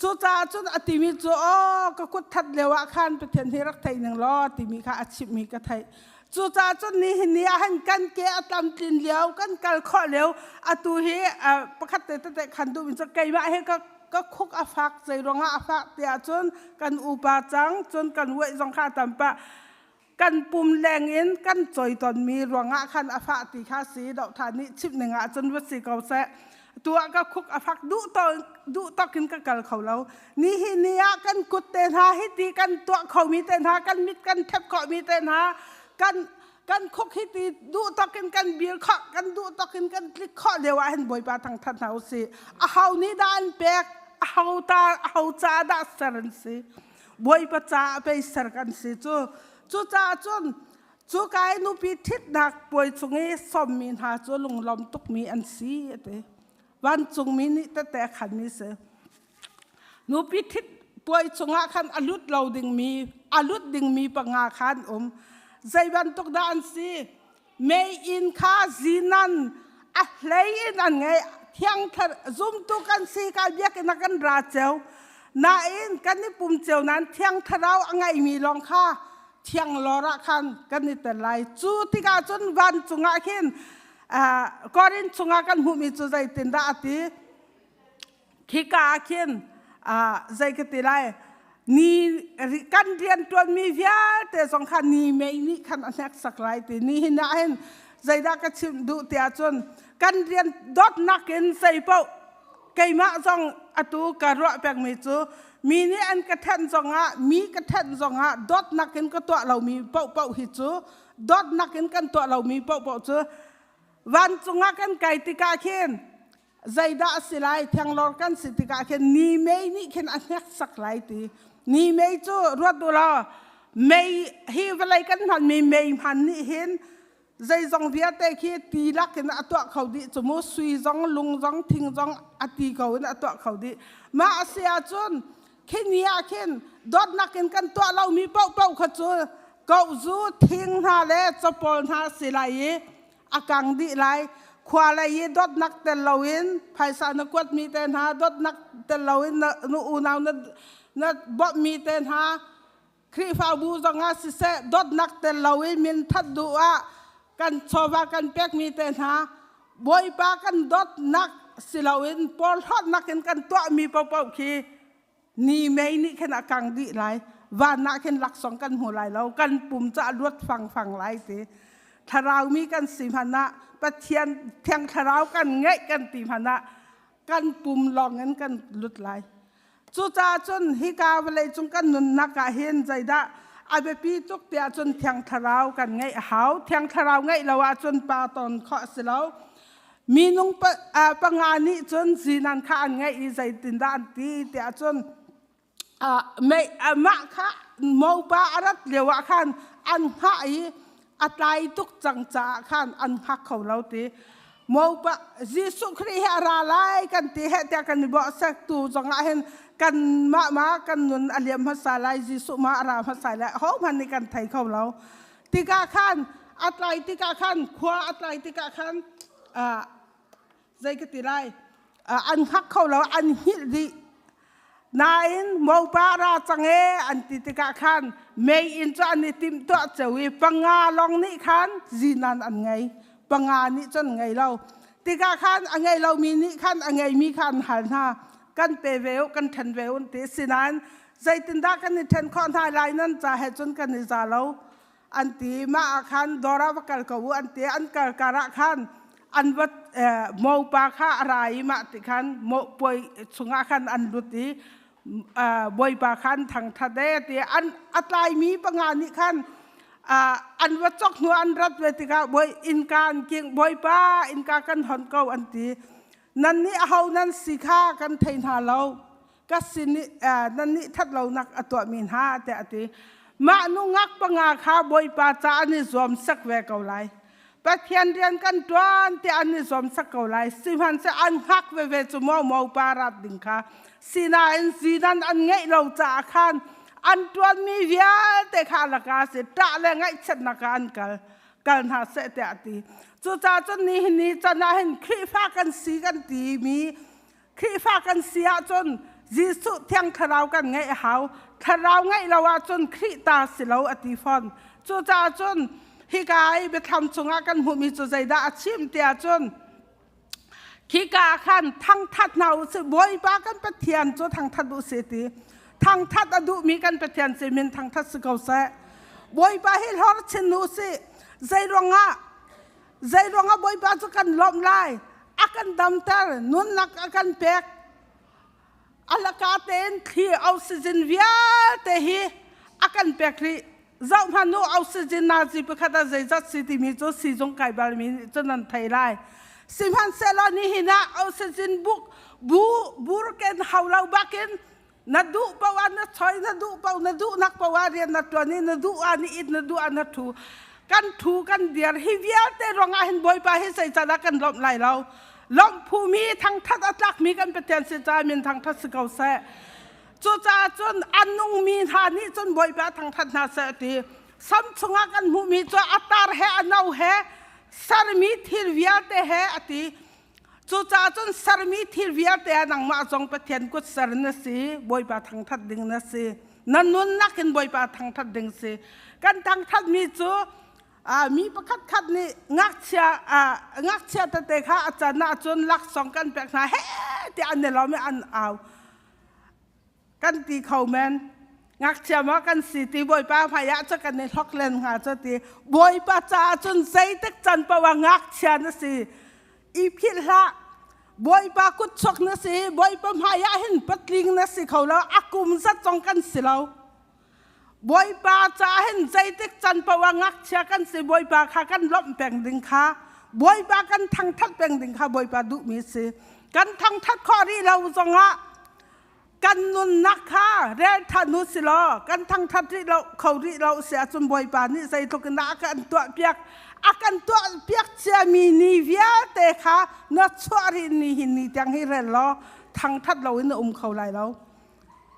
Cucaah cun a timi cu aw ka kut that lio ah khan Pathian hi rak thei ning law timi kha a chimhmi ka theih. Cucaah cun nihin ni ah hin kan ke a tlamtlin lio kan kal khawh lio atu hi pakhat te tete khan duhmi cu keimah hi ka ka khuk a fak zei ruangah a fak tiah cun kan upa cang cun kan uaih zong kha a tam pah kan pum leng in kan choi tonmi ruangah khan a fah ti kha si dohtha nih chimh ning ah cun va si ko seh tuah ka khuk a fak duh to duh tokin ka kal kho lo ni hi ni ah kan kut te hna hi ti kan tuah kho mi te hna kan mit kan thep khawh mi te hna kan kan khuk hi ti duh tokin kan bir khawh kan duh tokin kan tlik khawh lio ah hin bawipa thangthat hna usih a ho nih dah an pek a ho ta a ho ca dah ser an si Bawipa caah pei ser kan si cu. Cucaah cun cu kai nupi ṭhitnak puai chung i sawmmi hna cu lunglawm tukmi an si a ti. Vancungmi nih tete a khanmi si. Nupi ṭhit puai chungah khan a lut lo dingmi, a lut dingmi panga kha an um. Zei bantuk dah an si? Meiinn kha zinan a hlei in an ngei thiang zumtu kan si ka biakinn ah kan ra ceu nain kan i pum ceu nain thiang thlarau a ngeimi lawng kha thiang lor ah khan kan i tel lai cu tikah cun vancung ah khin Korin chungah kan hmuhmi cu zeitindah a ti Khika ah khin zei ka ti lai ni kan rianṭuanmi vialte zong kha ni mei nih khan a hneksak lai ti ni hin ah hin zeidah ka chimh duh tiah cun kan rian dawtnak in zei paoh keimah zong atu ka ruah pengmi cu mi nih an ka ṭhen zongah mi ka ṭhen zongah dawtnak in ka tuah lomi paohpaoh hi cu dawtnak in kan tuah lomi paohpaoh cu vancung ah kan kai tikah khin zeidah a si lai thianglawr kan si tikah khin ni mei nih khin a hneksak lai ti ni mei cu ruat u law mei hi vawlei kan hmanmi mei hman nih hin zeizong vialte khi ti lak in a tuah kho dih cu mu sui zong lung zong thing zong a ti ko in a tuah kho dih mah a si ahcun khi ni ah khin dawtnak in kan tuah lomi paohpaoh kha cu kohzu thing hna le capawl hna si lai i a kang dih lai khua lei i dawtnak tel loin phaisa na kuatmi te hna dawtnak tel loin na, na unau na, na bawmhmi te hna Khrihfabu zongah siseh dawtnak tel loin min that duh ah Kan chawva kan pekmi te hna Bawipa kan dawtnak siloin porhlawtnak in kan tuahmi paohpaoh khi ni mei nih khin a kang dih lai. Van ah khin laksawng kan hmu lai lo. Kan pum cu a luat fangfang lai ti. Thlarau mi kan si hmanh ah Pathian Thiang Thlarau kan ngeih kan ti hmanh ah kan pum lawng in kan lut lai. Cucaah cun hika vawlei cung kan nunnak ah hin zeidah a biapi tuk tiah cun Thiang Thlarau kan ngeih a hau. Thiang Thlarau ngeih lo ahcun pa ton khawh a si lo. Minung panga nih cun zinan kha an ngeih i zeitindah an ti tiah cun mah kha mopa a rat lio ah khan an hngah i a tlai tuk cang caah khan an hngak kho lo ti. Mopa Jesuh Khrih hi a ra lai kan ti heh tiah kan i bawhsek tu zongah hin kan mah ma kan nun a liam hmasa lai Jesuh ma a ra hmasa lai ho hmanh nih kan thei kho lo. Tikah khan a tlai tikah khan khua a tlai tikah khan zei ka ti lai an hngak kho lo an hngilh dih. Nain mopa ra cang e an ti tikah khan mei-inn cu an i timhtuah cio i panga lawng nih khan zinan an ngei. Panga nih cun ngei lo. Tikah khan a ngei lomi nih khan a ngeimi kha an hal hna. Kan pe ve u, kan ṭhen ve u an ti. Sinain zeitindah kan i ṭhen khawh hna lai nan ca he cun kan i za lo. An ti. Mah ah khan dawr ah va kal ko u an ti. An kal kar ah khan an va mopa kha a ra i mah ti khan puai chungah khan an lut i bawipa khan thangthat e ti an a tlaimi panga nih khan an va chok hnu an rat ve tikah bawi innka an king bawipa innka kan hon ko an ti nan nih aho nan si kha kan thei hna lo ka sin i nan nih that lonak a tuahmi hna tiah a ti mah nungak panga kha bawipa ca an i zuam sak ve ko lai Pathian rian kan ṭuan tiah an i zuam sak ko lai sihmanhseh an hngak veve cu maw mo pa rat ding kha sinain zinan an ngeih lo caah khan an ṭuanmi vialte kha laka si ṭah le ngaihchiatnak ah an kal kal hna seh tiah a ti cucaah cun nihin ni can ah hin Khrihfa kan si kan timi Khrihfa kan si ahcun Jesuh Thiang Thlarau kan ngeih a hau. Thlarau ngeih lo ahcun Khrih ta si lo a ti fawn. Cucaah cun hika i biathlam chungah kan hmuhmi cu zeidah a chim tiah cun khika khan thangthat hna u sih Bawipa kan Pathian cu thangthat u sih ti thangthat a duhmi kan Pathian si min thangthat si ko seh Bawipa hi hlor chin u sih zei ruangah Zei ruangah Bawipa cu kan lawmh lai? A kan damter, nunnak a kan pek. A laka tein thli oxygen vialte hi a kan pek rih. Zoh hmanh u oxygen nazi pakhat ah zeizat si timi cu sizung kai balmi nih cun an thei lai. Sihmanhsehlaw nihin ah oxygen buk bu burken hau lo bakin na duh paoh ah na choi na duh paoh na duhnak paoh ah rian na ṭuan i na duh ah na it na duh ah na ṭhu kan ṭhu kan dir hi vialte ruangah hin Bawipa hi zeicahdah kan lawmh lai lo lawmh phumi thangṭhat a tlakmi kan Pathian si caah min thangṭhat si ko seh cucaah cun a nungmi hna nih cun Bawipa thangṭhat hna seh ti sam chungah kan hmuhmi cu a tar he a no he sermi thil vialte he a ti Cucaah cun sermi thil vialte ah nangmah zong Pathian kut ser na si, Bawipa thangthat ding na si. Na nunnak in Bawipa thangthat ding si. Kan thangthatmi cu mi pakhat khat nih ngakchia ngakchia tete kha a can ahcun laksawng kan pek hna he tiah an i lawm i an au. Kan ti kho men. Ngakchia maw kan si ti Bawipa hmaiah cu kan i hlok len hnga cu ti. Bawipa caah cun zeitik can paoh ah ngakchia na si. I philh hlah. Bawipa kutchuak na si. Bawipa hmaiah hin patling na si kho lo. A kum zat zong kan si lo. Bawipa caah hin zeitik can paoh ah ngakchia kan si. Bawipa kha kan lawmh peng ding kha. Bawipa kan thangthat peng ding kha Bawipa duhmi si. Kan thangthat khawh rih lo zongah kan nunnak kha rel ṭhan u si law kan thangṭhat rih lo kho rih lo si ahcun Bawipa nih zeitluk in dah a kan tuahpiak a kan tuahpiak ciami ni vialte kha na chuah rih ni hin ni tiang hi rel law thangṭhat loin na um kho lai lo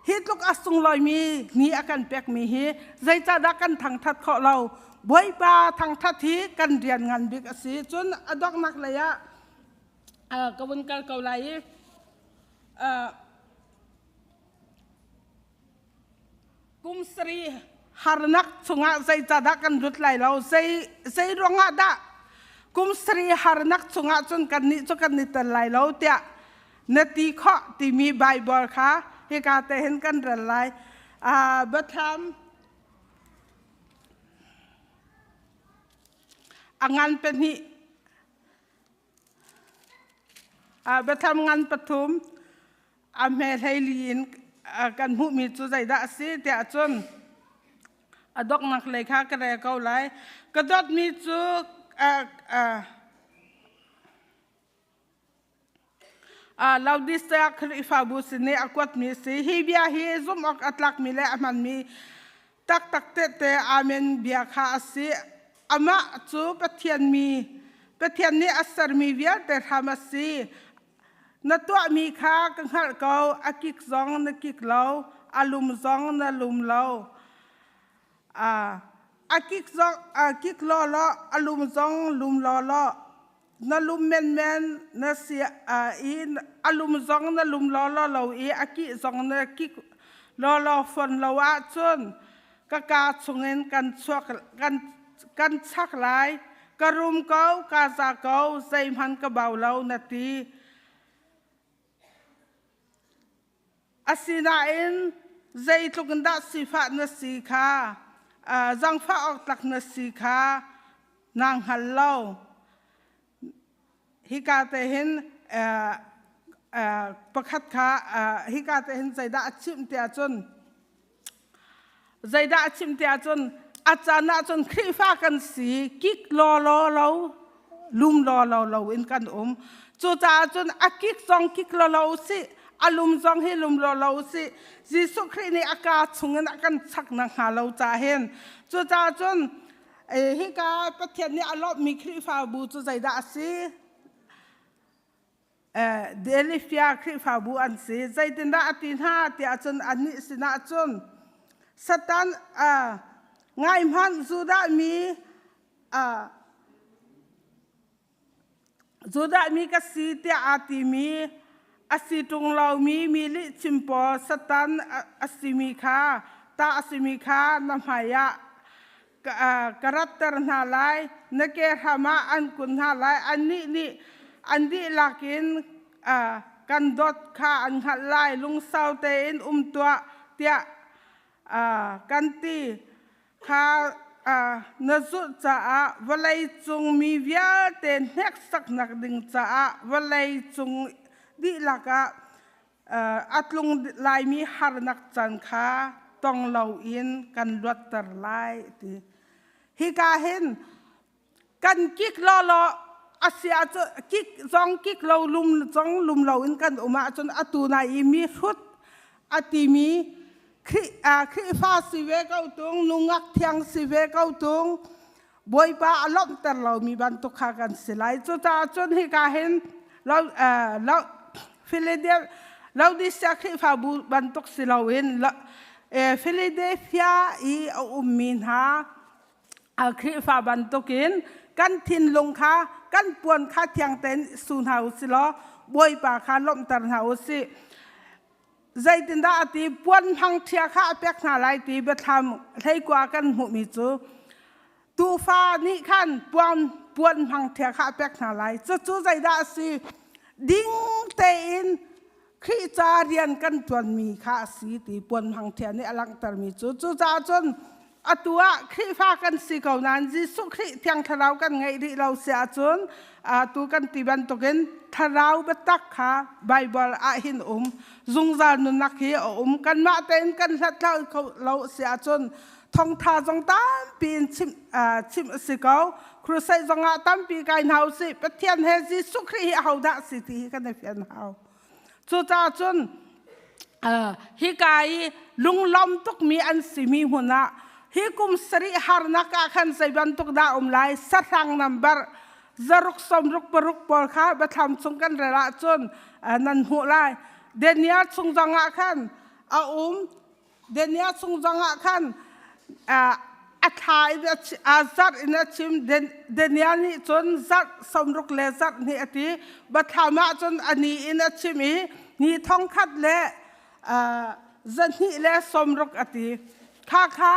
hi tluk a sunglawimi ni a kan pekmi hi zeicahdah kan thangṭhat khawh lo Bawipa thangṭhat hi kan rian ngan bik a si cun a donghnak lei ah ka vun kal ko lai i Kum sarih harnak chungah zeicahdah kan lut lai lo? Zei ruangah dah? Kum sari harnak chungah cun kannih cu kan i tel lai lo tiah na ti khawh timi Baibal kha hika te hin kan rel lai. Biathlam a ngan pahnih biathlam ngan pathum a hme hleili in kan hmuhmi cu zeidah a si tiah cun a donghnak lei kha ka rel ko lai. Ka dawtmi cu Laodicea Khrihfabu sin i a kuatmi a si. Hi bia hi zumh awk a tlakmi le a hmanmi taktak tehte Amen bia kha a si. Amah cu Pathian mi, Pathian nih a sermi vialte hram a si. Na tuahmi kha ka hngalh ko, a kik zong na kik lo, a lum zong na lum lo. A kik zong a kik law law, a lum zong lum law law. Na lum menmen na si i a lum zong na lum law law lo i a kih zong na kik law law fawn lo ahcun ka kaa chungin kan chuak kan kan chak lai. Ka rum ko, ka za ko, zeihmanh ka bau lo na ti. Asinain zeitluk in dah sifah na si kha, zangfah awk tlak na si kha naa hngal lo. Hika te hin pakhat kha hika te hin zeidah a chimh tiah cun zeidah a chimh tiah cun a caan ah cun Khrihfa kan si kik law law lo lum law law lo in kan um. Cucaah cun a kik zong kik law lo usih, a lum zong hi lum law lo usih. Jesuh Khrih nih a kaa chungin a kan chak na hnga lo ca hin. Cucaah cun hika Pathian nih a lawmhmi Khrihfabu cu zeidah a si? Delifia Khrihfabu an si. Zeitindah a ti hna tiah cun annih sinah cun Satan ngai hmanh Judah mi Judah mi ka si tiah aa timi a si ṭung lomi mi lihchim pawl Satan a simi kha ta a simi kha na hmaiah ka ratter hna lai, na ke hram ah an kun hna lai. Annih nih an dihlak in kan dawt kha an hngalh lai. Lungsau tein um tuah tiah kan ti kha na zulh caah vawlei cung mi vialte hneksaknak ding caah vawlei cung dihlak ah a tlung laimi harnak caan kha tong loin kan luatter lai ti. Hika hin kan kik lawlaw a si ahcun kik zong kik lo lum zong lum loin kan um ahcun atu nai i mi hrut a timi Khrihfa si ve ko tung nungak thiang si ve ko tung Bawipa a lawmhter lomi bantuk kha kan si lai. Cucaah cun hika hin Laodicea Khrihfabu bantuk si loin Philadelphia i a ummi hna Khrihfa bantukin kan thinlung kha kan puan kha thiang tein su hna u si law Bawipa kha lawmhter hna u sih. Zeitindah a ti puan hmangṭhia kha a pek hna lai ti biathlam hleikua kan hmuhmi cu tuufa nih khan puan puan hmangṭhia kha a pek hna lai. Cucu zeidah a si? Ding tein Khrih ca rian kan ṭuanmi kha a si ti puan hmangṭhia nih a langhtermi cu. Cucaah cun atu ah Khrihfa kan si ko nain Jesuh Khrih Thiang Thlarau kan ngeih rih lo si ahcun atu kan ti bantukin Thlarau biatak kha Baibal ah hin um zungzal nunnak hi a um. Kanmah tein kan hlat lo si ahcun thawngtha zong tampi in chim chim a si ko. Crusade zong ah tampi kai hna usih. Pathian he Jesuh Khrih hi ahodah si ti hi kan i fian hau. Cucaah cun hika i lunglawm tukmi an simi hmun ah hi kum sarih harnak ah khan zei bantuk dah um lai? Sahrang nambar zaruk sawmruk paruk pawl kha biathlam chung kan rel ahcun nan hmuh lai. Daniel chung zong ah khan a um. Daniel chung zong ah khan a thla in a zarh in a chim. Daniel nih cun zarh sawmruk le zarh hnih a ti. Biathlam ah cun a ni in a chim i ni thongkhat le zahnih le sawmruk a ti. Kha kha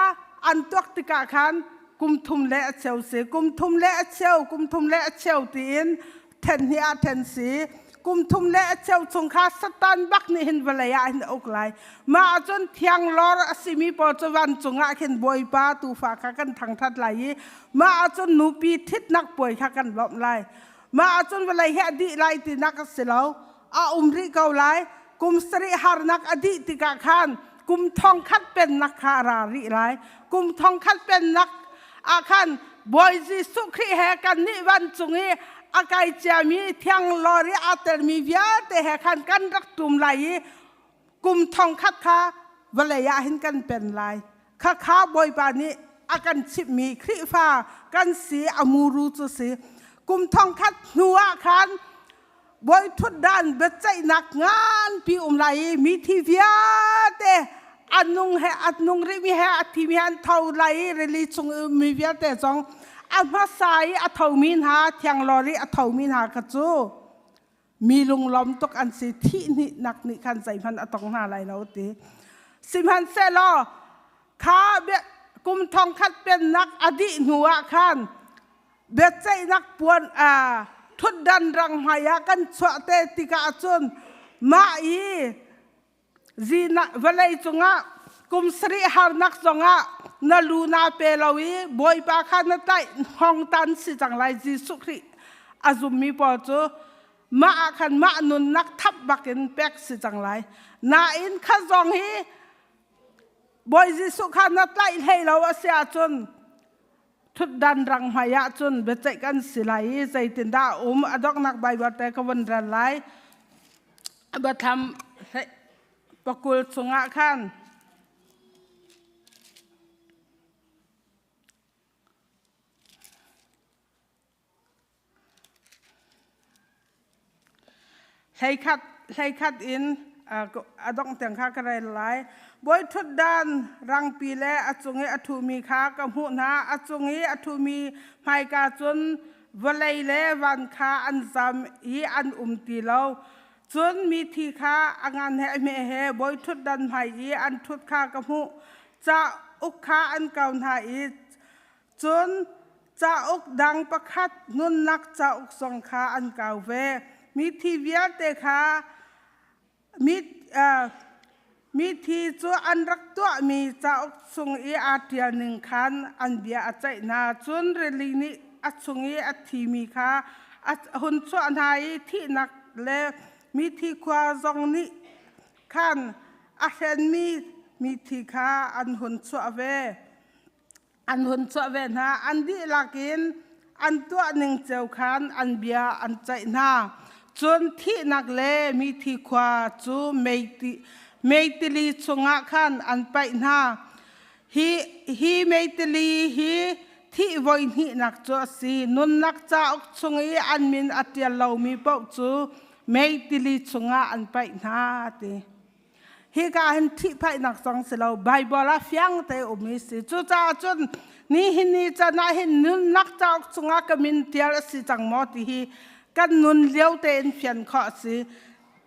an tuak tikah khan. kum thum le a cheu si. Kum thum le a cheu, kum thum le a cheu tiin then hi ah then si. Kum thum le a cheu chung kha Satan bak nih hin vawlei ah hin a uk lai. Mah ahcun thianglor a simi pawl cu vancung ah khin Bawipa tuufa kha kan thangthat lai i mah ahcun nupi thitnak puai kha kan lawmh lai. Mah ahcun vawlei hi a dih lai tinak a si lo. A um rih ko lai. Kum sarih harnak a dih tikah khan kum thong khat pennak kha a ra rih lai. Kum thong khat pennak ah khan Bawi Jesuh Khrih he kannih vancung i a kai ciami thianglawr i aa telmi vialte he khan kan rak tum lai i kum thong khat kha vawlei ah hin kan pen lai. Khakha Bawipa nih a kan chimhmi Khrihfa kan si a muru cu si. Kum thong khat hnu ah khan bawi thutdan biaceihnak nganpi um lai i mithi vialte a nung he a nung rihmi he a thimi he an tho lai i rili chung mi vialte zong a hmasa i a thomi hna thianglawr i a thomi hna kha cu mi lunglawm tuk an si thih hnihnak nih khan zeihmanh a tong hna lai lo ti sihmanhsehlaw kha kum thong khat pennak a dih hnu ah khan biaceihnak puan thutdan rang hmai ah kan chuah te tikah cun mah i zina vawlei cungah kum sarih harnak zongah na lu na pe lo i bawipa kha na tlaih hong tan si cang lai Jesuh Khrih a zummi pawl cu mah ah khan mah nunnak thap bakin pek si cang lai nain kha zong hi Bawi Jesuh kha na tlaih hlei lo a si ahcun thutdan rang hmai ah cun biaceih kan si lai i zeitindah a um a donghnak Baibal te ka vun rel lai biathlam pakul chungah khan Hleikhat, hleikhat in a dongh tiang kha ka rel lai. Bawi ṭhutdan rangpi le a cung i a ṭhumi kha ka hmuh hna. A cung i a ṭhumi hmaika cun vawlei le van kha an zam i an um ti lo. Cun mithi kha a ngan he a hme he bawi ṭhutdan hmai i an ṭhut kha ka hmuh. Cauk kha an kau hna i Cun cauk dang pakhat nunnak cauk zong kha an kau ve. Mithi vialte kha mithi cu an rak tuahmi cauk chung i aa ṭial ning khan an bia a ceih hna. Cun rili nih a chung i a thimi kha a hun chuah hna i thihnak le mithi khua zong nih khan a hrenmi mithi kha an hun chuah ve. An hun chuah ve hna. An dihlak in an tuah ning cio khan an bia an ceih hna. Cun thihnak le mithi khua cu meitili chungah khan an paih hna. Hi, hi meitili hi thih voi hnihnak cu a si. Nunnak cauk chung i an min a ṭial lomi paoh cu meitili chungah an paih hna ti. Hika hin thihphaihnak zong si lo Bible ah fiang te um i si. Cucaah cun nihin ni can ah hin nunnak cauk chungah ka min tial a si cang maw ti hi kan nun lio tein fian khawh a si.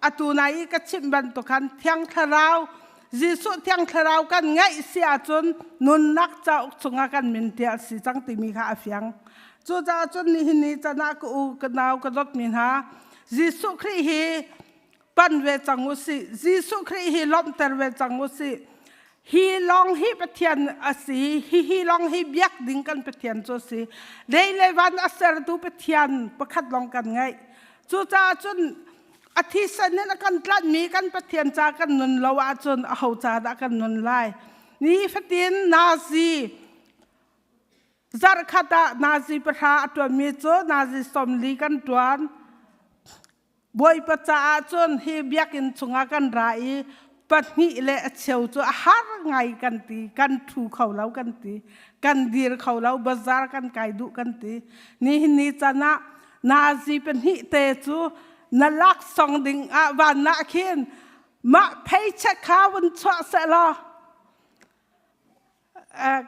Atu nai i ka chimh bantuk khan Thiang Thlarau Jesuh Thiang Thlarau kan ngeih si ahcun nunnak cauk chungah kan min tial si cang timi kha a fiang. Cucaah cun nihin ni can ah ka u ka nau ka dawtmi hna Jesuh Khrih hi pan ve cang u sih. Jesuh Khrih hi lawmhter ve cang u sih. Hi lawng hi Pathian a si. Hi hi lawng hi biak ding kan Pathian cu a si. Lei le van a sertu Pathian pakhat lawng kan ngeih. Cucaah cun a thisen in a kan tlanhmi kan Pathian ca kan nun lo ahcun aho ca dah kan nun lai? Ni fatin Nazi zarhkhat ah Nazi pahra a ṭuanmi cu Nazi 40 kan ṭuan. Bawipa caah cun hi biakinn chungah kan ra i pahnih le a cheu cu a har ngai kan ti, kan ṭhu kho lo kan ti, kan dir kho lo, bazaar kan kai duh kan ti. Nihin ni can ah nazi pahnih te cu na laksawng ding ah van ah khin mah paycheck kha vun chuah seh law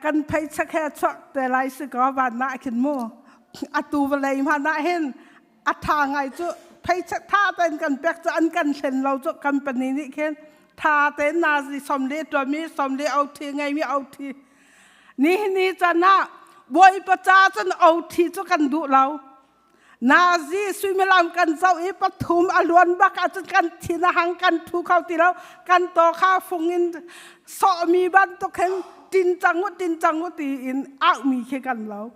kan paycheck he chuak te lai si ko van ah khin mu atu vawlei hmanh ah hin a tha ngai cu paycheck tha tein kan pek cu an kan thlen lo cu company nih khin tha tein nazi som le tuami som le OT ngei mi OT ni ni chan ah. Bawipa ca cun OT cu kan duh lo. Nazi suimilam kan zoh i pathum a luan bak ahcun kan thin a hang kan thu kho ti lo. Kan taw kha fung in sawhmi bantuk hin tin cang u tin cang u tiin auhmi khi kan lo.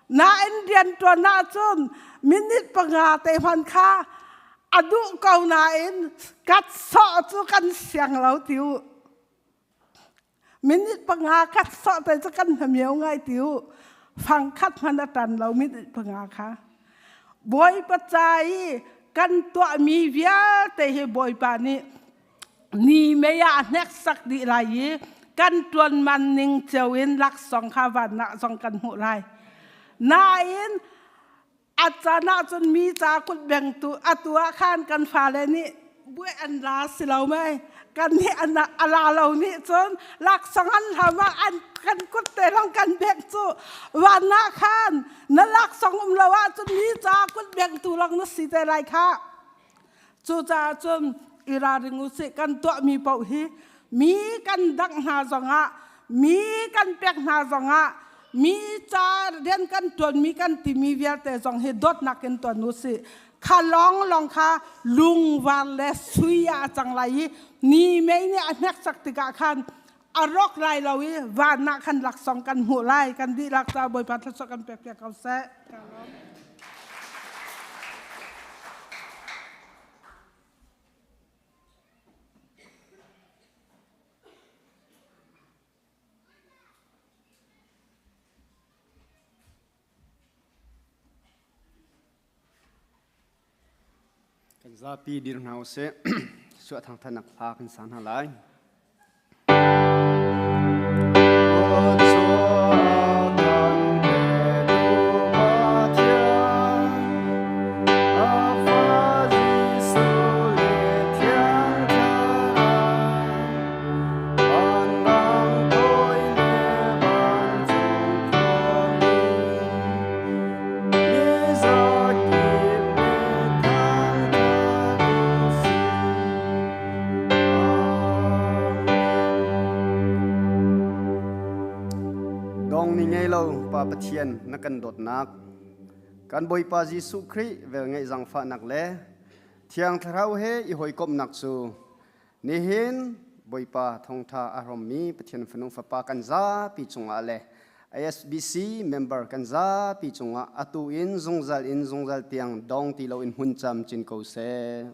Nain rianṭuan ahcun minute panga te hman kha a duh ko nain kat sawh cu kan siang lo ti u. Minute panga khat sawh te cu kan hnamio ngai ti u. Fang khat hman a tan lo minute panga kha. Bawipa ca i kan tuahmi vialte hi Bawipa nih ni mei ah hneksak dih lai i kan ṭuan man ning cio in laksawng kha van ah zong kan hmuh lai. Nain a caan ahcun mi ca kut bengtu atu ah khan kan fale nih buai an la si lo mei kan nih an a la lo nih cun laksawng an hlam ah an kan kut te long kan bek cu van ah khan na laksawng um lo ahcun mi ca kut bengtu long na si te lai kha. Cucaah cun i ralring usih kan tuahmi paoh hi mi kan dangh hna zongah mi kan pek hna zongah mi ca rian kan ṭuanmi kan timi vialte zong hi dawtnak in tuan usih. Kha lawnglawng kha lungvar le sui ah a cang lai i ni mei nih a hneksak tikah khan a rawk lai lo i van ah khan laksawng kan hmuh lai. Kan dihlak ca Bawipa thluachuah kan pek piak ko seh. Kan zapi dir hna usih. Suah thangthatnak hla kan sa hna lai. Dong ni ngei lo Pa Pathian na kan dawtnak kan Bawipa Jesuh Khrih velngeih zaangfahnak le Thiang Thlarau he i hawikomhnak cu Nihin Bawipa thawngtha a hrawmmi Pathian fanu fapa kan zapi cungah le ASBC member kan zapi cungah atu in zungzal in zungzal tiang dong ti loin hmun camcin ko seh.